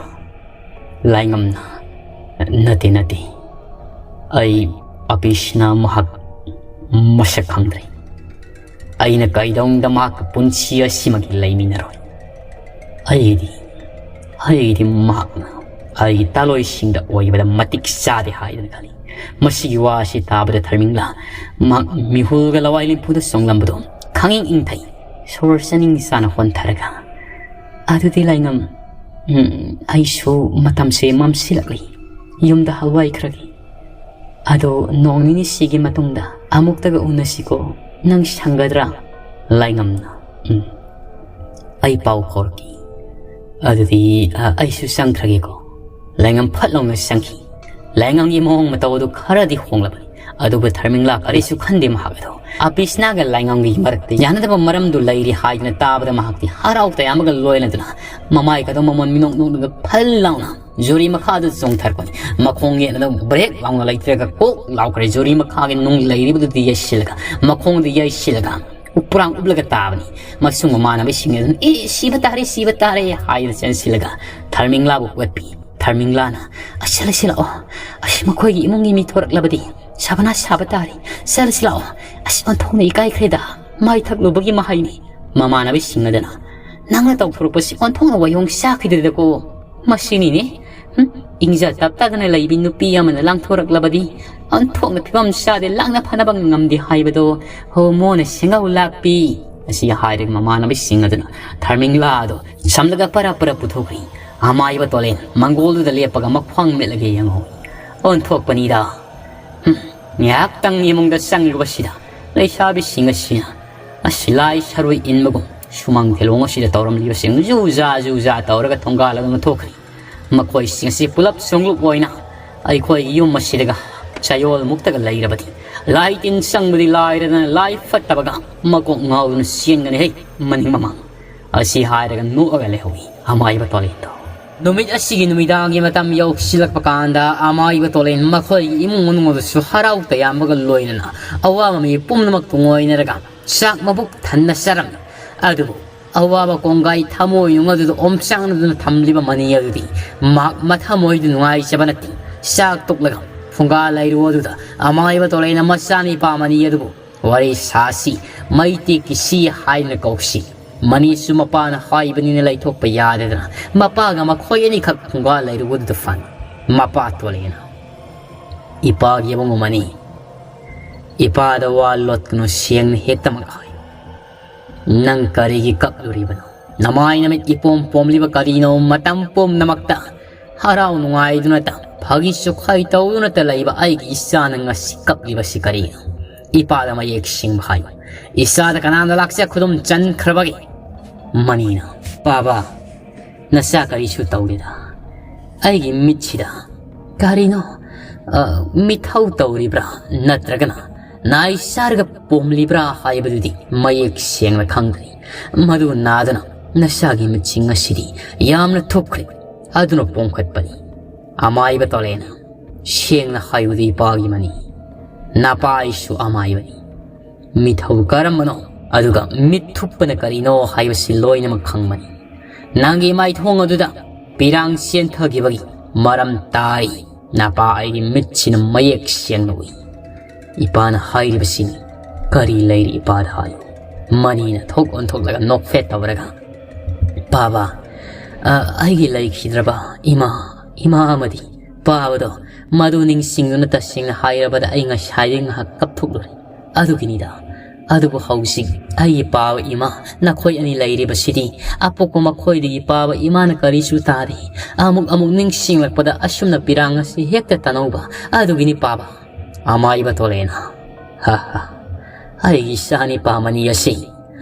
ꯂꯥꯏꯉꯝꯅ, "ꯅꯠꯇꯦ, ꯅꯠꯇꯦ꯫ ꯑꯩ ꯑꯕꯤꯁꯅ ꯃꯍꯥꯛ ꯃꯁꯛ ꯈꯪꯗ꯭ꯔꯤ꯫ ꯑꯩꯅ ꯀꯩꯗꯧꯅꯨꯡꯗ ꯃꯍꯥꯛꯀ ꯄꯨꯟꯁꯤ ꯑꯁꯤꯃꯒꯤ ꯂꯩꯃꯤꯟꯅꯔꯣꯏ꯫ ꯑꯩꯗꯤ, ꯑꯩꯗꯤ ꯃꯍꯥꯛꯅ ꯑꯩꯒꯤ ꯇꯥꯂꯣꯏꯁꯤꯡꯗ ꯑꯣꯏꯕꯗ ꯃꯇꯤꯛ ꯆꯥꯗꯦ ꯍꯥꯏꯗꯨꯅ ꯈꯜꯂꯤ꯫" ꯃꯁꯤꯒꯤ ꯋꯥ ꯑꯁꯤ ꯇꯥꯕꯗ ꯊꯔꯃꯤꯡꯂꯥ ꯃꯍꯥꯛ ꯃꯤꯍꯨꯜꯒ ꯂꯋꯥꯏ ꯂꯦꯝꯐꯨꯗ ꯆꯣꯡꯂꯝꯕꯗꯣ ꯈꯪꯏꯪ ꯏꯪꯊꯩ꯫ ꯁꯣꯔ ꯆꯥꯅꯤꯡ ꯆꯥꯅ ꯍꯣꯟꯊꯔꯒ, "ꯑꯗꯨꯗꯤ ꯂꯥꯏꯉꯝ, ꯎꯝ, ꯑꯩꯁꯨ ꯃꯇꯝꯁꯦ ꯃꯝꯁꯤꯜꯂꯛꯂꯤ꯫ ꯌꯨꯝꯗ ꯍꯜꯋꯥꯏꯈ꯭ꯔꯒꯦ꯫ ꯑꯗꯣ ꯅꯣꯡ ꯅꯤꯅꯤꯁꯤꯒꯤ ꯃꯇꯨꯡꯗ ꯑꯃꯨꯛꯇꯒ ꯎꯅꯁꯤꯀꯣ꯫ ꯅꯪ ꯁꯪꯒꯗ꯭ꯔꯥ?" ꯂꯥꯏꯉꯝꯅ, "ꯎꯝ, ꯑꯩ ꯄꯥꯎ ꯐꯥꯎꯔꯛꯀꯦ꯫ ꯑꯗꯨꯗꯤ, ꯑ, ꯑꯩꯁꯨ ꯆꯪꯈ꯭ꯔꯒꯦꯀꯣ꯫" ꯂꯥꯏꯉꯝ ꯐꯠ ꯂꯥꯎꯅ ꯆꯪꯈꯤ꯫ ꯂꯥꯏꯉꯝꯒꯤ ꯃꯑꯣꯡ ꯃꯇꯧ ꯑꯗꯨ ꯈꯔꯗꯤ ꯍꯣꯡꯂꯕꯅꯤ꯫ ꯑꯗꯨꯕꯨ ꯊꯔꯃꯤꯡꯂꯥ ꯀꯔꯤꯁꯨ ꯈꯟꯗꯦ꯫ ꯃꯍꯥꯛ ꯑꯗꯣ ꯑꯕꯤꯁꯅꯥꯒ ꯂꯥꯏꯉꯝꯒꯤ ꯃꯔꯛꯇ ꯌꯥꯅꯗꯕ ꯃꯔꯝꯗꯨ ꯂꯩꯔꯤ ꯍꯥꯏꯗꯨꯅ ꯇꯥꯕꯗ ꯃꯍꯥꯛꯇꯤ ꯍꯔꯥꯎ ꯇꯌꯥꯝꯕꯒ ꯂꯣꯏꯅꯗꯨꯅ ꯃꯃꯥꯏꯒꯗꯣ ꯃꯃꯣꯟ ꯃꯤꯅꯣꯛ ꯅꯣꯛꯂꯒ ꯐꯜ ꯂꯥꯎꯅ ꯖꯨꯔꯤ ꯃꯈꯥꯗ ꯆꯣꯡꯊꯔꯛꯄꯅꯤ꯫ ꯃꯈꯣꯡ ꯌꯦꯠꯅꯗ ꯕ꯭ꯔꯦꯛ ꯂꯥꯎꯅ ꯂꯩꯇ꯭ꯔꯒ ꯀꯣꯛ ꯂꯥꯎꯈ꯭ꯔꯦ꯫ ꯖꯨꯔꯤ ꯃꯈꯥꯒꯤ ꯅꯨꯡ ꯂꯩꯔꯤꯕꯗꯨꯗꯤ ꯌꯩꯁꯤꯜꯂꯒ, ꯃꯈꯣꯡꯗ ꯌꯩꯁꯤꯜꯂꯒ ꯎꯄ꯭ꯔꯥꯡ ꯎꯞꯂꯒ ꯇꯥꯕꯅꯤ꯫ ꯃꯁꯨꯡ ꯃꯃꯥꯟꯅꯕꯁꯤꯡ ꯑꯗꯨꯅ, "ꯑꯦ, ꯁꯤꯕ ꯇꯥꯔꯦ, ꯁꯤꯕ ꯇꯥꯔꯦ" ꯍꯥꯏꯗꯨꯅ ꯆꯦꯟꯁꯤꯜꯂꯒ ꯊꯔꯃꯤꯡꯂꯥꯕꯨ ꯍꯧꯒꯠꯄꯤ꯫ ꯊꯔꯃꯤꯡꯂꯥꯅ, "ꯑꯁ, ꯁꯤꯂ, ꯁꯤꯂꯥꯛꯑꯣ꯫ ꯑꯁ, ꯃꯈꯣꯏꯒꯤ ꯏꯃꯨꯡꯒꯤ ꯃꯤ ꯊꯣꯔꯛꯂꯕꯗꯤ ꯁꯥꯕꯅ ꯁꯥꯕ ꯇꯥꯔꯦ꯫ ꯁꯤꯂ, ꯁꯤꯂꯥꯛꯑꯣ꯫ ꯑꯁ, ꯑꯣꯟꯊꯣꯛꯅ ꯏꯀꯥꯏꯈ꯭ꯔꯦꯗ꯫ ꯃꯥꯏ ꯊꯛꯂꯨꯕꯒꯤ ꯃꯍꯩꯅꯤ꯫" ꯃꯃꯥꯟꯅꯕꯁꯤꯡ ꯑꯗꯨꯅ, "ꯅꯪꯅ ꯇꯧꯊꯣꯔꯛꯄꯁꯤ ꯑꯣꯟꯊꯣꯛꯅ ꯋꯥꯌꯣꯡ ꯆꯥꯈꯤꯗ꯭ꯔꯦꯗꯀꯣ꯫ ꯃꯁꯤꯅꯤꯅꯦ, ꯍꯨꯝ, ꯏꯪꯖ ꯇꯞ ꯇꯥꯗꯅ ꯂꯩꯕꯤ ꯅꯨꯄꯤ ꯑꯃꯅ ꯂꯥꯡꯊꯣꯔꯛꯂꯕꯗꯤ ꯑꯣꯟꯊꯣꯛꯅ ꯐꯤꯕꯝ ꯆꯥꯗꯦ, ꯂꯥꯡꯅ ꯐꯅꯕ ꯉꯝꯗꯦ ꯍꯥꯏꯕꯗꯣ꯫ ꯍꯣ, ꯃꯣꯅ ꯁꯦꯡꯒꯥꯎ ꯂꯥꯛꯄꯤ꯫" ꯑꯁꯤ ꯍꯥꯏꯔꯒ ꯃꯃꯥꯟꯅꯕꯁꯤꯡ ꯑꯗꯨꯅ ꯊꯔꯃꯤꯡꯂꯥ ꯑꯗꯨ ꯁꯝꯂꯒ ꯄꯔ ꯄꯔ ꯄꯨꯊꯣꯛꯈ꯭ꯔꯤ꯫ ꯑꯃꯥꯏꯕ ꯇꯣꯂꯦꯟ ꯃꯪꯒꯣꯜꯗꯨꯗ ꯂꯦꯞꯄꯒ ꯃꯈ꯭ꯋꯥꯡ ꯃꯦꯠꯂꯒ ꯌꯦꯡꯍꯧꯏ꯫ ꯑꯣꯟꯊꯣꯛꯄꯅꯤꯗ꯫ ꯍꯨꯝ, ꯉꯥꯏꯍꯥꯛꯇꯪ ꯏꯃꯨꯡꯗ ꯆꯪꯂꯨꯕꯁꯤꯗ ꯂꯩꯁꯥꯕꯤꯁꯤꯡ ꯑꯁꯤꯅ ꯑꯁꯤ ꯂꯥꯏ ꯁꯔꯣꯏ ꯏꯟꯕꯒꯨꯝ ꯁꯨꯃꯥꯡ ꯊꯦꯂꯣꯡ ꯑꯁꯤꯗ ꯇꯧꯔꯝꯂꯤꯕꯁꯤꯡ ꯖꯨ ꯖꯥ ꯖꯨ ꯖꯥ ꯇꯧꯔꯒ ꯊꯣꯡꯒꯥꯜ ꯑꯗꯨ ꯊꯣꯛꯈ꯭ꯔꯤ꯫ ꯃꯈꯣꯏꯁꯤꯡ ꯑꯁꯤ ꯄꯨꯂꯞ ꯁꯣꯡꯂꯨꯞ ꯑꯣꯏꯅ ꯑꯩꯈꯣꯏꯒꯤ ꯌꯨꯝ ꯑꯁꯤꯗꯒ ꯆꯌꯣꯜ ꯃꯨꯛꯇꯒ ꯂꯩꯔꯕꯗꯤ ꯂꯥꯏ ꯇꯤꯟ ꯆꯪꯕꯗꯤ ꯂꯥꯏꯔꯗꯅ ꯂꯥꯏ ꯐꯠꯇꯕꯒ ꯃꯀꯣꯛ ꯉꯥꯎꯗꯨꯅ ꯆꯦꯟꯒꯅꯤ ꯍꯦ ꯃꯅꯤꯡ ꯃꯃꯥꯡ꯫ ꯑꯁꯤ ꯍꯥꯏꯔꯒ ꯅꯣꯛꯑꯒ ꯂꯩꯍꯧꯏ ꯑꯃꯥꯏꯕ ꯇꯣꯂꯦꯟꯗꯣ꯫ ꯅꯨꯃꯤꯠ ꯑꯁꯤꯒꯤ ꯅꯨꯃꯤꯗꯥꯡꯒꯤ ꯃꯇꯝ ꯌꯧꯁꯤꯜꯂꯛꯄ ꯀꯥꯟꯗ ꯑꯃꯥꯏꯕ ꯇꯣꯂꯦꯟ ꯃꯈꯣꯏꯒꯤ ꯏꯃꯨꯡ ꯃꯅꯨꯡ ꯑꯗꯨꯁꯨ ꯍꯔꯥꯎ ꯇꯌꯥꯝꯕꯒ ꯂꯣꯏꯅꯅ ꯑꯋꯥꯕ ꯃꯤ ꯄꯨꯝꯅꯃꯛ ꯇꯨꯡꯑꯣꯏꯅꯔꯒ ꯆꯥꯛ ꯃꯕꯨꯛ ꯊꯟꯅ ꯆꯥꯔꯝꯃꯤ꯫ ꯑꯗꯨꯕꯨ ꯑꯋꯥꯕ ꯀꯣꯡꯒꯥꯏ ꯊꯃꯣꯏꯅꯨꯡ ꯑꯗꯨꯗ ꯑꯣꯝꯆꯥꯡꯅꯗꯨꯅ ꯊꯝꯂꯤꯕ ꯃꯅꯤ ꯑꯗꯨꯗꯤ ꯃꯍꯥꯛ ꯃꯊꯃꯣꯏꯗꯨ ꯅꯨꯡꯉꯥꯏꯖꯕ ꯅꯠꯇꯦ꯫ ꯆꯥꯛ ꯇꯣꯛꯂꯒ ꯐꯨꯡꯒꯥ ꯂꯩꯔꯨ ꯑꯗꯨꯗ ꯑꯃꯥꯏꯕ ꯇꯣꯂꯩꯅ ꯃꯆꯥꯅꯤꯄꯥ ꯃꯅꯤ ꯑꯗꯨꯕꯨ ꯋꯥꯔꯤ ꯁꯥꯁꯤ, ꯃꯩꯇꯦꯛꯀꯤ ꯁꯤ ꯍꯥꯏꯅ ꯀꯧꯁꯤ꯫ ꯃꯅꯤꯁꯨ ꯃꯄꯥꯅ ꯍꯥꯏꯕꯅꯤꯅ ꯂꯩꯊꯣꯛꯄ ꯌꯥꯗꯗꯅ ꯃꯄꯥꯒ ꯃꯈꯣꯏ ꯑꯅꯤꯈꯛ ꯐꯨꯡꯒꯥ ꯂꯩꯔꯨ ꯑꯗꯨꯗ ꯐꯪꯉꯤ꯫ ꯃꯄꯥ ꯇꯣꯂꯩꯅ, "ꯏꯄꯥꯒꯤ ꯑꯕꯨꯡ ꯃꯅꯤ, ꯏꯄꯥꯗ ꯋꯥ ꯂꯣꯠꯀꯅꯨ, ꯁꯦꯡꯅ ꯍꯦꯛꯇꯃꯛ ꯍꯥꯏꯌꯨ꯫ ꯅꯪ ꯀꯔꯤꯒꯤ ꯀꯞꯂꯨꯔꯤꯕꯅꯣ? ꯅꯃꯥꯏ ꯅꯃꯤꯠ ꯏꯄꯣꯝ ꯄꯣꯝꯂꯤꯕ ꯀꯔꯤꯅꯣ? ꯃꯇꯝ ꯄꯨꯝꯅꯃꯛꯇ ꯍꯔꯥꯎ ꯅꯨꯡꯉꯥꯏꯗꯨꯅꯇ, ꯐꯥꯒꯤ ꯆꯨꯈꯥꯏ ꯇꯧꯗꯨꯅꯇ ꯂꯩꯕ ꯑꯩꯒꯤ ꯏꯆꯥꯅ ꯉꯁꯤ ꯀꯞꯂꯤꯕꯁꯤ ꯀꯔꯤꯅꯣ? ꯏꯄꯥꯗ ꯃꯌꯦꯛ ꯁꯦꯡꯕ ꯍꯥꯏꯌꯨ꯫ ꯏꯆꯥꯗ ꯀꯅꯥꯝꯗ ꯂꯥꯛꯆ ꯈꯨꯗꯨꯝ ꯆꯟꯈ꯭ꯔꯕꯒꯦ?" ꯃꯅꯤꯅ, "ꯄꯥꯕ, ꯅꯆꯥ ꯀꯔꯤꯁꯨ ꯇꯧꯗꯦꯗ꯫ ꯑꯩꯒꯤ ꯃꯤꯠꯁꯤꯗ ꯀꯔꯤꯅꯣ, ꯑ, ꯃꯤꯊꯧ ꯇꯧꯔꯤꯕ꯭ꯔꯥ ꯅꯠꯇ꯭ꯔꯒꯅ ꯅꯥꯏ ꯆꯥꯔꯒ ꯄꯣꯝꯂꯤꯕ꯭ꯔꯥ ꯍꯥꯏꯕꯗꯨꯗꯤ ꯃꯌꯦꯛ ꯁꯦꯡꯅ ꯈꯪꯗ꯭ꯔꯤ꯫ ꯃꯗꯨ ꯅꯥꯗꯨꯅ ꯅꯆꯥꯒꯤ ꯃꯤꯠꯁꯤꯡ ꯑꯁꯤꯗꯤ ꯌꯥꯝꯅ ꯊꯨꯞꯈ꯭ꯔꯦ, ꯑꯗꯨꯅ ꯄꯣꯝꯈꯠꯄꯅꯤ꯫ ꯑꯃꯥꯏꯕ ꯇꯣꯂꯩꯅ, ꯁꯦꯡꯅ ꯍꯥꯏꯌꯨꯗ ꯏꯄꯥꯒꯤ ꯃꯅꯤ, ꯅꯄꯥ ꯑꯩꯁꯨ ꯑꯃꯥꯏꯕꯅꯤ꯫ ꯃꯤꯊꯧ ꯀꯔꯝꯕꯅꯣ, ꯑꯗꯨꯒ ꯃꯤꯠ ꯊꯨꯞꯄꯅ ꯀꯔꯤꯅꯣ ꯍꯥꯏꯕꯁꯤ ꯂꯣꯏꯅꯃꯛ ꯈꯪꯕꯅꯤ꯫ ꯅꯪꯒꯤ ꯃꯥꯏꯊꯣꯡ ꯑꯗꯨꯗ ꯄꯤꯔꯥꯡ ꯆꯦꯟꯊꯈꯤꯕꯒꯤ ꯃꯔꯝ ꯇꯥꯔꯤ꯫ ꯅꯄꯥ ꯑꯩꯒꯤ ꯃꯤꯠꯁꯤꯅ ꯃꯌꯦꯛ ꯁꯦꯡꯅ ꯎꯏ꯫ ꯏꯄꯥꯅ ꯍꯥꯏꯔꯤꯕꯁꯤꯅꯤ꯫ ꯀꯔꯤ ꯂꯩꯔꯤ ꯏꯄꯥꯗ ꯍꯥꯏꯌꯨ?" ꯃꯅꯤꯅ ꯊꯣꯛ ꯑꯣꯟꯊꯣꯛꯂꯒ ꯅꯣꯛꯐꯦꯠ ꯇꯧꯔꯒ, "ꯄꯥꯕ, ꯑ, ꯑꯩꯒꯤ ꯂꯩꯈꯤꯗ꯭ꯔꯕ ꯏꯃꯥ, ꯏꯃꯥ ꯑꯃꯗꯤ ꯄꯥꯕꯗꯣ, ꯃꯗꯨ ꯅꯤꯡꯁꯤꯡꯗꯨꯅ ꯇꯁꯦꯡꯅ ꯍꯥꯏꯔꯕꯗ ꯑꯩ ꯉꯁꯥꯏꯗꯒꯤ ꯉꯥꯏꯍꯥꯛ ꯀꯞꯊꯣꯛꯂꯨꯔꯦ꯫ ꯑꯗꯨꯒꯤꯅꯤꯗ꯫ ꯑꯗꯨꯕꯨ ꯍꯧꯖꯤꯛ ꯑꯩꯒꯤ ꯄꯥꯕ ꯏꯃꯥ, ꯅꯈꯣꯏ ꯑꯅꯤ ꯂꯩꯔꯤꯕꯁꯤꯗꯤ ꯑꯄꯣꯛꯄ ꯃꯈꯣꯏꯗꯒꯤ ꯄꯥꯕ ꯏꯃꯥꯅ ꯀꯔꯤꯁꯨ ꯇꯥꯗꯦ꯫ ꯑꯃꯨꯛ ꯑꯃꯨꯛ ꯅꯤꯡꯁꯤꯡꯂꯛꯄꯗ ꯑꯁꯨꯝꯅ ꯄꯤꯔꯥꯡ ꯑꯁꯤ ꯍꯦꯛꯇ ꯇꯅꯧꯕ꯫ ꯑꯗꯨꯒꯤꯅꯤ ꯄꯥꯕ꯫" ꯑꯃꯥꯏꯕ ꯇꯣꯂꯩꯅ, "ꯍꯥ ꯍꯥ, ꯑꯩꯒꯤ ꯏꯆꯥꯅꯤꯄꯥ ꯃꯅꯤ ꯑꯁꯤ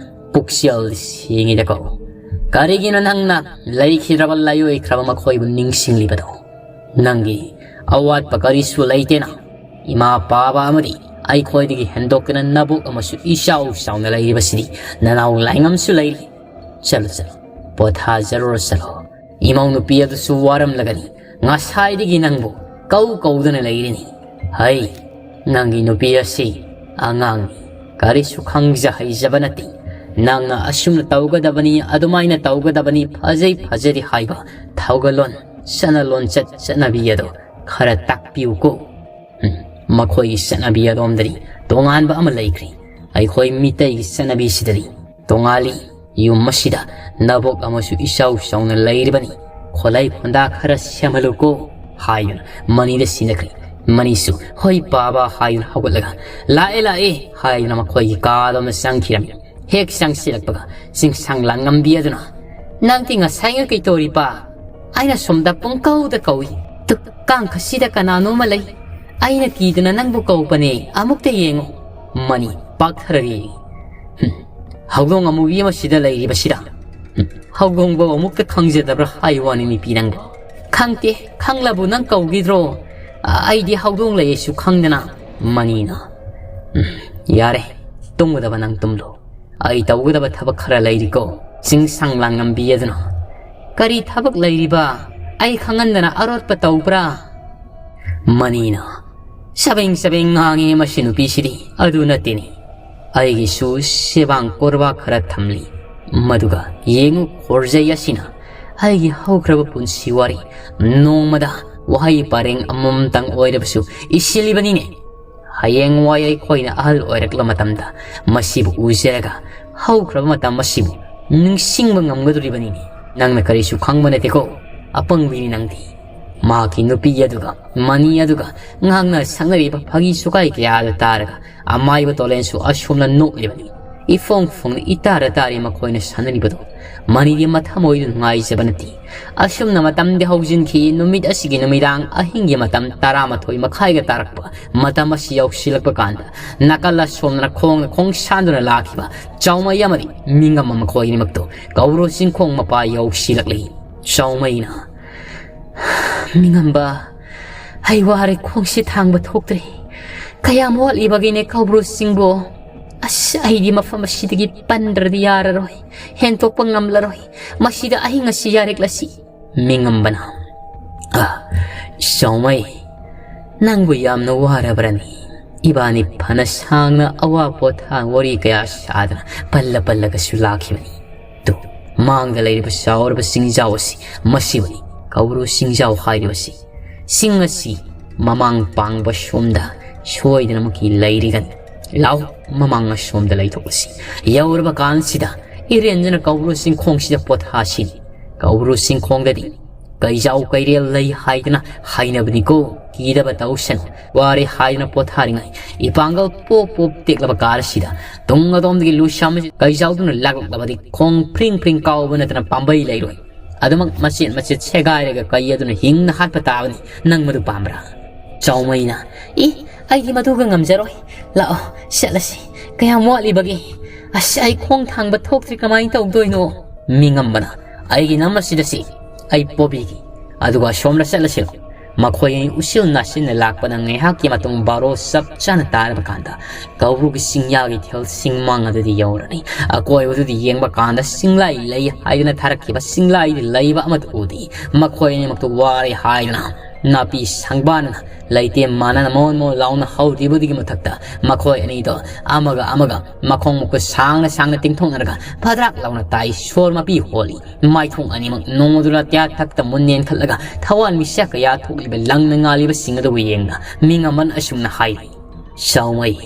ꯄꯨꯛꯆꯦꯜ ꯁꯦꯡꯉꯤꯗꯀꯣ꯫ ꯀꯔꯤꯒꯤꯅꯣ ꯅꯪꯅ ꯂꯩꯈꯤꯗ꯭ꯔꯕ ꯂꯥꯏꯑꯣꯏꯈ꯭ꯔꯕ ꯃꯈꯣꯏꯕꯨ ꯅꯤꯡꯁꯤꯡꯂꯤꯕꯗꯣ? ꯅꯪꯒꯤ ꯑꯋꯥꯠꯄ ꯀꯔꯤꯁꯨ ꯂꯩꯇꯦꯅ꯫ ꯏꯃꯥ ꯄꯥꯕ ꯑꯃꯗꯤ ꯑꯩꯈꯣꯏꯗꯒꯤ ꯍꯦꯟꯗꯣꯛꯇꯅ ꯅꯕꯨꯛ ꯑꯃꯁꯨ ꯏꯆꯥꯎ ꯆꯥꯎꯅ ꯂꯩꯔꯤꯕꯁꯤꯗꯤ ꯅꯅꯥꯎ ꯂꯥꯏꯉꯝꯁꯨ ꯂꯩꯔꯤ꯫ ꯆꯠꯂꯣ, ꯆꯠꯂꯣ, ꯄꯣꯊꯥꯖꯔꯨꯔꯣ, ꯆꯠꯂꯣ꯫ ꯏꯃꯧ ꯅꯨꯄꯤ ꯑꯗꯨꯁꯨ ꯋꯥꯔꯝꯂꯒꯅꯤ꯫ ꯉꯁꯥꯏꯗꯒꯤ ꯅꯪꯕꯨ ꯀꯧ ꯀꯧꯗꯨꯅ ꯂꯩꯔꯤꯅꯤ꯫ ꯍꯩ, ꯅꯪꯒꯤ ꯅꯨꯄꯤ ꯑꯁꯤ ꯑꯉꯥꯡꯅꯤ, ꯀꯔꯤꯁꯨ ꯈꯪꯖ ꯍꯩꯖꯕ ꯅꯠꯇꯦ꯫ ꯅꯪꯅ ꯑꯁꯨꯝꯅ ꯇꯧꯒꯗꯕꯅꯤ, ꯑꯗꯨꯃꯥꯏꯅ ꯇꯧꯒꯗꯕꯅꯤ, ꯐꯖꯩ ꯐꯖꯗꯦ ꯍꯥꯏꯕ ꯊꯧꯒꯜꯂꯣꯟ, ꯆꯠꯅ ꯂꯣꯟꯆꯠ, ꯆꯠꯅꯕꯤ ꯑꯗꯣ ꯈꯔ ꯇꯥꯛꯄꯤꯌꯨꯀꯣ꯫ ꯎꯝ, ꯃꯈꯣꯏꯒꯤ ꯆꯠꯅꯕꯤ ꯑꯗꯣꯝꯗꯗꯤ ꯇꯣꯉꯥꯟꯕ ꯑꯃ ꯂꯩꯈ꯭ꯔꯦ꯫ ꯑꯩꯈꯣꯏ ꯃꯤꯇꯩꯒꯤ ꯆꯠꯅꯕꯤꯁꯤꯗꯗꯤ ꯇꯣꯉꯥꯜꯂꯤ꯫ ꯌꯨꯝ ꯑꯁꯤꯗ ꯅꯕꯣꯛ ꯑꯃꯁꯨ ꯏꯆꯥꯎ ꯆꯥꯎꯅ ꯂꯩꯔꯤꯕꯅꯤ꯫ ꯈꯣꯂꯩ ꯈꯣꯟꯗꯥ ꯈꯔ ꯁꯦꯝꯍꯜꯂꯨꯀꯣ ꯍꯥꯏꯗꯨꯅ ꯃꯅꯤꯗ ꯁꯤꯟꯅꯈ꯭ꯔꯦ꯫ ꯃꯅꯤꯁꯨ "ꯍꯣꯏ ꯄꯥꯕ" ꯍꯥꯏꯗꯨꯅ ꯍꯧꯒꯠꯂꯒ "ꯂꯥꯛꯑꯦ, ꯂꯥꯛꯑꯦ" ꯍꯥꯏꯗꯨꯅ ꯃꯈꯣꯏꯒꯤ ꯀꯥꯗ ꯑꯃ ꯆꯪꯈꯤꯔꯝꯃꯤ꯫ ꯍꯦꯛ ꯆꯪꯁꯤꯜꯂꯛꯄꯒ ꯆꯤꯡꯁꯥꯡ ꯂꯥꯡꯉꯝꯕꯤ ꯑꯗꯨꯅ, "ꯅꯪꯗꯤ ꯉꯁꯥꯏꯉꯩ ꯀꯩ ꯇꯧꯔꯤꯕ? ꯑꯩꯅ ꯁꯣꯝꯗ ꯄꯨꯡꯀꯧꯗ ꯀꯧꯏ꯫ ꯇꯨ, ꯀꯥꯡꯈꯁꯤꯗ ꯀꯅꯥꯅꯣꯝꯃ ꯂꯩ꯫ ꯑꯩꯅ ꯀꯤꯗꯅ ꯅꯪꯕꯨ ꯀꯧꯕꯅꯦ, ꯑꯃꯨꯛꯇ ꯌꯦꯡꯉꯨ꯫" ꯃꯅꯤ ꯄꯥꯛꯊꯔꯒ ꯌꯦꯡꯉꯤ꯫ "ꯍꯨꯝ, ꯍꯧꯗꯣꯡ ꯑꯃꯨꯕꯤ ꯑꯃ ꯁꯤꯗ ꯂꯩꯔꯤꯕꯁꯤꯗ? ꯍꯨꯝ, ꯍꯧꯗꯣꯡꯕꯧ ꯑꯃꯨꯛꯇ ꯈꯪꯖꯗꯕ꯭ꯔꯥ ꯍꯥꯏ ꯋꯥꯅꯤ ꯅꯨꯄꯤ ꯅꯪꯕꯣ꯫ ꯈꯪꯗꯦ, ꯈꯪꯂꯕꯨ ꯅꯪ ꯀꯧꯈꯤꯗ꯭ꯔꯣ? ꯑ, ꯑꯩꯗꯤ ꯍꯧꯗꯣꯡ ꯂꯩꯌꯦꯁꯨ ꯈꯪꯗꯅ꯫" ꯃꯅꯤꯅ, "ꯎꯝ, ꯌꯥꯔꯦ, ꯇꯨꯝꯒꯗꯕ ꯅꯪ ꯇꯨꯝꯂꯣ꯫ ꯑꯩ ꯇꯧꯒꯗꯕ ꯊꯕꯛ ꯈꯔ ꯂꯩꯔꯤꯀꯣ꯫" ꯆꯤꯡꯁꯥꯡ ꯂꯥꯡꯉꯝꯕꯤ ꯑꯗꯨꯅ, "ꯀꯔꯤ ꯊꯕꯛ ꯂꯩꯔꯤꯕ? ꯑꯩ ꯈꯪꯍꯟꯗꯅ ꯑꯔꯣꯠꯄ ꯇꯧꯕ꯭ꯔꯥ?" ꯃꯅꯤꯅ, "ꯆꯕꯦꯡ ꯆꯕꯦꯡ ꯉꯥꯡꯉꯤ ꯃꯁꯤ ꯅꯨꯄꯤꯁꯤꯗꯤ꯫ ꯑꯗꯨ ꯅꯠꯇꯦꯅꯦ, ꯑꯩꯒꯤꯁꯨ ꯁꯦꯕꯥꯡ ꯀꯣꯔꯕꯥ ꯈꯔ ꯊꯝꯂꯤ꯫ ꯃꯗꯨꯒ ꯌꯦꯡꯉꯨ, ꯈꯣꯔꯖꯩ ꯑꯁꯤꯅ ꯑꯩꯒꯤ ꯍꯧꯈ꯭ꯔꯕ ꯄꯨꯟꯁꯤ ꯋꯥꯔꯤ ꯅꯣꯡꯃꯗ ꯋꯥꯍꯩ ꯄꯔꯦꯡ ꯑꯃꯃꯝꯇꯪ ꯑꯣꯏꯔꯕꯁꯨ ꯏꯁꯤꯜꯂꯤꯕꯅꯤꯅꯦ꯫ ꯍꯌꯦꯡꯋꯥꯏ ꯑꯩꯈꯣꯏꯅ ꯑꯍꯜ ꯑꯣꯏꯔꯛꯂ ꯃꯇꯝꯗ ꯃꯁꯤꯕꯨ ꯎꯖꯔꯒ ꯍꯧꯈ꯭ꯔꯕ ꯃꯇꯝ ꯑꯁꯤꯕꯨ ꯅꯤꯡꯁꯤꯡꯕ ꯉꯝꯒꯗꯧꯔꯤꯕꯅꯤꯅꯦ꯫ ꯅꯪꯅ ꯀꯔꯤꯁꯨ ꯈꯪꯕ ꯅꯠꯇꯦꯀꯣ, ꯑꯄꯪꯕꯤꯅꯤ ꯅꯪꯗꯤ꯫" ꯃꯍꯥꯛꯀꯤ ꯅꯨꯄꯤ ꯑꯗꯨꯒ ꯃꯅꯤ ꯑꯗꯨꯒ ꯉꯥꯡꯅ ꯁꯛꯅꯔꯤꯕ ꯐꯥꯒꯤ ꯁꯨꯒꯥꯏ ꯀꯌꯥ ꯑꯗꯨ ꯇꯥꯔꯒ ꯑꯃꯥꯏꯕ ꯇꯣꯂꯦꯟꯁꯨ ꯑꯁꯣꯝꯅ ꯅꯣꯛꯂꯤꯕꯅꯤ꯫ ꯏꯐꯣꯡ ꯐꯣꯡꯅ ꯏꯇꯥꯔ ꯇꯥꯔꯤ ꯃꯈꯣꯏꯅ ꯁꯥꯟꯅꯔꯤꯕꯗꯣ꯫ ꯃꯅꯤꯗꯤ ꯃꯊꯃꯣꯏꯗꯨ ꯅꯨꯡꯉꯥꯏꯖꯕ ꯅꯠꯇꯦ꯫ ꯑꯁꯨꯝꯅ ꯃꯇꯝꯗꯤ ꯍꯧꯖꯤꯟꯈꯤ꯫ ꯅꯨꯃꯤꯠ ꯑꯁꯤꯒꯤ ꯅꯨꯃꯤꯗꯥꯡ ꯑꯍꯤꯡꯒꯤ ꯃꯇꯝ ꯇꯔꯥꯃꯥꯊꯣꯏ ꯃꯈꯥꯏꯒ ꯇꯥꯔꯛꯄ ꯃꯇꯝ ꯑꯁꯤ ꯌꯧꯁꯤꯜꯂꯛꯄ ꯀꯥꯟꯗ, ꯅꯥꯀꯜ ꯑꯁꯣꯝꯗꯅ ꯈꯣꯡꯅ ꯈꯣꯡ ꯁꯥꯟꯗꯨꯅ ꯂꯥꯛꯈꯤꯕ ꯆꯥꯎꯃꯩ ꯑꯃꯗꯤ ꯃꯤꯉꯝ ꯑꯃ ꯃꯈꯣꯏ ꯑꯅꯤꯃꯛꯇꯨ ꯀꯧꯕ꯭ꯔꯨ ꯆꯤꯡꯈꯣꯡ ꯃꯄꯥ ꯌꯧꯁꯤꯜꯂꯛꯂꯤ꯫ ꯆꯥꯎꯃꯩꯅ, "ꯃꯤꯉꯝꯕ, ꯑꯩ ꯋꯥꯔꯦ, ꯈꯣꯡꯁꯤ ꯊꯥꯡꯕ ꯊꯣꯛꯇ꯭ꯔꯦ꯫ ꯀꯌꯥꯝ ꯋꯥꯠꯂꯤꯕꯒꯦꯅꯦ ꯀꯧꯕ꯭ꯔꯨ ꯆꯤꯡꯕꯣ? ꯑꯁ, ꯑꯩꯗꯤ ꯃꯐꯝ ꯑꯁꯤꯗꯒꯤ ꯄꯟꯗ꯭ꯔꯗꯤ ꯌꯥꯔꯔꯣꯏ, ꯍꯦꯟꯇꯣꯛꯄ ꯉꯝꯂꯔꯣꯏ꯫ ꯃꯁꯤꯗ ꯑꯍꯤꯡ ꯑꯁꯤ ꯌꯥꯔꯦꯛꯂꯁꯤ꯫" ꯃꯤꯉꯝꯕꯅ, "ꯑ, ꯆꯥꯎꯃꯩ, ꯅꯪꯕꯨ ꯌꯥꯝꯅ ꯋꯥꯔꯕ꯭ꯔꯅꯤ? ꯏꯕꯥꯅꯤ ꯐꯅ ꯁꯥꯡꯅ ꯑꯋꯥ ꯄꯣꯊꯥ ꯋꯥꯔꯤ ꯀꯌꯥ ꯁꯥꯗꯅ ꯄꯜꯂ ꯄꯜꯂꯒꯁꯨ ꯂꯥꯛꯈꯤꯕꯅꯤ꯫ ꯇꯨ, ꯃꯥꯡꯗ ꯂꯩꯔꯤꯕ ꯆꯥꯎꯔꯕ ꯆꯤꯡꯖꯥꯎ ꯑꯁꯤ ꯃꯁꯤꯕꯨꯅꯤ, ꯀꯧꯕ꯭ꯔꯨ ꯆꯤꯡꯖꯥꯎ ꯍꯥꯏꯔꯤꯕꯁꯤ꯫ ꯆꯤꯡ ꯑꯁꯤ ꯃꯃꯥꯡ ꯄꯥꯡꯕ ꯁꯣꯝꯗ ꯁꯣꯏꯗꯅꯃꯛꯀꯤ ꯂꯩꯔꯤꯒꯅꯤ꯫ ꯂꯥꯎ, ꯃꯃꯥꯡ ꯑꯁꯣꯝꯗ ꯂꯩꯊꯣꯛꯂꯁꯤ꯫ ꯌꯧꯔꯕ ꯀꯥꯟꯁꯤꯗ ꯏꯔꯦꯟꯖꯅ ꯀꯧꯕ꯭ꯔꯨ ꯆꯤꯡꯈꯣꯡꯁꯤꯗ ꯄꯣꯊꯥꯁꯤ꯫ ꯀꯧꯕ꯭ꯔꯨ ꯆꯤꯡꯈꯣꯡꯗꯗꯤ ꯀꯩꯖꯥꯎ ꯀꯩꯔꯦꯜ ꯂꯩ ꯍꯥꯏꯗꯅ ꯍꯥꯏꯅꯕꯅꯤꯀꯣ꯫ ꯀꯤꯗꯕ ꯇꯧꯁꯅꯨ꯫ ꯋꯥꯔꯦ ꯍꯥꯏꯗꯅ ꯄꯣꯊꯥꯔꯤꯉꯩ, ꯏꯄꯥꯡꯒꯜ ꯄꯣꯞ ꯄꯣꯞ ꯇꯦꯛꯂꯕ ꯀꯥꯔ ꯑꯁꯤꯗ ꯇꯨꯡ ꯑꯗꯣꯝꯗꯒꯤ ꯂꯨꯁꯥ ꯑꯃ ꯀꯩꯖꯥꯎꯗꯨꯅ ꯂꯥꯛꯂꯛꯂꯕꯗꯤ ꯈꯣꯡ ꯐ꯭ꯔꯤꯡ ꯐ꯭ꯔꯤꯡ ꯀꯥꯎꯕ ꯅꯠꯇꯅ ꯄꯥꯝꯕꯩ ꯂꯩꯔꯣꯏ꯫ ꯑꯗꯨꯃꯛ ꯃꯆꯦꯠ ꯃꯆꯦꯠ ꯁꯦꯒꯥꯏꯔꯒ ꯀꯩ ꯑꯗꯨꯅ ꯍꯤꯡꯅ ꯍꯥꯠꯄ ꯇꯥꯕꯅꯤ꯫ ꯅꯪ ꯃꯗꯨ ꯄꯥꯝꯕ꯭ꯔꯥ? ꯆꯥꯎꯃꯩꯅ, "ꯏ, ꯑꯩꯗꯤ ꯃꯗꯨꯒ ꯉꯝꯖꯔꯣꯏ꯫ ꯂꯥꯛꯑꯣ, ꯆꯠꯂꯁꯤ꯫ ꯀꯌꯥꯝ ꯋꯥꯠꯂꯤꯕꯒꯦ? ꯑꯁ, ꯑꯩ ꯈꯣꯡ ꯊꯥꯡꯕ ꯊꯣꯛꯇ꯭ꯔꯤ, ꯀꯃꯥꯏꯅ ꯇꯧꯗꯣꯏꯅꯣ?" ꯃꯤꯉꯝꯕꯅ, "ꯑꯩꯒꯤ ꯅꯝ ꯑꯁꯤꯗ ꯁꯤ ꯑꯩ ꯄꯣꯕꯤꯒꯦ, ꯑꯗꯨꯒ ꯑꯁꯣꯝꯗ ꯆꯠꯂꯁꯤꯔꯣ?" ꯃꯈꯣꯏ ꯑꯅꯤ ꯎꯆꯤꯜ ꯅꯥꯆꯤꯟꯅ ꯂꯥꯛꯄꯅ ꯉꯥꯏꯍꯥꯛꯀꯤ ꯃꯇꯨꯡ ꯕꯥꯔꯣ ꯆꯞ ꯆꯥꯅ ꯇꯥꯔꯕ ꯀꯥꯟꯗ ꯀꯧꯕ꯭ꯔꯨꯒꯤ ꯆꯤꯡꯌꯥꯒꯤ ꯏꯊꯦꯜ ꯆꯤꯡꯃꯥꯡ ꯑꯗꯨꯗꯤ ꯌꯧꯔꯅꯤ꯫ ꯑꯀꯣꯏꯕꯗꯨꯗꯤ ꯌꯦꯡꯕ ꯀꯥꯟꯗ ꯆꯤꯡꯂꯥꯏ ꯂꯩ ꯍꯥꯏꯗꯨꯅ ꯊꯥꯔꯛꯈꯤꯕ ꯆꯤꯡꯂꯥꯏꯗꯤ ꯂꯩꯕ ꯑꯃꯠꯇ ꯎꯗꯦ꯫ ꯃꯈꯣꯏ ꯑꯅꯤꯃꯛꯇꯨ ꯋꯥꯔꯦ ꯍꯥꯏꯗꯨꯅ ꯅꯥꯄꯤ ꯁꯪꯕꯥꯟꯅ ꯂꯩꯇꯦꯝ ꯃꯥꯟꯅꯅ ꯃꯣꯟ ꯃꯣꯟ ꯂꯥꯎꯅ ꯍꯧꯔꯤꯕꯗꯨꯒꯤ ꯃꯊꯛꯇ ꯃꯈꯣꯏ ꯑꯅꯤꯗꯣ ꯑꯃꯒ ꯑꯃꯒ ꯃꯈꯣꯡ ꯃꯈꯨꯠ ꯁꯥꯡꯅ ꯁꯥꯡꯅ ꯇꯤꯡꯊꯣꯛꯅꯔꯒ ꯐꯗ꯭ꯔꯥꯛ ꯂꯥꯎꯅ ꯇꯥꯏ꯫ ꯁꯣꯔ ꯃꯄꯤ ꯍꯣꯜꯂꯤ꯫ ꯃꯥꯏꯊꯣꯡ ꯑꯅꯤꯃꯛ ꯅꯣꯡꯃꯗꯨ ꯂꯥꯇꯤꯌꯥ ꯊꯛꯇ ꯃꯨꯟꯅ ꯌꯦꯡꯈꯠꯂꯒ ꯊꯋꯥꯟꯃꯤꯆꯥꯛ ꯀꯌꯥ ꯊꯣꯛꯂꯤꯕ ꯂꯪꯅ ꯉꯥꯜꯂꯤꯕꯁꯤꯡ ꯑꯗꯨꯕꯨ ꯌꯦꯡꯅ ꯃꯤꯉꯝꯕꯅ ꯑꯁꯨꯝꯅ ꯍꯥꯏꯔꯤ, "ꯆꯥꯎꯃꯩ,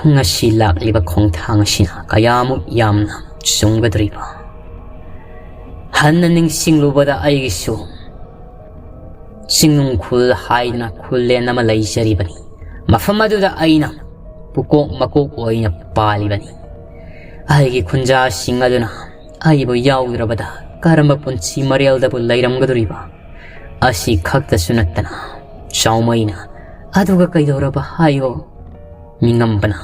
ꯉꯁꯤ ꯂꯥꯛꯂꯤꯕ ꯈꯣꯡꯊꯥꯡ ꯑꯁꯤꯅ ꯀꯌꯥꯃꯨꯛ ꯌꯥꯝꯅ ꯆꯨꯝꯒꯗꯧꯔꯤꯕ? ꯍꯟꯅ ꯅꯤꯡꯁꯤꯡꯂꯨꯕꯗ ꯑꯩꯒꯤꯁꯨ ꯆꯤꯡꯅꯨꯡ ꯈꯨꯜ ꯍꯥꯏꯗꯅ ꯈꯨꯜꯂꯦꯟ ꯑꯃ ꯂꯩꯖꯔꯤꯕꯅꯤ꯫ ꯃꯐꯝ ꯑꯗꯨꯗ ꯑꯩꯅ ꯄꯨꯀꯣꯛ ꯃꯀꯣꯛ ꯑꯣꯏꯅ ꯄꯥꯜꯂꯤꯕꯅꯤ꯫ ꯑꯩꯒꯤ ꯈꯨꯟꯖꯥꯁꯤꯡ ꯑꯗꯨꯅ ꯑꯩꯕꯨ ꯌꯥꯎꯗ꯭ꯔꯕꯗ ꯀꯔꯝꯕ ꯄꯨꯟꯁꯤ ꯃꯔꯦꯜꯗꯕꯨ ꯂꯩꯔꯝꯒꯗꯧꯔꯤꯕ?" ꯑꯁꯤ ꯈꯛꯇꯁꯨ ꯅꯠꯇꯅ ꯆꯥꯎꯃꯩꯅ, "ꯑꯗꯨꯒ ꯀꯩꯗꯧꯔꯕ ꯍꯥꯏꯌꯣ?" ꯃꯤꯉꯝꯕꯅ,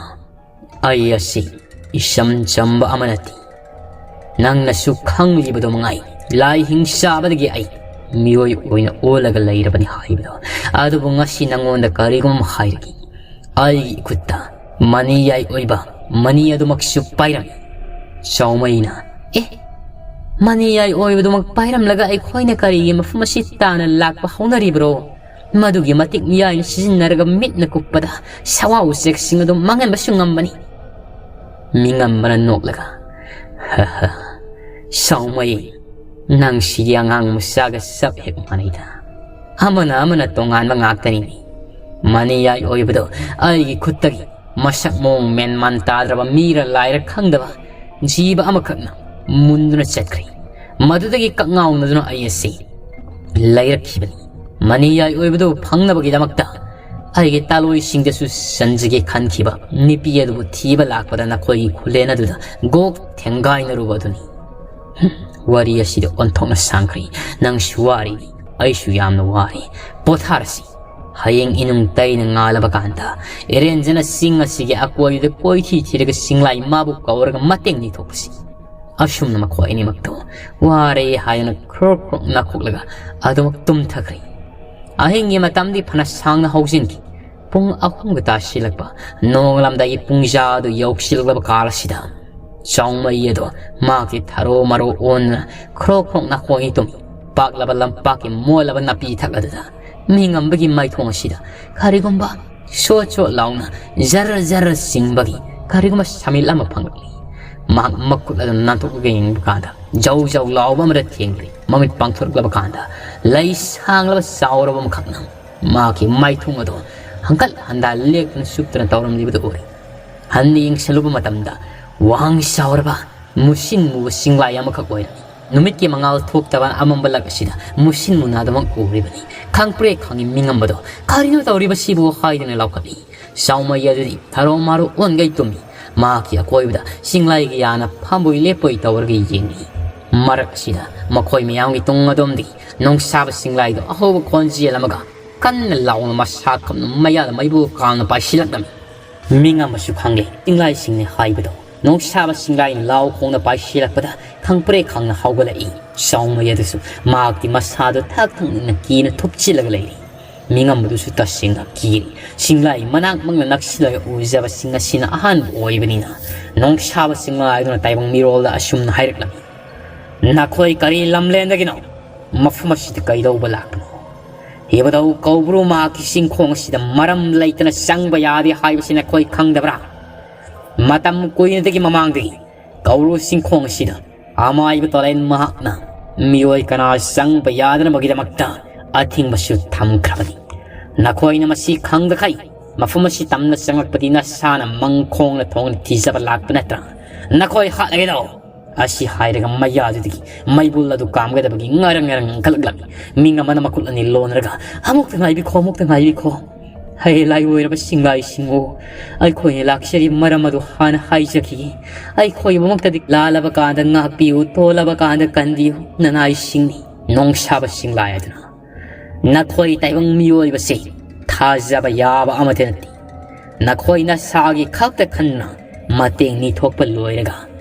"ꯑꯩ ꯑꯁꯤ ꯏꯆꯝ ꯆꯝꯕ ꯑꯃ ꯅꯠꯇꯦ꯫ ꯅꯪꯅꯁꯨ ꯈꯪꯂꯤꯕꯗꯨ ꯃꯉꯥꯏ, ꯂꯥꯏ ꯍꯤꯡꯆꯥꯕꯗꯒꯤ ꯑꯩ ꯃꯤꯑꯣꯏ ꯑꯣꯏꯅ ꯑꯣꯜꯂꯒ ꯂꯩꯔꯕꯅꯤ ꯍꯥꯏꯕꯗꯣ꯫ ꯑꯗꯨꯕꯨ ꯉꯁꯤ ꯅꯪꯉꯣꯟꯗ ꯀꯔꯤꯒꯨꯝꯕ ꯍꯥꯏꯔꯒꯦ꯫ ꯑꯩꯒꯤ ꯏꯈꯨꯠꯇ ꯃꯅꯤ ꯌꯥꯏ ꯑꯣꯏꯕ ꯃꯅꯤ ꯑꯗꯨꯃꯛꯁꯨ ꯄꯥꯏꯔꯝꯃꯤ꯫" ꯆꯥꯎꯃꯩꯅ, "ꯑꯦ, ꯃꯅꯤ ꯌꯥꯏ ꯑꯣꯏꯕꯗꯨꯃꯛ ꯄꯥꯏꯔꯝꯂꯒ ꯑꯩꯈꯣꯏꯅ ꯀꯔꯤꯒꯤ ꯃꯐꯝ ꯑꯁꯤ ꯇꯥꯅ ꯂꯥꯛꯄ ꯍꯧꯅꯔꯤꯕ꯭ꯔꯣ? ꯃꯗꯨꯒꯤ ꯃꯇꯤꯛ ꯃꯤꯌꯥꯏꯅ ꯁꯤꯖꯤꯟꯅꯔꯒ ꯃꯤꯠꯅ ꯀꯨꯞꯄꯗ ꯁꯋꯥ ꯎꯆꯦꯛꯁꯤꯡ ꯑꯗꯨ ꯃꯥꯡꯍꯟꯕꯁꯨ ꯉꯝꯕꯅꯤ꯫ ꯃꯤꯉꯝꯕꯅ ꯅꯣꯛꯂꯒ, "ꯍ ꯍ, ꯁꯥꯎꯃꯩ, ꯅꯪ ꯁꯤꯒꯤ ꯑꯉꯥꯡ ꯃꯆꯥꯒ ꯆꯞ ꯍꯦꯛ ꯃꯥꯟꯅꯩꯗ꯫ ꯑꯃꯅ ꯑꯃꯅ ꯇꯣꯉꯥꯟꯕ ꯉꯥꯛꯇꯅꯤꯅꯦ꯫ ꯃꯅꯤꯌꯥꯏ ꯑꯣꯏꯕꯗꯣ ꯑꯩꯒꯤ ꯈꯨꯠꯇꯒꯤ ꯃꯁꯛ ꯃꯑꯣꯡ ꯃꯦꯟ ꯃꯥꯟ ꯇꯥꯗ꯭ꯔꯕ ꯃꯤꯔ ꯂꯥꯏꯔ ꯈꯪꯗꯕ ꯖꯤꯕ ꯑꯃꯈꯛꯅ ꯃꯨꯟꯗꯨꯅ ꯆꯠꯈ꯭ꯔꯦ꯫ ꯃꯗꯨꯗꯒꯤ ꯀꯛꯉꯥꯎꯅꯗꯨꯅ ꯑꯩ ꯑꯁꯤ ꯂꯩꯔꯛꯈꯤꯕꯅꯤ꯫ ꯃꯅꯤꯌꯥꯏ ꯑꯣꯏꯕꯗꯨ ꯐꯪꯅꯕꯒꯤꯗꯃꯛꯇ ꯑꯩꯒꯤ ꯇꯥꯂꯣꯏꯁꯤꯡꯗꯁꯨ ꯆꯟꯖꯒꯦ ꯈꯟꯈꯤꯕ ꯅꯨꯄꯤ ꯑꯗꯨꯕꯨ ꯊꯤꯕ ꯂꯥꯛꯄꯗ ꯅꯈꯣꯏꯒꯤ ꯈꯨꯂꯦꯟ ꯑꯗꯨꯗ ꯒꯣꯛ ꯊꯦꯡꯒꯥꯏꯅꯔꯨꯕ ꯑꯗꯨꯅꯤ꯫ ꯍꯨꯝ, ꯋꯥꯔꯤ ꯑꯁꯤꯗ ꯑꯣꯟꯊꯣꯛꯅ ꯁꯥꯡꯈ꯭ꯔꯦ꯫ ꯅꯪꯁꯨ ꯋꯥꯔꯤ, ꯑꯩꯁꯨ ꯌꯥꯝꯅ ꯋꯥꯔꯦ꯫ ꯄꯣꯊꯥꯔꯁꯤ꯫ ꯍꯌꯦꯡ ꯏꯅꯨꯡ ꯇꯩꯅ ꯉꯥꯜꯂꯕ ꯀꯥꯟꯗ ꯏꯔꯦꯟꯖꯅ ꯆꯤꯡ ꯑꯁꯤꯒꯤ ꯑꯀꯣꯏꯕꯗ ꯀꯣꯏꯊꯤ ꯊꯤꯔꯒ ꯆꯤꯡꯂꯥꯏ ꯃꯥꯕꯨ ꯀꯧꯔꯒ ꯃꯇꯦꯡ ꯅꯤꯊꯣꯛꯄꯁꯤ꯫" ꯑꯁꯨꯝꯅ ꯃꯈꯣꯏ ꯑꯅꯤꯃꯛꯇꯣ ꯋꯥꯔꯦ ꯍꯥꯏꯗꯨꯅ ꯈ꯭ꯔꯣꯛ ꯈ꯭ꯔꯣꯛ ꯅꯥꯈꯣꯛꯂꯒ ꯑꯗꯨꯃꯛ ꯇꯨꯝꯊꯈ꯭ꯔꯦ꯫ ꯑꯍꯤꯡꯒꯤ ꯃꯇꯝꯗꯤ ꯐꯅ ꯁꯥꯡꯅ ꯍꯧꯖꯤꯟꯈꯤ꯫ ꯄꯨꯡ ꯑꯍꯨꯝꯒ ꯇꯥꯁꯤꯜꯂꯛꯄ, ꯅꯣꯡꯉꯥꯜꯂꯝꯗꯥꯏꯒꯤ ꯄꯨꯡꯖꯥꯗꯨ ꯌꯧꯁꯤꯜꯂꯛꯂꯕ ꯀꯥꯜ ꯑꯁꯤꯗ ꯆꯥꯎꯃꯩ ꯑꯗꯣ ꯃꯍꯥꯛꯀꯤ ꯊꯔꯣ ꯃꯔꯣ ꯑꯣꯟꯗꯨꯅ ꯈ꯭ꯔꯣꯛ ꯈ꯭ꯔꯣꯛ ꯅꯥꯈꯣꯡ ꯇꯨꯝꯃꯤ꯫ ꯄꯥꯛꯂꯕ ꯂꯝꯄꯥꯛꯀꯤ ꯃꯣꯠꯂꯕ ꯅꯥꯄꯤ ꯊꯛ ꯑꯗꯨꯗ ꯃꯤꯉꯝꯕꯒꯤ ꯃꯥꯏꯊꯣꯡ ꯑꯁꯤꯗ ꯀꯔꯤꯒꯨꯝꯕ ꯁꯣꯠ ꯁꯣꯠ ꯂꯥꯎꯅ ꯖꯔ ꯖꯔ ꯆꯤꯡꯕꯒꯤ ꯀꯔꯤꯒꯨꯝꯕ ꯁꯃꯤꯜ ꯑꯃ ꯐꯪꯂꯛꯂꯤ꯫ ꯃꯍꯥꯛ ꯃꯈꯨꯠ ꯑꯗꯨ ꯅꯥꯟꯊꯣꯛꯂꯒ ꯌꯦꯡꯕ ꯀꯥꯟꯗ ꯖꯧ ꯖꯧ ꯂꯥꯎꯕ ꯑꯃꯗ ꯊꯦꯡꯅꯔꯤ꯫ ꯃꯃꯤꯠ ꯄꯥꯡꯊꯣꯔꯛꯂꯕ ꯀꯥꯟꯗ ꯂꯩ ꯁꯥꯡꯂꯕ ꯆꯥꯎꯔꯕ ꯑꯃꯈꯛꯅ ꯃꯍꯥꯛꯀꯤ ꯃꯥꯏꯊꯣꯡ ꯑꯗꯨ ꯍꯪꯀꯠ ꯍꯟꯗꯥ ꯂꯦꯛꯇꯨꯅ ꯆꯨꯞꯇꯨꯅ ꯇꯧꯔꯝꯂꯤꯕꯗꯨ ꯎꯔꯤ꯫ ꯍꯟꯅ ꯌꯦꯡꯁꯤꯜꯂꯨꯕ ꯃꯇꯝꯗ ꯋꯥꯡ ꯆꯥꯎꯔꯕ ꯃꯨꯁꯤꯟ ꯃꯨꯕ ꯆꯤꯡꯂꯥꯏ ꯑꯃꯈꯛ ꯑꯣꯏꯔꯝꯃꯤ꯫ ꯅꯨꯃꯤꯠꯀꯤ ꯃꯉꯥꯜ ꯊꯣꯛꯇꯕ ꯑꯃꯝꯕ ꯂꯛ ꯑꯁꯤꯗ ꯃꯨꯁꯤꯟ ꯃꯨꯅꯥꯗꯃꯛ ꯎꯔꯤꯕꯅꯤ꯫ ꯈꯪꯄ꯭ꯔꯦꯛ ꯈꯪꯉꯤ ꯃꯤꯉꯝꯕꯗꯣ ꯀꯔꯤꯅꯣ ꯇꯧꯔꯤꯕꯁꯤꯕꯨ ꯍꯥꯏꯗꯨꯅ ꯂꯥꯎꯈꯠꯂꯤ꯫ ꯆꯥꯎꯃꯩ ꯑꯗꯨꯗꯤ ꯊꯔꯣ ꯃꯥꯔꯣ ꯑꯣꯟꯒꯩ ꯇꯨꯝꯃꯤ꯫ ꯃꯍꯥꯛꯀꯤ ꯑꯀꯣꯏꯕꯗ ꯆꯤꯡꯂꯥꯏꯒꯤ ꯌꯥꯅ ꯐꯝꯕꯣꯏ ꯂꯦꯞꯄꯣꯏ ꯇꯧꯔꯒ ꯌꯦꯡꯂꯤ꯫ ꯃꯔꯛ ꯑꯁꯤꯗ ꯃꯈꯣꯏ ꯃꯌꯥꯝꯒꯤ ꯇꯨꯡ ꯑꯗꯣꯝꯗꯒꯤ ꯅꯣꯡꯁꯥꯕ ꯆꯤꯡꯂꯥꯏꯗꯣ ꯑꯍꯧꯕ ꯈꯣꯟꯖꯦꯜ ꯑꯃꯒ ꯀꯟꯅ ꯂꯥꯎꯅ ꯃꯁꯥ ꯀꯝꯅ ꯃꯌꯥꯗ ꯃꯩꯕꯨ ꯀꯥꯝꯅ ꯄꯥꯏꯁꯤꯜꯂꯛꯂꯝꯃꯤ꯫ ꯃꯤꯉꯝꯕꯁꯨ ꯈꯪꯂꯦ ꯆꯤꯡꯂꯥꯏꯁꯤꯡꯅꯤ ꯍꯥꯏꯕꯗꯣ꯫ ꯅꯣꯡꯁꯥꯕ ꯆꯤꯡꯂꯥꯏꯅ ꯂꯥꯎ ꯈꯣꯡꯅ ꯄꯥꯏꯁꯤꯜꯂꯛꯄꯗ ꯈꯪꯄ꯭ꯔꯦꯛ ꯈꯪꯅ ꯍꯧꯒꯠꯂꯛꯏ꯫ ꯆꯥꯎꯃꯩ ꯑꯗꯨꯁꯨ ꯃꯍꯥꯛꯇꯤ ꯃꯁꯥꯗꯨ ꯊꯛ ꯊꯛꯅ ꯀꯤꯅ ꯊꯨꯞꯆꯤꯜꯂꯒ ꯂꯩꯔꯤ꯫ ꯃꯤꯉꯝꯕꯗꯨꯁꯨ ꯇꯁꯦꯡꯅ ꯀꯤꯔꯤ꯫ ꯆꯤꯡꯂꯥꯏ ꯃꯅꯥꯛꯃꯛꯅ ꯅꯛꯁꯤꯜꯂꯒ ꯎꯖꯕꯁꯤꯡ ꯑꯁꯤꯅ ꯑꯍꯥꯟꯕ ꯑꯣꯏꯕꯅꯤꯅ ꯅꯣꯡꯁꯥꯕ ꯆꯤꯡꯂꯥꯏꯗꯨꯅ ꯇꯥꯏꯕꯪ ꯃꯤꯔꯣꯜꯗ ꯑꯁꯨꯝꯅ ꯍꯥꯏꯔꯛꯂꯝꯃꯤ, "ꯅꯈꯣꯏ ꯀꯔꯤ ꯂꯝꯂꯦꯟꯗꯒꯤꯅꯣ? ꯃꯐꯝ ꯑꯁꯤꯗ ꯀꯩꯗꯧꯕ ꯂꯥꯛꯄꯅꯣ?" ꯏꯕꯨꯙꯧ ꯀꯧꯕ꯭ꯔꯨ ꯃꯍꯥꯛꯀꯤ ꯆꯤꯡꯈꯣꯡ ꯑꯁꯤꯗ ꯃꯔꯝ ꯂꯩꯇꯅ ꯆꯪꯕ ꯌꯥꯗꯦ ꯍꯥꯏꯕꯁꯤ ꯅꯈꯣꯏ ꯈꯪꯗꯕ꯭ꯔꯥ? ꯃꯇꯝ ꯀꯨꯏꯅꯗꯒꯤ ꯃꯃꯥꯡꯗꯒꯤ ꯀꯧꯕ꯭ꯔꯨ ꯆꯤꯡꯈꯣꯡ ꯑꯁꯤꯗ ꯑꯃꯥꯏꯕ ꯇꯣꯂꯦꯟ ꯃꯍꯥꯛꯅ ꯃꯤꯑꯣꯏ ꯀꯅꯥ ꯆꯪꯕ ꯌꯥꯗꯅꯕꯒꯤꯗꯃꯛꯇ ꯑꯊꯤꯡꯕꯁꯨ ꯊꯝꯈ꯭ꯔꯕꯅꯤ꯫ ꯅꯈꯣꯏꯅ ꯃꯁꯤ ꯈꯪꯗꯈꯩ ꯃꯐꯝ ꯑꯁꯤ ꯇꯝꯅ ꯆꯪꯂꯛꯄꯗꯤ ꯅꯁꯥꯅ ꯃꯪ ꯈꯣꯡꯅ ꯊꯣꯡꯅ ꯊꯤꯖꯕ ꯂꯥꯛꯄ ꯅꯠꯇ꯭ꯔꯥ? ꯅꯈꯣꯏ ꯍꯥꯠꯂꯒꯦꯗꯣ!" ꯑꯁꯤ ꯍꯥꯏꯔꯒ ꯃꯌꯥꯗꯨꯗꯒꯤ ꯃꯩꯕꯨꯜ ꯑꯗꯨ ꯀꯥꯝꯒꯗꯕꯒꯤ ꯉꯔꯪ ꯉꯔꯪ ꯏꯟꯈꯠꯂꯛꯂꯝꯃꯤ꯫ ꯃꯤꯡ ꯑꯃꯅ ꯃꯈꯨꯠ ꯑꯅꯤ ꯂꯣꯟꯔꯒ, "ꯑꯃꯨꯛꯇ ꯉꯥꯏꯕꯤꯈꯣ, ꯑꯃꯨꯛꯇ ꯉꯥꯏꯕꯤꯈꯣ꯫ ꯍꯦ ꯂꯥꯏꯑꯣꯏꯔꯕ ꯁꯤꯡꯂꯥꯏꯁꯤꯡꯉꯣ, ꯑꯩꯈꯣꯏꯅ ꯂꯥꯛꯆꯔꯤꯕ ꯃꯔꯝ ꯑꯗꯨ ꯍꯥꯟꯅ ꯍꯥꯏꯖꯈꯤꯒꯦ꯫ ꯑꯩꯈꯣꯏꯒꯤꯗꯃꯛꯇꯗꯤ ꯂꯥꯜꯂꯕ ꯀꯥꯟꯗ ꯉꯥꯛꯄꯤꯌꯨ, ꯇꯣꯜꯂꯕ ꯀꯥꯟꯗ ꯀꯟꯕꯤꯌꯨ, ꯅꯅꯥꯏꯁꯤꯡꯅꯤ꯫" ꯅꯣꯡꯁꯥꯕ ꯁꯤꯡꯂꯥꯏ ꯑꯗꯨꯅ, "ꯅꯈꯣꯏ ꯇꯥꯏꯕꯪ ꯃꯤꯑꯣꯏꯕꯁꯦ ꯊꯥꯖꯕ ꯌꯥꯕ ꯑꯃꯠꯇ ꯅꯠꯇꯦ꯫ ꯅꯈꯣꯏ ꯅꯁꯥꯒꯤ ꯈꯛꯇ ꯈꯟꯅ ꯃꯇꯦꯡ ꯅꯤꯊꯣꯛꯄ ꯂꯣꯏꯔꯒ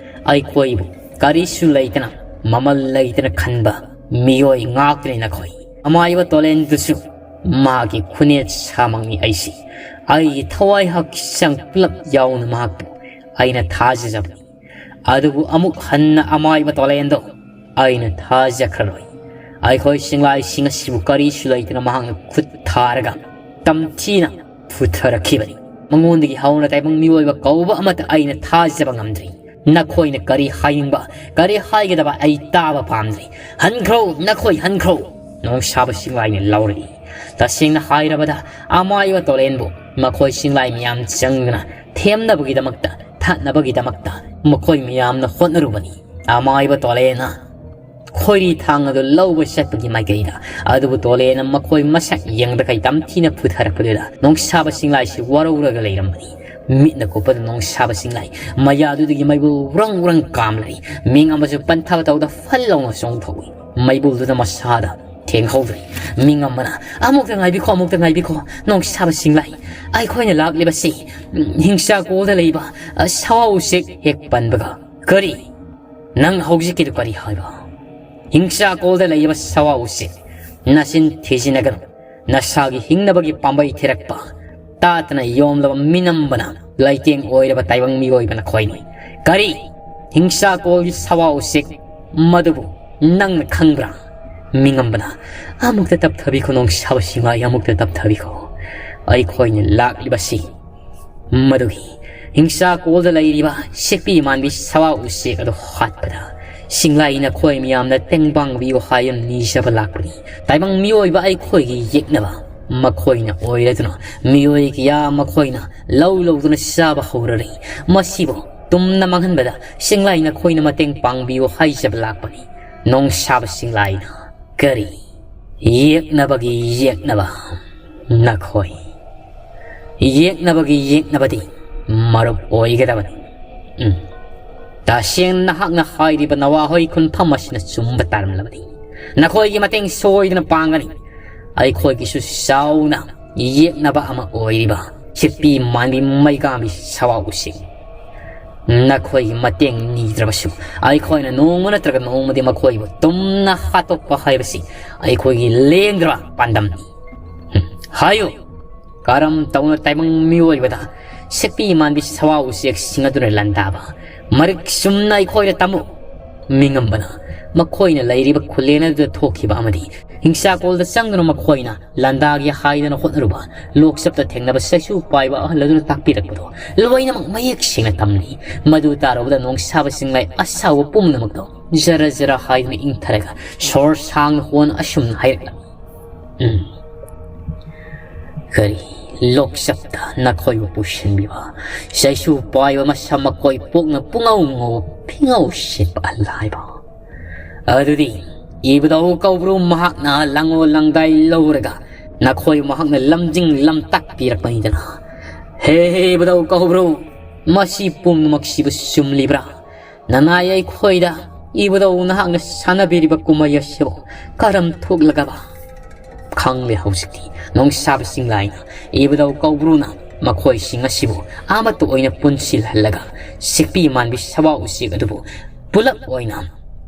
ꯑꯩꯈꯣꯏꯕꯨ ꯀꯔꯤꯁꯨ ꯂꯩꯇꯅ, ꯃꯃꯜ ꯂꯩꯇꯅ ꯈꯟꯕ ꯃꯤꯑꯣꯏ ꯉꯥꯛꯇꯅꯤ ꯅꯈꯣꯏ꯫" ꯑꯃꯥꯏꯕ ꯇꯣꯂꯦꯟꯗꯨꯁꯨ ꯃꯥꯒꯤ ꯈꯨꯅꯦꯠ ꯁꯥꯃꯛꯅꯤ ꯑꯩꯁꯤ꯫ ꯑꯩꯒꯤ ꯊꯋꯥꯏ ꯍꯛꯆꯥꯡ ꯄꯨꯂꯞ ꯌꯥꯎꯅ ꯃꯍꯥꯛꯄꯨ ꯑꯩꯅ ꯊꯥꯖꯖꯕꯅꯤ꯫ ꯑꯗꯨꯕꯨ ꯑꯃꯨꯛ ꯍꯟꯅ ꯑꯃꯥꯏꯕ ꯇꯣꯂꯦꯟꯗꯣ ꯑꯩꯅ ꯊꯥꯖꯈ꯭ꯔꯔꯣꯏ꯫ ꯑꯩꯈꯣꯏ ꯁꯤꯡꯂꯥꯏꯁꯤꯡ ꯑꯁꯤꯕꯨ ꯀꯔꯤꯁꯨ ꯂꯩꯇꯅ ꯃꯍꯥꯛꯅ ꯈꯨꯠ ꯊꯥꯔꯒ ꯇꯝꯊꯤꯅ ꯐꯨꯊꯔꯛꯈꯤꯕꯅꯤ꯫ ꯃꯉꯣꯟꯗꯒꯤ ꯍꯧꯅ ꯇꯥꯏꯕꯪ ꯃꯤꯑꯣꯏꯕ ꯀꯧꯕ ꯑꯃꯠꯇ ꯑꯩꯅ ꯊꯥꯖꯕ ꯉꯝꯗ꯭ꯔꯤ꯫ ꯅꯈꯣꯏꯅ ꯀꯔꯤ ꯍꯥꯏꯅꯤꯡꯕ, ꯀꯔꯤ ꯍꯥꯏꯒꯗꯕ ꯑꯩ ꯇꯥꯕ ꯄꯥꯝꯗ꯭ꯔꯤ꯫ "ꯍꯟꯈ꯭ꯔꯣ, ꯅꯈꯣꯏ ꯍꯟꯈ꯭ꯔꯣ!" ꯅꯣꯡꯁꯥꯕ ꯁꯤꯡꯂꯥꯏꯅ ꯂꯥꯎꯔꯛꯏ꯫ ꯇꯁꯦꯡꯅ ꯍꯥꯏꯔꯕꯗ, ꯑꯃꯥꯏꯕ ꯇꯣꯂꯦꯟꯕꯨ ꯃꯈꯣꯏ ꯁꯤꯡꯂꯥꯏ ꯃꯤꯌꯥꯝ ꯆꯪꯗꯨꯅ ꯊꯦꯝꯅꯕꯒꯤꯗꯃꯛꯇ, ꯊꯠꯅꯕꯒꯤꯗꯃꯛꯇ ꯃꯈꯣꯏ ꯃꯤꯌꯥꯝꯅ ꯍꯣꯠꯅꯔꯨꯕꯅꯤ꯫ ꯑꯃꯥꯏꯕ ꯇꯣꯂꯦꯟꯅ ꯈꯣꯏꯔꯤ ꯊꯥꯡ ꯑꯗꯨ ꯂꯧꯕ ꯆꯠꯄꯒꯤ ꯃꯥꯏꯀꯩꯗ, ꯑꯗꯨꯕꯨ ꯇꯣꯂꯦꯟꯅ ꯃꯈꯣꯏ ꯃꯁꯛ ꯌꯦꯡꯗꯈꯩ ꯇꯝꯊꯤꯅ ꯐꯨꯊꯔꯛꯄꯗꯨꯗ ꯅꯣꯡꯁꯥꯕ ꯁꯤꯡꯂꯥꯏꯁꯤ ꯋꯥꯔꯧꯔꯒ ꯂꯩꯔꯝꯕꯅꯤ꯫ ꯃꯤꯠꯅ ꯀꯨꯞꯄꯗ ꯅꯣꯡꯁꯥꯕ ꯁꯤꯡꯂꯥꯏ ꯃꯌꯥꯗꯨꯗꯒꯤ ꯃꯩꯕꯨꯜ ꯎꯔꯪ ꯎꯔꯪ ꯀꯥꯝꯂꯔꯤ꯫ ꯃꯤꯡ ꯑꯃꯁꯨ ꯄꯟꯊꯕ ꯇꯧꯗ ꯐꯠ ꯂꯥꯎꯅ ꯆꯣꯡꯊꯣꯛꯏ꯫ ꯃꯩꯕꯨꯜꯗꯨꯗ ꯃꯁꯥꯗ ꯊꯦꯡꯍꯧꯗ꯭ꯔꯤ꯫ ꯃꯤꯡ ꯑꯃꯅ, "ꯑꯃꯨꯛꯇ ꯉꯥꯏꯕꯤꯈꯣ, ꯑꯃꯨꯛꯇ ꯉꯥꯏꯕꯤꯈꯣ, ꯅꯣꯡꯁꯥꯕ ꯁꯤꯡꯂꯥꯏ꯫ ꯑꯩꯈꯣꯏꯅ ꯂꯥꯛꯂꯤꯕꯁꯤ, ꯎꯝ, ꯍꯤꯡꯆꯥꯀꯣꯜꯗ ꯂꯩꯕ, ꯑ, ꯁꯋꯥ ꯎꯆꯦꯛ ꯍꯦꯛ ꯄꯟꯕꯒ꯫" "ꯀꯔꯤ? ꯅꯪ ꯍꯧꯖꯤꯛꯀꯤꯗꯨ ꯀꯔꯤ ꯍꯥꯏꯕ? ꯍꯤꯡꯆꯥꯀꯣꯜꯗ ꯂꯩꯕ ꯁꯋꯥ ꯎꯆꯦꯛ, ꯅꯆꯤꯟ ꯊꯤꯖꯤꯟꯅꯒꯅꯨ꯫ ꯅꯁꯥꯒꯤ ꯍꯤꯡꯅꯕꯒꯤ ꯄꯥꯝꯕꯩ ꯊꯤꯔꯛꯄ, ꯇꯥꯇꯅ ꯌꯣꯝꯂꯕ ꯃꯤꯅꯝꯕꯅ ꯂꯩꯇꯦꯡ ꯑꯣꯏꯔꯕ ꯇꯥꯏꯕꯪ ꯃꯤꯑꯣꯏꯕ ꯅꯈꯣꯏꯅꯤ꯫ ꯀꯔꯤ? ꯍꯤꯡꯆꯥꯀꯣꯜꯒꯤ ꯁꯋꯥ ꯎꯆꯦꯛ? ꯃꯗꯨꯕꯨ ꯅꯪꯅ ꯈꯪꯕ꯭ꯔꯥ?" ꯃꯤꯉꯝꯕꯅ, "ꯑꯃꯨꯛꯇ ꯇꯞꯊꯕꯤꯈꯣ, ꯅꯣꯡꯁꯥꯕ ꯁꯤꯡꯂꯥꯏ, ꯑꯃꯨꯛꯇ ꯇꯞꯊꯕꯤꯈꯣ꯫ ꯑꯩꯈꯣꯏꯅ ꯂꯥꯛꯂꯤꯕꯁꯤ ꯃꯗꯨꯒꯤ ꯍꯤꯡꯁꯥ ꯀꯣꯜꯗ ꯂꯩꯔꯤꯕ ꯁꯤꯛꯄꯤ ꯃꯥꯟꯕꯤ ꯁꯋꯥ ꯎꯆꯦꯛ ꯑꯗꯨ ꯍꯥꯠꯄꯗ, ꯁꯤꯡꯂꯥꯏ ꯅꯈꯣꯏ ꯃꯤꯌꯥꯝꯅ ꯇꯦꯡꯕꯥꯡꯕꯤꯌꯨ ꯍꯥꯏꯅ ꯅꯤꯖꯕ ꯂꯥꯛꯄꯅꯤ꯫ ꯇꯥꯏꯕꯪ ꯃꯤꯑꯣꯏꯕ ꯑꯩꯈꯣꯏꯒꯤ ꯌꯦꯛꯅꯕ ꯃꯈꯣꯏꯅ ꯑꯣꯏꯔꯗꯨꯅ, ꯃꯤꯑꯣꯏ ꯀꯌꯥ ꯃꯈꯣꯏꯅ ꯂꯧ ꯂꯧꯗꯨꯅ ꯆꯥꯕ ꯍꯧꯔꯔꯤ꯫ ꯃꯁꯤꯕꯨ ꯇꯨꯝꯅ ꯃꯥꯡꯍꯟꯕꯗ ꯁꯤꯡꯂꯥꯏ ꯅꯈꯣꯏꯅ ꯃꯇꯦꯡ ꯄꯥꯡꯕꯤꯌꯨ ꯍꯥꯏꯖꯕ ꯂꯥꯛꯄꯅꯤ, ꯅꯣꯡꯁꯥꯕ ꯁꯤꯡꯂꯥꯏꯅ꯫ ꯀꯔꯤ? ꯌꯦꯛꯅꯕꯒꯤ ꯌꯦꯛꯅꯕ? ꯅꯈꯣꯏ ꯌꯦꯛꯅꯕꯒꯤ ꯌꯦꯛꯅꯕꯗꯤ ꯃꯔꯨꯞ ꯑꯣꯏꯒꯗꯕꯅꯤ꯫ ꯎꯝ꯫ ꯇꯁꯦꯡꯅ ꯅꯍꯥꯛꯅ ꯍꯥꯏꯔꯤꯕ ꯅꯋꯥꯍꯣꯏ ꯈꯨꯟꯐꯝ ꯑꯁꯤꯅ ꯆꯨꯝꯕ ꯇꯥꯔꯝꯂꯕꯅꯤ꯫ ꯅꯈꯣꯏꯒꯤ ꯃꯇꯦꯡ ꯁꯣꯏꯗꯅ ꯄꯥꯡꯒꯅꯤ꯫ ꯑꯩꯈꯣꯏꯒꯤꯁꯨ ꯆꯥꯎꯅ ꯌꯦꯛꯅꯕ ꯑꯃ ꯑꯣꯏꯔꯤꯕ ꯁꯤꯠꯄꯤ ꯃꯥꯟꯕꯤ ꯃꯩꯒꯥꯝꯕꯤ ꯁꯋꯥꯎꯁꯤꯡ, ꯅꯈꯣꯏꯒꯤ ꯃꯇꯦꯡ ꯅꯤꯗ꯭ꯔꯕꯁꯨ, ꯑꯩꯈꯣꯏꯅ ꯅꯣꯡꯃ ꯅꯠꯇ꯭ꯔꯒ ꯅꯣꯡꯃꯗꯤ ꯃꯈꯣꯏꯕꯨ ꯇꯨꯝꯅ ꯍꯥꯠꯇꯣꯛꯄ ꯍꯥꯏꯕꯁꯤ ꯑꯩꯈꯣꯏꯒꯤ ꯂꯦꯡꯗ꯭ꯔꯕ ꯄꯥꯟꯗꯝꯅꯤ꯫ ꯍꯝ, ꯍꯥꯏꯌꯨ, ꯀꯔꯝ ꯇꯧꯅ ꯇꯥꯏꯕꯪ ꯃꯤꯑꯣꯏꯕꯗ ꯁꯤꯠꯄꯤ ꯃꯥꯟꯕꯤ ꯁꯋꯥ ꯎꯆꯦꯛꯁꯤꯡ ꯑꯗꯨꯅ ꯂꯥꯟꯗꯥꯕ ꯃꯔꯤꯛ ꯆꯨꯝꯅ ꯑꯩꯈꯣꯏꯗ ꯇꯝꯃꯨ? ꯃꯤꯉꯝꯕꯅ ꯃꯈꯣꯏꯅ ꯂꯩꯔꯤꯕ ꯈꯨꯂꯦꯟ ꯑꯗꯨꯗ ꯊꯣꯛꯈꯤꯕ ꯑꯃꯗꯤ ꯍꯤꯡꯁꯥꯀꯣꯜꯗ ꯆꯪꯗꯨꯅ ꯃꯈꯣꯏꯅ ꯂꯥꯟꯗꯥꯒꯦ ꯍꯥꯏꯗꯅ ꯍꯣꯠꯅꯔꯨꯕ ꯂꯣꯛꯆꯞꯇ ꯊꯦꯡꯅꯕ ꯆꯩꯁꯨ ꯄꯥꯏꯕ ꯑꯍꯜ ꯑꯗꯨꯅ ꯇꯥꯛꯄꯤꯔꯛꯄꯗꯣ ꯂꯣꯏꯅꯃꯛ ꯃꯌꯦꯛ ꯁꯦꯡꯅ ꯇꯝꯂꯤ꯫ ꯃꯗꯨ ꯇꯥꯔꯨꯕꯗ ꯅꯣꯡꯁꯥꯕ ꯆꯤꯡꯂꯥꯏ ꯑꯁꯥꯎꯕ ꯄꯨꯝꯅꯃꯛꯇꯣ ꯖꯔ ꯖꯔ ꯍꯥꯏꯗꯨꯅ ꯏꯪꯊꯔꯒ ꯁꯣꯔ ꯁꯥꯡꯅ ꯍꯣꯟ ꯑꯁꯨꯝꯅ ꯍꯥꯏꯔꯛꯂꯝꯃꯤ꯫ ꯎꯝ꯫ ꯀꯔꯤ? ꯂꯣꯛꯆꯞꯇ ꯅꯈꯣꯏꯕꯨ ꯄꯨꯁꯤꯟꯕꯤꯕ ꯆꯩꯁꯨ ꯄꯥꯏꯕ ꯃꯁꯝ ꯃꯈꯣꯏ ꯄꯣꯛꯅ ꯄꯨꯡꯉꯧ ꯉꯧꯕ ꯐꯤꯉꯧ ꯁꯦꯠꯄ ꯑꯍꯜ ꯍꯥꯏꯕ? ꯑꯗꯨꯗꯤ ꯏꯕꯨꯙꯧ ꯀꯧꯕ꯭ꯔꯨ ꯃꯍꯥꯛꯅ ꯂꯥꯡꯑꯣ ꯂꯥꯡꯗꯥꯏ ꯂꯧꯔꯒ ꯅꯈꯣꯏ ꯃꯍꯥꯛꯅ ꯂꯝꯖꯤꯡ ꯂꯝꯇꯥꯛꯄꯤꯔꯛꯄꯅꯤꯗꯅ꯫ ꯍꯦ ꯏꯕꯨꯙꯧ ꯀꯧꯕ꯭ꯔꯨ, ꯃꯁꯤ ꯄꯨꯝꯅꯃꯛꯁꯤꯕꯨ ꯆꯨꯝꯂꯤꯕ꯭ꯔꯥ? ꯅꯅꯥꯏ ꯑꯩꯈꯣꯏꯗ ꯏꯕꯨꯙꯧ ꯅꯍꯥꯛꯅ ꯁꯥꯟꯅꯕꯤꯔꯤꯕ ꯀꯨꯝꯍꯩ ꯑꯁꯤꯕꯨ ꯀꯔꯝ ꯊꯣꯛꯂꯒꯕ? ꯈꯪꯂꯦ ꯍꯧꯖꯤꯛꯇꯤ꯫ ꯅꯣꯡꯁꯥꯕ ꯆꯤꯡꯂꯥꯏꯅ ꯏꯕꯨꯙꯧ ꯀꯧꯕ꯭ꯔꯨꯅ ꯃꯈꯣꯏꯁꯤꯡ ꯑꯁꯤꯕꯨ ꯑꯃꯠꯇ ꯑꯣꯏꯅ ꯄꯨꯟꯁꯤꯜꯍꯜꯂꯒ ꯁꯤꯛꯄꯤ ꯃꯥꯟꯕꯤ ꯁꯋꯥ ꯎꯆꯦꯛ ꯑꯗꯨꯕꯨ ꯄꯨꯂꯞ ꯑꯣꯏꯅ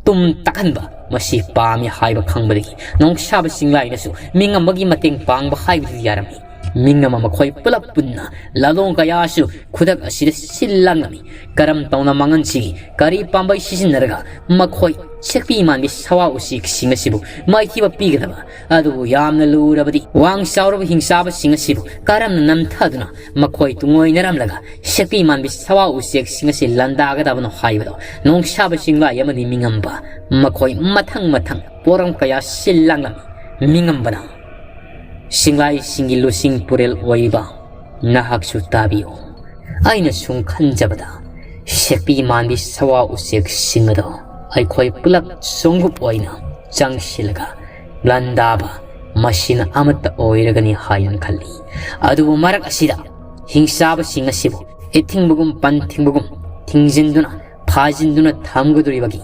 ꯇꯨꯝ ꯇꯥꯛꯍꯟꯕ ꯃꯁꯤ ꯄꯥꯝꯃꯤ ꯍꯥꯏꯕ ꯈꯪꯕꯗꯒꯤ ꯅꯣꯡꯁꯥꯕ ꯆꯤꯡꯂꯥꯏꯅꯁꯨ ꯃꯤꯉꯝꯕꯒꯤ ꯃꯇꯦꯡ ꯄꯥꯡꯕ ꯍꯥꯏꯕꯗꯨꯗꯤ ꯌꯥꯔꯝꯃꯤ꯫ ꯃꯤꯉꯝꯕ ꯃꯈꯣꯏ ꯄꯨꯂꯞ ꯄꯨꯟꯅ ꯂꯥꯂꯣꯡ ꯀꯌꯥꯁꯨ ꯈꯨꯗꯛ ꯑꯁꯤꯗ ꯁꯤꯜ ꯂꯥꯡꯂꯝꯃꯤ꯫ ꯀꯔꯝ ꯇꯧꯅ ꯃꯥꯡꯍꯟꯁꯤꯒꯦ? ꯀꯔꯤ ꯄꯥꯝꯕꯩ ꯁꯤꯖꯤꯟꯅꯔꯒ ꯃꯈꯣꯏ ꯁꯦꯛꯄꯤ ꯃꯥꯟꯕꯤ ꯁꯋꯥ ꯎꯆꯦꯛꯁꯤꯡ ꯑꯁꯤꯕꯨ ꯃꯥꯏꯊꯤꯕ ꯄꯤꯒꯗꯕ꯫ ꯑꯗꯨꯕꯨ ꯌꯥꯝꯅ ꯂꯨꯔꯕꯗꯤ ꯋꯥꯡ ꯆꯥꯎꯔꯕ ꯍꯤꯡꯆꯥꯕꯁꯤꯡ ꯑꯁꯤꯕꯨ ꯀꯔꯝꯅ ꯅꯝꯊꯗꯨꯅ ꯃꯈꯣꯏ ꯇꯨꯡꯑꯣꯏꯅꯔꯝꯂꯒ ꯁꯦꯛꯄꯤ ꯃꯥꯟꯕꯤ ꯁꯋꯥ ꯎꯆꯦꯛꯁꯤꯡ ꯑꯁꯤ ꯂꯥꯟꯗꯥꯒꯗꯕꯅꯣ ꯍꯥꯏꯕꯗꯣ ꯅꯣꯡꯁꯥꯕ ꯆꯤꯡꯂꯥꯏ ꯑꯃꯗꯤ ꯃꯤꯉꯝꯕ ꯃꯈꯣꯏ ꯃꯊꯪ ꯃꯊꯪ ꯄꯣꯔꯝ ꯀꯌꯥ ꯁꯤꯜ ꯂꯥꯡꯂꯝꯃꯤ꯫ ꯃꯤꯉꯝꯕꯅ ꯆꯤꯡꯂꯥꯏꯁꯤꯡꯒꯤ ꯂꯨꯆꯤꯡ ꯄꯨꯔꯦꯜ ꯑꯣꯏꯕ ꯅꯍꯥꯛꯁꯨ ꯇꯥꯕꯤꯌꯨ꯫ ꯑꯩꯅ ꯁꯨꯝ ꯈꯟꯖꯕꯗ ꯁꯦꯛꯄꯤ ꯃꯥꯟꯕꯤ ꯁꯋꯥ ꯎꯆꯦꯛꯁꯤꯡ ꯑꯗꯣ ꯑꯩꯈꯣꯏ ꯄꯨꯂꯞ ꯁꯣꯡꯒꯨꯞ ꯑꯣꯏꯅ ꯆꯪꯁꯤꯜꯂꯒ ꯂꯥꯟꯗꯥꯕ ꯃꯁꯤꯅ ꯑꯃꯠꯇ ꯑꯣꯏꯔꯒꯅꯤ ꯍꯥꯏꯅ ꯈꯜꯂꯤ꯫ ꯑꯗꯨꯕꯨ ꯃꯔꯛ ꯑꯁꯤꯗ ꯍꯤꯡꯆꯥꯕꯁꯤꯡ ꯑꯁꯤꯕꯨ ꯏꯊꯤꯡꯕꯒꯨꯝ ꯄꯟꯊꯤꯡꯕꯒꯨꯝ ꯊꯤꯡꯖꯤꯟꯗꯨꯅ ꯐꯥꯖꯤꯟꯗꯨꯅ ꯊꯝꯒꯗꯧꯔꯤꯕꯒꯤ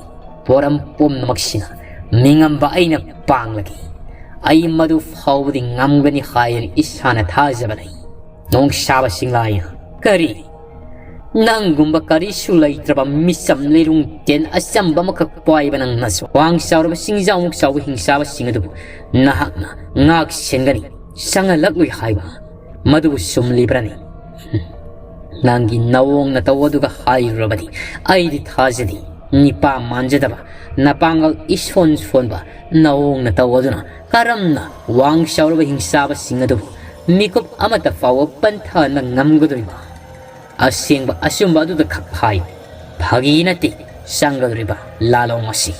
ꯄꯣꯔꯝ ꯄꯨꯝꯅꯃꯛꯁꯤꯅ ꯃꯤꯉꯝꯕ ꯑꯩꯅ ꯄꯥꯡꯂꯒꯦ꯫ ꯑꯩ ꯃꯗꯨ ꯐꯥꯎꯕꯗꯤ ꯉꯝꯒꯅꯤ ꯍꯥꯏꯅ ꯏꯁꯥꯅ ꯊꯥꯖꯕ ꯂꯩ꯫ ꯅꯣꯡꯁꯥꯕ ꯆꯤꯡꯂꯥꯏꯅ, "ꯀꯔꯤ? ꯅꯪꯒꯨꯝꯕ ꯀꯔꯤꯁꯨ ꯂꯩꯇ꯭ꯔꯕ ꯃꯤꯆꯝ ꯂꯩꯔꯨꯡ ꯇꯦꯟ ꯑꯆꯝꯕ ꯑꯃꯈꯛ ꯄꯥꯏꯕ ꯅꯪꯅꯁꯨ ꯋꯥꯡ ꯆꯥꯎꯔꯕ ꯆꯤꯡꯖꯥꯎꯃꯨꯛ ꯆꯥꯎꯕ ꯍꯤꯡꯆꯥꯕꯁꯤꯡ ꯑꯗꯨꯕꯨ ꯅꯍꯥꯛꯅ ꯉꯥꯛ ꯁꯦꯟꯒꯅꯤ, ꯆꯪꯍꯜꯂꯛꯂꯣꯏ ꯍꯥꯏꯕ ꯃꯗꯨꯕꯨ ꯆꯨꯝꯂꯤꯕ꯭ꯔꯥꯅꯦ? ꯅꯪꯒꯤ ꯅꯑꯣꯡ ꯅꯇꯧ ꯑꯗꯨꯒ ꯍꯥꯏꯔꯨꯔꯕꯗꯤ ꯑꯩꯗꯤ ꯊꯥꯖꯗꯦ꯫ ꯅꯤꯄꯥ ꯃꯥꯟꯖꯗꯕ, ꯅꯄꯥꯡꯒꯜ ꯏꯁꯣꯟ ꯁꯣꯟꯕ ꯅꯑꯣꯡ ꯅꯇꯧ ꯑꯗꯨꯅ ꯀꯔꯝꯅ ꯋꯥꯡ ꯆꯥꯎꯔꯕ ꯍꯤꯡꯆꯥꯕꯁꯤꯡ ꯑꯗꯨꯕꯨ ꯃꯤꯀꯨꯞ ꯑꯃꯠꯇ ꯐꯥꯎꯕ ꯄꯟꯊꯍꯟꯕ ꯉꯝꯒꯗꯧꯔꯤꯕ? ꯑꯁꯦꯡꯕ ꯑꯆꯨꯝꯕ ꯑꯗꯨꯗ ꯈꯛ ꯍꯥꯏ꯫ ꯐꯥꯒꯤ ꯅꯠꯇꯦ ꯆꯪꯒꯗꯧꯔꯤꯕ ꯂꯥꯂꯣꯡ ꯑꯁꯤ꯫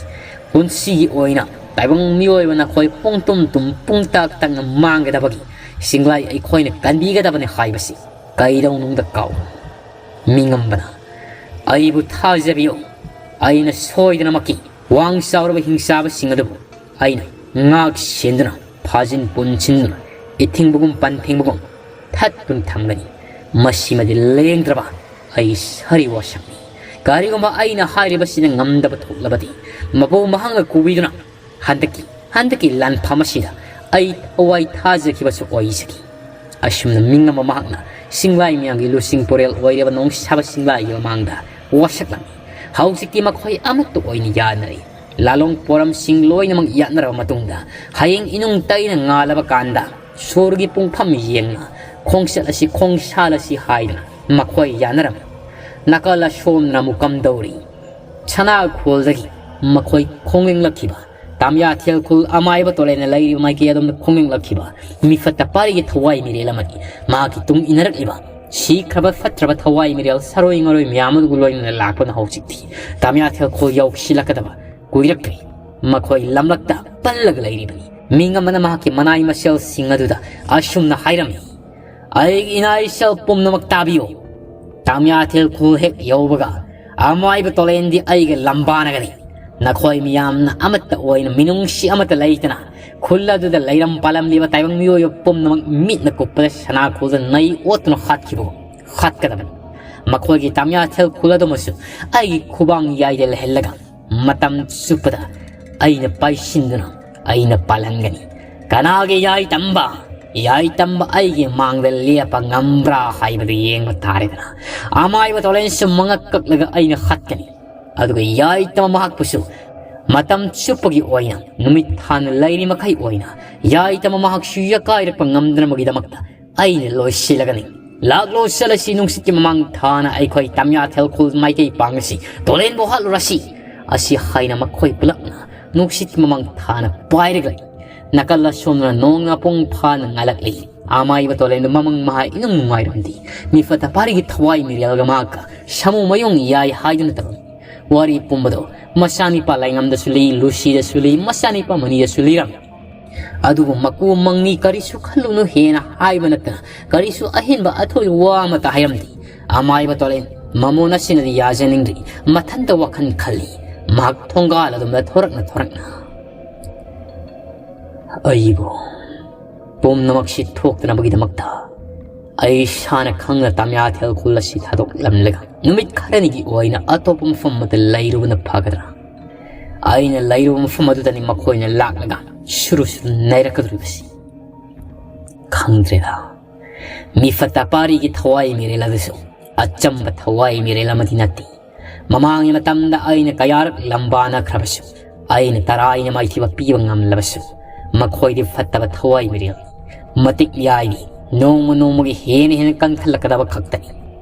ꯄꯨꯟꯁꯤꯒꯤ ꯑꯣꯏꯅ ꯇꯥꯏꯕꯪ ꯃꯤꯑꯣꯏꯕ ꯅꯈꯣꯏ ꯄꯨꯡꯇꯨꯝ ꯇꯨꯝ ꯄꯨꯡꯇꯥꯛ ꯇꯥꯛꯅ ꯃꯥꯡꯒꯗꯕꯒꯤ ꯆꯤꯡꯂꯥꯏ ꯑꯩꯈꯣꯏꯅ ꯀꯟꯕꯤꯒꯗꯕꯅꯤ ꯍꯥꯏꯕꯁꯤ ꯀꯩꯗꯧꯅꯨꯡꯗ ꯀꯥꯎ꯫ ꯃꯤꯉꯝꯕꯅ ꯑꯩꯕꯨ ꯊꯥꯖꯕꯤꯌꯨ꯫ ꯑꯩꯅ ꯁꯣꯏꯗꯅꯃꯛꯀꯤ ꯋꯥꯡ ꯆꯥꯎꯔꯕ ꯍꯤꯡꯆꯥꯕꯁꯤꯡ ꯑꯗꯨꯕꯨ ꯑꯩꯅ ꯉꯥꯛ ꯁꯦꯟꯗꯨꯅ, ꯐꯥꯖꯤꯟ ꯄꯨꯟꯁꯤꯟꯗꯨꯅ, ꯏꯊꯤꯡꯕꯒꯨꯝ ꯄꯟꯊꯤꯡꯕꯒꯨꯝ ꯊꯠꯇꯨꯅ ꯊꯝꯒꯅꯤ꯫ ꯃꯁꯤꯃꯗꯤ ꯂꯦꯡꯗ꯭ꯔꯕ ꯑꯩ ꯁꯥꯔꯤ ꯋꯥꯁꯛꯅꯤ꯫ ꯀꯔꯤꯒꯨꯝꯕ ꯑꯩꯅ ꯍꯥꯏꯔꯤꯕꯁꯤꯅ ꯉꯝꯗꯕ ꯊꯣꯛꯂꯕꯗꯤ, ꯃꯄꯨ ꯃꯍꯥꯛꯅ ꯀꯨꯕꯤꯗꯨꯅ ꯍꯟꯗꯛꯀꯤ, ꯍꯟꯗꯛꯀꯤ ꯂꯥꯟꯐꯝ ꯑꯁꯤꯗ ꯑꯩ ꯊꯋꯥꯏ ꯊꯥꯖꯈꯤꯕꯁꯨ ꯑꯣꯏꯖꯈꯤ꯫ ꯑꯁꯨꯝꯅ ꯃꯤꯉꯝꯕ ꯃꯍꯥꯛꯅ ꯆꯤꯡꯂꯥꯏ ꯃꯌꯥꯝꯒꯤ ꯂꯨꯆꯤꯡ ꯄꯨꯔꯦꯜ ꯑꯣꯏꯔꯤꯕ ꯅꯣꯡꯁꯥꯕ ꯆꯤꯡꯂꯥꯏꯒꯤ ꯃꯃꯥꯡꯗ ꯋꯥꯁꯛꯂꯝꯃꯤ꯫ ꯍꯧꯖꯤꯛꯇꯤ ꯃꯈꯣꯏ ꯑꯃꯠꯇ ꯑꯣꯏꯅ ꯌꯥꯅꯔꯦ꯫ ꯂꯥꯂꯣꯡ ꯄꯣꯔꯝꯁꯤꯡ ꯂꯣꯏꯅꯃꯛ ꯌꯥꯅꯔꯕ ꯃꯇꯨꯡꯗ, ꯍꯌꯦꯡ ꯏꯅꯨꯡ ꯇꯩꯅ ꯉꯥꯜꯂꯕ ꯀꯥꯟꯗ ꯁꯣꯔꯒꯤ ꯄꯨꯡꯐꯝ ꯌꯦꯡꯅ ꯈꯣꯡꯆꯠ ꯑꯁꯤ ꯈꯣꯡꯁꯥꯜ ꯑꯁꯤ ꯍꯥꯏꯗꯨꯅ ꯃꯈꯣꯏ ꯌꯥꯅꯔꯝꯃꯤ꯫ ꯅꯥꯀꯜ ꯑꯁꯣꯝꯗꯅ ꯑꯃꯨꯛ ꯀꯝꯗꯧꯔꯤ? ꯁꯅꯥꯈꯣꯜꯗꯒꯤ ꯃꯈꯣꯏ ꯈꯣꯡꯂꯦꯡꯂꯛꯈꯤꯕ, ꯇꯥꯃꯤꯌꯥ ꯊꯦꯜꯈꯨꯜ ꯑꯃꯥꯏꯕ ꯇꯣꯂꯦꯟꯅ ꯂꯩꯔꯤꯕ ꯃꯥꯏꯀꯩ ꯑꯗꯣꯝꯗ ꯈꯣꯡꯂꯦꯡꯂꯛꯈꯤꯕ ꯃꯤꯐꯠꯇ ꯄꯥꯔꯤꯒꯤ ꯊꯋꯥꯏ ꯃꯤꯔꯦꯜ ꯑꯃꯅꯤ꯫ ꯃꯍꯥꯛꯀꯤ ꯇꯨꯡ ꯏꯟꯅꯔꯛꯂꯤꯕ ꯁꯤꯈ꯭ꯔꯕ ꯐꯠꯇ꯭ꯔꯕ ꯊꯋꯥꯏ ꯃꯤꯔꯦꯜ ꯁꯔꯣꯏ ꯉꯔꯣꯏ ꯃꯌꯥꯝ ꯑꯗꯨꯒ ꯂꯣꯏꯅꯅ ꯂꯥꯛꯄꯅ ꯍꯧꯖꯤꯛꯇꯤ ꯇꯥꯃꯤꯌꯥ ꯊꯦꯜꯈꯨꯜ ꯌꯧꯁꯤꯜꯂꯛꯀꯗꯕ ꯀꯨꯏꯔꯛꯇ꯭ꯔꯦ꯫ ꯃꯈꯣꯏ ꯂꯝꯂꯛꯇ ꯄꯜꯂꯒ ꯂꯩꯔꯤꯕꯅꯤ꯫ ꯃꯤ ꯑꯃꯅ ꯃꯍꯥꯛꯀꯤ ꯃꯅꯥꯏ ꯃꯁꯦꯜꯁꯤꯡ ꯑꯗꯨꯗ ꯑꯁꯨꯝꯅ ꯍꯥꯏꯔꯝꯃꯤ, "ꯑꯩꯒꯤ ꯏꯅꯥ ꯏꯁꯦꯜ ꯄꯨꯝꯅꯃꯛ ꯇꯥꯕꯤꯌꯨ꯫ ꯇꯥꯃꯤꯌꯥ ꯊꯦꯜꯈꯨꯜ ꯍꯦꯛ ꯌꯧꯕꯒ ꯑꯃꯥꯏꯕ ꯇꯣꯂꯦꯟꯗꯤ ꯑꯩꯒ ꯂꯝꯕꯥꯅꯒꯅꯤ꯫ ꯅꯈꯣꯏ ꯃꯤꯌꯥꯝꯅ ꯑꯃꯠꯇ ꯑꯣꯏꯅ ꯃꯤꯅꯨꯡꯁꯤ ꯑꯃꯠꯇ ꯂꯩꯇꯅ ꯈꯨꯜ ꯑꯗꯨꯗ ꯂꯩꯔꯝ ꯄꯥꯜꯂꯝꯂꯤꯕ ꯇꯥꯏꯕꯪ ꯃꯤꯑꯣꯏꯕ ꯄꯨꯝꯅꯃꯛ ꯃꯤꯠꯅ ꯀꯨꯞꯄꯗ ꯁꯅꯥ ꯈꯨꯜꯗ ꯅꯩ ꯑꯣꯠꯇꯨꯅ ꯍꯥꯠꯈꯤꯕꯒꯨꯝ ꯍꯥꯠꯀꯗꯕꯅꯤ꯫ ꯃꯈꯣꯏꯒꯤ ꯇꯥꯃꯤꯌꯥ ꯊꯦꯜ ꯈꯨꯜ ꯑꯗꯨꯃꯁꯨ ꯑꯩꯒꯤ ꯈꯨꯕꯥꯡ ꯌꯥꯏꯗ ꯂꯩꯍꯜꯂꯒ ꯃꯇꯝ ꯆꯨꯞꯄꯗ ꯑꯩꯅ ꯄꯥꯏꯁꯤꯟꯗꯨꯅ ꯑꯩꯅ ꯄꯥꯜꯍꯟꯒꯅꯤ꯫ ꯀꯅꯥꯒꯤ ꯌꯥꯏ ꯇꯝꯕ? ꯌꯥꯏ ꯇꯝꯕ ꯑꯩꯒꯤ ꯃꯥꯡꯗ ꯂꯦꯞꯄ ꯉꯝꯕ꯭ꯔꯥ ꯍꯥꯏꯕꯗꯨ ꯌꯦꯡꯕ ꯇꯥꯔꯦꯗꯅ꯫ ꯑꯃꯥꯏꯕ ꯇꯣꯂꯦꯟꯁꯨ ꯃꯉꯛ ꯀꯛꯂꯒ ꯑꯩꯅ ꯍꯥꯠꯀꯅꯤ꯫ ꯑꯗꯨꯒ ꯌꯥꯏ ꯇꯝꯕ ꯃꯍꯥꯛꯄꯨꯁꯨ ꯃꯇꯝ ꯆꯨꯞꯄꯒꯤ ꯑꯣꯏꯅ ꯅꯨꯃꯤꯠ ꯊꯥꯅ ꯂꯩꯔꯤ ꯃꯈꯩ ꯑꯣꯏꯅ ꯌꯥꯏ ꯇꯝꯕ ꯃꯍꯥꯛꯁꯨ ꯌꯥꯀꯥꯏꯔꯛꯄ ꯉꯝꯗꯅꯕꯒꯤꯗꯃꯛꯇ ꯑꯩꯅ ꯂꯣꯏꯁꯤꯜꯂꯒꯅꯤ꯫ ꯂꯥꯛꯂꯣ ꯆꯠꯂꯁꯤ ꯅꯨꯡꯁꯤꯠꯀꯤ ꯃꯃꯥꯡ ꯊꯥꯅ ꯑꯩꯈꯣꯏ ꯇꯥꯃꯤꯌꯥ ꯊꯦꯜꯈꯨꯜ ꯃꯥꯏꯀꯩ ꯄꯥꯡꯉꯁꯤ, ꯇꯣꯂꯦꯟꯕꯨ ꯍꯥꯠꯂꯨꯔꯁꯤ꯫ ꯑꯁꯤ ꯍꯥꯏꯅ ꯃꯈꯣꯏ ꯄꯨꯂꯞꯅ ꯅꯨꯡꯁꯤꯠꯀꯤ ꯃꯃꯥꯡ ꯊꯥꯅ ꯄꯥꯏꯔꯒ ꯂꯩ꯫ ꯅꯥꯀꯜ ꯑꯁꯣꯝꯗꯅ ꯅꯣꯡ ꯃꯄꯨꯡ ꯐꯥꯅ ꯉꯥꯜꯂꯛꯂꯤ꯫ ꯑꯃꯥꯏꯕ ꯇꯣꯂꯦꯟꯗꯨ ꯃꯃꯪ ꯃꯍꯥ ꯏꯅꯨꯡ ꯅꯨꯡꯉꯥꯏꯔꯝꯗꯤ꯫ ꯃꯤꯐꯠꯇ ꯄꯥꯔꯤꯒꯤ ꯊꯋꯥꯏ ꯃꯤꯔꯦꯜꯒ ꯃꯍꯥꯛꯀ ꯁꯥꯃꯨ ꯃꯌꯣꯡ ꯌꯥꯏ ꯍꯥꯏꯗꯨꯅ ꯇꯧꯔꯝꯃꯤ꯫ ꯋꯥꯔꯤ ꯄꯨꯝꯕꯗꯣ ꯃꯆꯥꯅꯤꯄꯥ ꯂꯥꯏꯉꯝꯗꯁꯨ ꯂꯤ, ꯂꯨꯁꯤꯗꯁꯨ ꯂꯤ, ꯃꯆꯥꯅꯤꯄꯥ ꯃꯅꯤꯗꯁꯨ ꯂꯤꯔꯝꯃꯤ꯫ ꯑꯗꯨꯕꯨ ꯃꯀꯨ ꯃꯪꯅꯤ ꯀꯔꯤꯁꯨ ꯈꯜꯂꯨꯅꯨ ꯍꯦꯟꯅ ꯍꯥꯏꯕ ꯅꯠꯇꯅ ꯀꯔꯤꯁꯨ ꯑꯍꯦꯟꯕ ꯑꯊꯣꯏ ꯋꯥ ꯑꯃꯠꯇ ꯍꯥꯏꯔꯝꯗꯦ꯫ ꯑꯃꯥꯏꯕ ꯇꯣꯂꯦꯟ ꯃꯃꯣꯟ ꯑꯁꯤꯅꯗꯤ ꯌꯥꯖꯅꯤꯡꯗ꯭ꯔꯤ꯫ ꯃꯊꯟꯇ ꯋꯥꯈꯜ ꯈꯜꯂꯤ꯫ ꯃꯍꯥꯛ ꯊꯣꯡꯒꯥꯜ ꯑꯗꯨꯝꯗ ꯊꯣꯔꯛꯅ ꯊꯣꯔꯛꯅ, "ꯑꯩꯕꯨ ꯄꯨꯝꯅꯃꯛꯁꯤ ꯊꯣꯛꯇꯅꯕꯒꯤꯗꯃꯛꯇ ꯑꯩ ꯏꯁꯥꯅ ꯈꯪꯅ ꯇꯥꯃꯤꯌꯥ ꯊꯦꯜꯈꯨꯜ ꯑꯁꯤ ꯊꯥꯗꯣꯛꯂꯝꯂꯒ ꯅꯨꯃꯤꯠ ꯈꯔꯅꯤꯒꯤ ꯑꯣꯏꯅ ꯑꯇꯣꯞꯄ ꯃꯐꯝ ꯑꯃꯗ ꯂꯩꯔꯨꯕꯅ ꯐꯒꯗ꯭ꯔꯥ? ꯑꯩꯅ ꯂꯩꯔꯨꯕ ꯃꯐꯝ ꯑꯗꯨꯗꯅꯤ ꯃꯈꯣꯏꯅ ꯂꯥꯛꯂꯒ ꯁꯨꯔꯨ ꯁꯨꯔꯨ ꯅꯩꯔꯛꯀꯗꯧꯔꯤꯕꯁꯤ꯫ ꯈꯪꯗ꯭ꯔꯦꯗ꯫ ꯃꯤꯐꯠꯇ ꯄꯥꯔꯤꯒꯤ ꯊꯋꯥꯏ ꯃꯤꯔꯦꯜ ꯑꯗꯨꯁꯨ ꯑꯆꯝꯕ ꯊꯋꯥꯏ ꯃꯤꯔꯦꯜ ꯑꯃꯗꯤ ꯅꯠꯇꯦ꯫ ꯃꯃꯥꯡꯒꯤ ꯃꯇꯝꯗ ꯑꯩꯅ ꯀꯌꯥꯔꯛ ꯂꯝꯕꯥꯅꯈ꯭ꯔꯕꯁꯨ, ꯑꯩꯅ ꯇꯔꯥꯏꯅ ꯃꯥꯏꯊꯤꯕ ꯄꯤꯕ ꯉꯝꯂꯕꯁꯨ, ꯃꯈꯣꯏꯗꯤ ꯐꯠꯇꯕ ꯊꯋꯥꯏ ꯃꯤꯔꯦꯜ, ꯃꯇꯤꯛ ꯃꯤꯌꯥꯏꯅꯤ꯫ ꯅꯣꯡꯃ ꯅꯣꯡꯃꯒꯤ ꯍꯦꯟꯅ ꯍꯦꯟꯅ ꯀꯟꯈꯠꯂꯛꯀꯗꯕ ꯈꯛꯇꯅꯤ꯫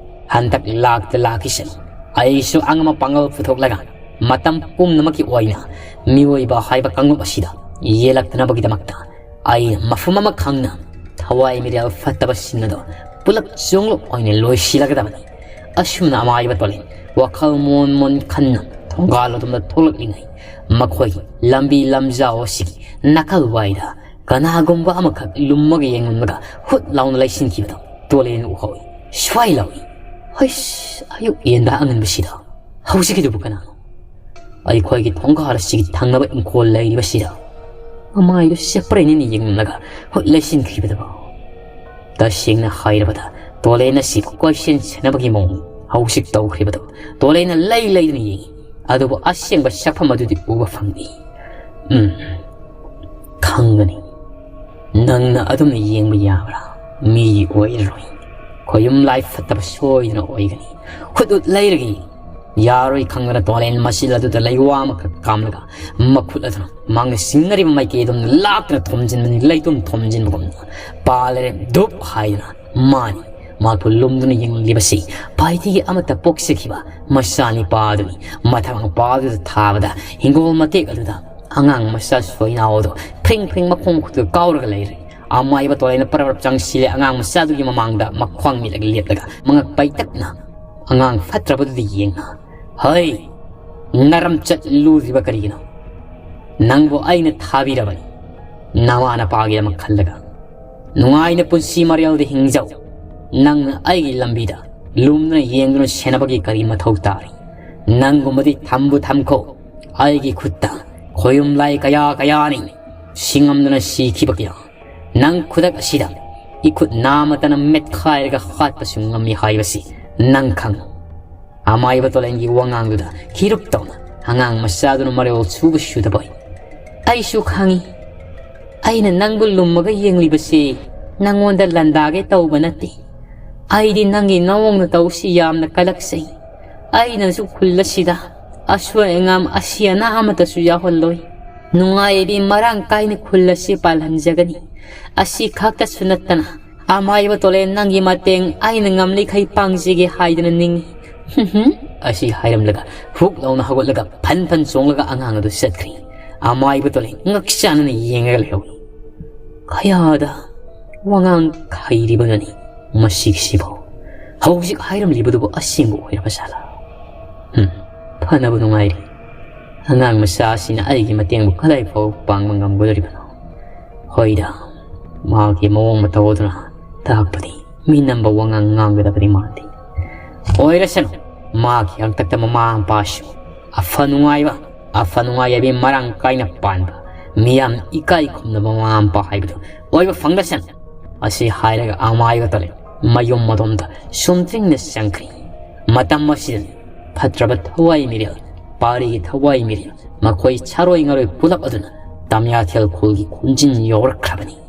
ꯍꯟꯗꯛ ꯂꯥꯛꯇ ꯂꯥꯛꯈꯤꯁꯅꯨ꯫ ꯑꯩꯁꯨ ꯑꯉꯝꯕ ꯄꯥꯡꯒꯜ ꯄꯨꯊꯣꯛꯂꯒ ꯃꯇꯝ ꯄꯨꯝꯅꯃꯛꯀꯤ ꯑꯣꯏꯅ ꯃꯤꯑꯣꯏꯕ ꯍꯥꯏꯕ ꯀꯥꯡꯂꯨꯞ ꯑꯁꯤꯗ ꯌꯦꯜꯂꯛꯇꯅꯕꯒꯤꯗꯃꯛꯇ ꯑꯩꯅ ꯃꯐꯝ ꯑꯃ ꯈꯪꯅ ꯊꯋꯥꯏ ꯃꯤꯔꯦꯜ ꯐꯠꯇꯕꯁꯤꯡ ꯑꯗꯣ ꯄꯨꯂꯞ ꯆꯣꯡꯂꯞ ꯑꯣꯏꯅ ꯂꯣꯏꯁꯤꯜꯂꯒꯗꯕꯅꯤ꯫ ꯑꯁꯨꯝꯅ ꯑꯃꯥꯏꯕ ꯇꯣꯂꯦꯟ ꯋꯥꯈꯜ ꯃꯣꯟ ꯃꯣꯟ ꯈꯟꯅ ꯊꯣꯡꯒꯥꯜ ꯑꯗꯣꯝꯗ ꯊꯣꯛꯂꯛꯂꯤꯉꯩ, ꯃꯈꯣꯏꯒꯤ ꯂꯝꯕꯤ ꯂꯝꯖꯥꯎ ꯑꯁꯤꯒꯤ ꯅꯥꯀꯜ ꯋꯥꯏꯗ ꯀꯅꯥꯒꯨꯝꯕ ꯑꯃꯈꯛ ꯂꯨꯝꯃꯒ ꯌꯦꯡꯂꯝꯂꯒ ꯍꯨꯠ ꯂꯥꯎꯅ ꯂꯩꯁꯤꯟꯈꯤꯕꯗꯣ ꯇꯣꯂꯦꯟ ꯎꯍꯧꯏ꯫ ꯁ꯭ꯋꯥꯏ ꯂꯥꯎꯏ, "ꯍꯩꯁ, ꯑꯌꯨꯛ ꯌꯦꯟꯗꯥ ꯑꯉꯟꯕꯁꯤꯗ ꯍꯧꯖꯤꯛꯀꯤꯗꯨꯕꯨ ꯀꯅꯥꯅꯣ? ꯑꯩꯈꯣꯏꯒꯤ ꯊꯣꯡꯒꯥꯜ ꯑꯁꯤꯒꯤ ꯊꯪꯅꯕ ꯏꯪꯈꯣꯜ ꯂꯩꯔꯤꯕꯁꯤꯗ ꯑꯃꯥꯏꯗꯨ ꯆꯦꯄ꯭ꯔꯩꯅꯅ ꯌꯦꯡꯂꯝꯂꯒ ꯍꯨꯠ ꯂꯩꯁꯤꯟꯈꯤꯕꯗꯨꯕꯨ?" ꯇꯁꯦꯡꯅ ꯍꯥꯏꯔꯕꯗ, ꯇꯣꯂꯦꯟ ꯑꯁꯤꯕꯨ ꯀꯣꯏꯁꯦꯟ ꯁꯦꯟꯅꯕꯒꯤ ꯃꯑꯣꯡ ꯍꯧꯖꯤꯛ ꯇꯧꯈ꯭ꯔꯤꯕꯗꯨ ꯇꯣꯂꯦꯟꯅ ꯂꯩ ꯂꯩꯗꯨꯅ ꯌꯦꯡꯏ꯫ ꯑꯗꯨꯕꯨ ꯑꯁꯦꯡꯕ ꯁꯛꯐꯝ ꯑꯗꯨꯗꯤ ꯎꯕ ꯐꯪꯗꯦ꯫ ꯎꯝ, ꯈꯪꯒꯅꯤ꯫ ꯅꯪꯅ ꯑꯗꯨꯝꯅ ꯌꯦꯡꯕ ꯌꯥꯕ꯭ꯔꯥ? ꯃꯤꯒꯤ ꯑꯣꯏꯔꯔꯣꯏ꯫ ꯈꯣꯌꯨꯝ ꯂꯥꯏ ꯐꯠꯇꯕ ꯁꯣꯏꯗꯅ ꯑꯣꯏꯒꯅꯤ꯫ ꯍꯨꯠ ꯍꯨꯠ ꯂꯩꯔꯒ ꯌꯥꯔꯣꯏ ꯈꯪꯗꯅ ꯇꯣꯂꯦꯟ ꯃꯆꯤꯜ ꯑꯗꯨꯗ ꯂꯩꯋꯥ ꯑꯃꯈꯛ ꯀꯥꯝꯂꯒ ꯃꯈꯨꯠ ꯑꯗꯨꯅ ꯃꯥꯡꯅ ꯁꯤꯡꯅꯔꯤꯕ ꯃꯥꯏꯀꯩ ꯑꯗꯨꯝ ꯂꯥꯞꯇꯅ ꯊꯣꯝꯖꯤꯟꯕꯅꯤ, ꯂꯩꯇꯨꯝ ꯊꯣꯝꯖꯤꯟꯕꯒꯨꯝꯅ꯫ ꯄꯥꯜꯂꯔꯦ ꯙꯨꯞ ꯍꯥꯏꯗꯅ ꯃꯥꯅꯤ ꯃꯍꯥꯛꯄꯨ ꯂꯨꯝꯗꯨꯅ ꯌꯦꯡꯂꯤꯕꯁꯤ ꯄꯥꯏꯊꯤꯒꯤ ꯑꯃꯠꯇ ꯄꯣꯛꯆꯈꯤꯕ ꯃꯆꯥꯅꯤꯄꯥ ꯑꯗꯨꯅꯤ꯫ ꯃꯊꯪ ꯃꯄꯥ ꯑꯗꯨꯗ ꯊꯥꯕꯗ ꯍꯤꯡꯒꯣꯜ ꯃꯇꯦꯛ ꯑꯗꯨꯗ ꯑꯉꯥꯡ ꯃꯆꯥ ꯁꯣꯏꯅꯥꯎ ꯑꯗꯨ ꯐ꯭ꯔꯤꯡ ꯐ꯭ꯔꯤꯡ ꯃꯈꯣꯡ ꯃꯈꯨꯠꯇꯨ ꯀꯥꯎꯔꯒ ꯂꯩꯔꯦ꯫ ꯑꯃꯥꯏꯕ ꯇꯣꯂꯥꯏꯅ ꯄꯔꯞ ꯄꯔꯞ ꯆꯪꯁꯤꯜꯂꯦ ꯑꯉꯥꯡ ꯃꯆꯥꯗꯨꯒꯤ ꯃꯃꯥꯡꯗ ꯃꯈ꯭ꯋꯥꯡ ꯃꯤꯠꯂꯒ ꯂꯦꯞꯂꯒ ꯃꯉꯛ ꯄꯩꯇꯛꯅ ꯑꯉꯥꯡ ꯐꯠꯇ꯭ꯔꯕꯗꯨꯗ ꯌꯦꯡꯅ, "ꯍꯩ, ꯅꯔꯝ ꯆꯠꯂꯨꯗ꯭ꯔꯤꯕ ꯀꯔꯤꯒꯤꯅꯣ? ꯅꯪꯕꯨ ꯑꯩꯅ ꯊꯥꯕꯤꯔꯕꯅꯤ ꯅꯃꯥ ꯅꯄꯥꯒꯤꯗꯃꯛ ꯈꯜꯂꯒ꯫ ꯅꯨꯡꯉꯥꯏꯅ ꯄꯨꯟꯁꯤ ꯃꯔꯦꯜꯗ ꯍꯤꯡꯖꯧ꯫ ꯅꯪꯅ ꯑꯩꯒꯤ ꯂꯝꯕꯤꯗ ꯂꯨꯝꯗꯨꯅ ꯌꯦꯡꯗꯨꯅ ꯁꯦꯟꯅꯕꯒꯤ ꯀꯔꯤ ꯃꯊꯧ ꯇꯥꯔꯤ? ꯅꯪꯒꯨꯝꯕꯗꯤ ꯊꯝꯕꯨ ꯊꯝꯈꯣ, ꯑꯩꯒꯤ ꯈꯨꯠꯇ ꯈꯣꯌꯨꯝ ꯂꯥꯏ ꯀꯌꯥ ꯀꯌꯥꯅꯤ ꯁꯤꯡꯉꯝꯗꯅ ꯁꯤꯈꯤꯕ ꯀꯌꯥ꯫ ꯅꯪ ꯈꯨꯗꯛ ꯑꯁꯤꯗ ꯏꯈꯨꯠ ꯅꯥꯃꯇꯅ ꯃꯦꯠꯈꯥꯏꯔꯒ ꯍꯥꯠꯄꯁꯨ ꯉꯝꯃꯤ ꯍꯥꯏꯕꯁꯤ ꯅꯪ ꯈꯪꯉꯨ꯫" ꯑꯃꯥꯏꯕ ꯇꯣꯂꯦꯟꯒꯤ ꯋꯥꯉꯥꯡꯗꯨꯗ ꯈꯤꯔꯨꯞ ꯇꯧꯅ ꯑꯉꯥꯡ ꯃꯆꯥꯗꯨꯅ ꯃꯔꯣꯜ ꯁꯨꯕ ꯁꯨꯗꯕ ꯑꯣꯏ꯫ "ꯑꯩꯁꯨ ꯈꯪꯉꯤ꯫ ꯑꯩꯅ ꯅꯪꯕꯨ ꯂꯨꯝꯃꯒ ꯌꯦꯡꯂꯤꯕꯁꯤ ꯅꯪꯉꯣꯟꯗ ꯂꯥꯟꯗꯥꯒꯦ ꯇꯧꯕ ꯅꯠꯇꯦ꯫ ꯑꯩꯗꯤ ꯅꯪꯒꯤ ꯅꯑꯣꯡ ꯅꯇꯧꯁꯤ ꯌꯥꯝꯅ ꯀꯜꯂꯛꯆꯩ꯫ ꯑꯩꯅꯁꯨ ꯈꯨꯜ ꯑꯁꯤꯗ ꯑꯁꯣꯏ ꯑꯉꯥꯝ ꯑꯁꯤ ꯑꯅꯥ ꯑꯃꯠꯇꯁꯨ ꯌꯥꯎꯍꯜꯂꯣꯏ꯫ ꯅꯨꯡꯉꯥꯏꯕꯤ ꯃꯔꯥꯡ ꯀꯥꯏꯅ ꯈꯨꯜ ꯑꯁꯤ ꯄꯥꯜꯍꯟꯖꯒꯅꯤ꯫ ꯑꯁꯤ ꯈꯛꯇꯁꯨ ꯅꯠꯇꯅ ꯑꯃꯥꯏꯕ ꯇꯣꯂꯦꯟ ꯅꯪꯒꯤ ꯃꯇꯦꯡ ꯑꯩꯅ ꯉꯝꯂꯤꯈꯩ ꯄꯥꯡꯖꯒꯦ ꯍꯥꯏꯗꯨꯅ ꯅꯤꯡꯏ꯫" "ꯍꯨꯝ ꯍꯨꯝ, ꯑꯁꯤ ꯍꯥꯏꯔꯝꯂꯒ ꯍꯨꯛ ꯂꯥꯎꯅ ꯍꯧꯒꯠꯂꯒ ꯐꯟ ꯐꯟ ꯆꯣꯡꯂꯒ ꯑꯉꯥꯡ ꯑꯗꯨ ꯆꯠꯈ꯭ꯔꯤ꯫ ꯑꯃꯥꯏꯕ ꯇꯣꯂꯩ ꯉꯛ ꯆꯥꯟꯅꯅ ꯌꯦꯡꯉꯒ ꯂꯩꯍꯧꯏ꯫ ꯀꯌꯥꯗ ꯋꯥꯉꯥꯡ ꯍꯩꯔꯤꯕꯅꯣꯅꯤ ꯃꯁꯤꯒꯤꯁꯤꯕꯨ? ꯍꯧꯖꯤꯛ ꯍꯥꯏꯔꯝꯂꯤꯕꯗꯨꯕꯨ ꯑꯁꯦꯡꯕ ꯑꯣꯏꯔꯕ ꯖꯥꯠꯂꯥ? ꯍꯨꯝ, ꯐꯅꯕ ꯅꯨꯡꯉꯥꯏꯔꯤ꯫ ꯑꯉꯥꯡ ꯃꯆꯥ ꯑꯁꯤꯅ ꯑꯩꯒꯤ ꯃꯇꯦꯡꯕꯨ ꯀꯗꯥꯏ ꯐꯥꯎ ꯄꯥꯡꯕ ꯉꯝꯒꯗꯧꯔꯤꯕꯅꯣ? ꯍꯣꯏꯗ, ꯃꯥꯒꯤ ꯃꯑꯣꯡ ꯃꯇꯧ ꯑꯗꯨꯅ ꯇꯥꯛꯄꯗꯤ ꯃꯤꯅꯝꯕ ꯋꯥꯉꯥꯡ ꯉꯥꯡꯒꯗꯕꯗꯤ ꯃꯥꯟꯗꯦ꯫ ꯑꯣꯏꯔꯁꯅꯨ, ꯃꯥꯒꯤ ꯍꯥꯛꯇꯛꯇ ꯃꯃꯥ ꯃꯄꯥꯁꯨ ꯑꯐ ꯅꯨꯡꯉꯥꯏꯕ, ꯑꯐ ꯅꯨꯡꯉꯥꯏ ꯍꯥꯏꯕꯤ ꯃꯔꯥꯡ ꯀꯥꯏꯅ ꯄꯥꯟꯕ, ꯃꯤꯌꯥꯝ ꯏꯀꯥꯏ ꯈꯨꯝꯅꯕ ꯃꯃꯥ ꯃꯄꯥ ꯍꯥꯏꯕꯗꯨ ꯑꯣꯏꯕ ꯐꯪꯂꯁꯅꯨ꯫ ꯑꯁꯤ ꯍꯥꯏꯔꯒ ꯑꯃꯥꯏꯕ ꯇꯣꯂꯩ ꯃꯌꯨꯝ ꯃꯗꯣꯝꯗ ꯁꯨꯝꯇ꯭ꯔꯤꯡꯅ ꯆꯪꯈ꯭ꯔꯤ꯫ ꯃꯇꯝ ꯑꯁꯤꯗꯅꯤ ꯐꯠꯇ꯭ꯔꯕ ꯊꯋꯥꯏ ꯃꯤꯔꯦꯜ, ꯄꯥꯔꯤꯒꯤ ꯊꯋꯥꯏ ꯃꯤꯔꯦꯜ, ꯃꯈꯣꯏ ꯁꯥꯔꯣꯏ ꯉꯥꯔꯣꯏ ꯄꯨꯂꯞ ꯑꯗꯨꯅ ꯇꯝꯌꯥꯊꯦꯜ ꯈꯨꯜꯒꯤ ꯈꯣꯟꯖꯤꯟ ꯌꯧꯔꯛꯈ꯭ꯔꯕꯅꯤ꯫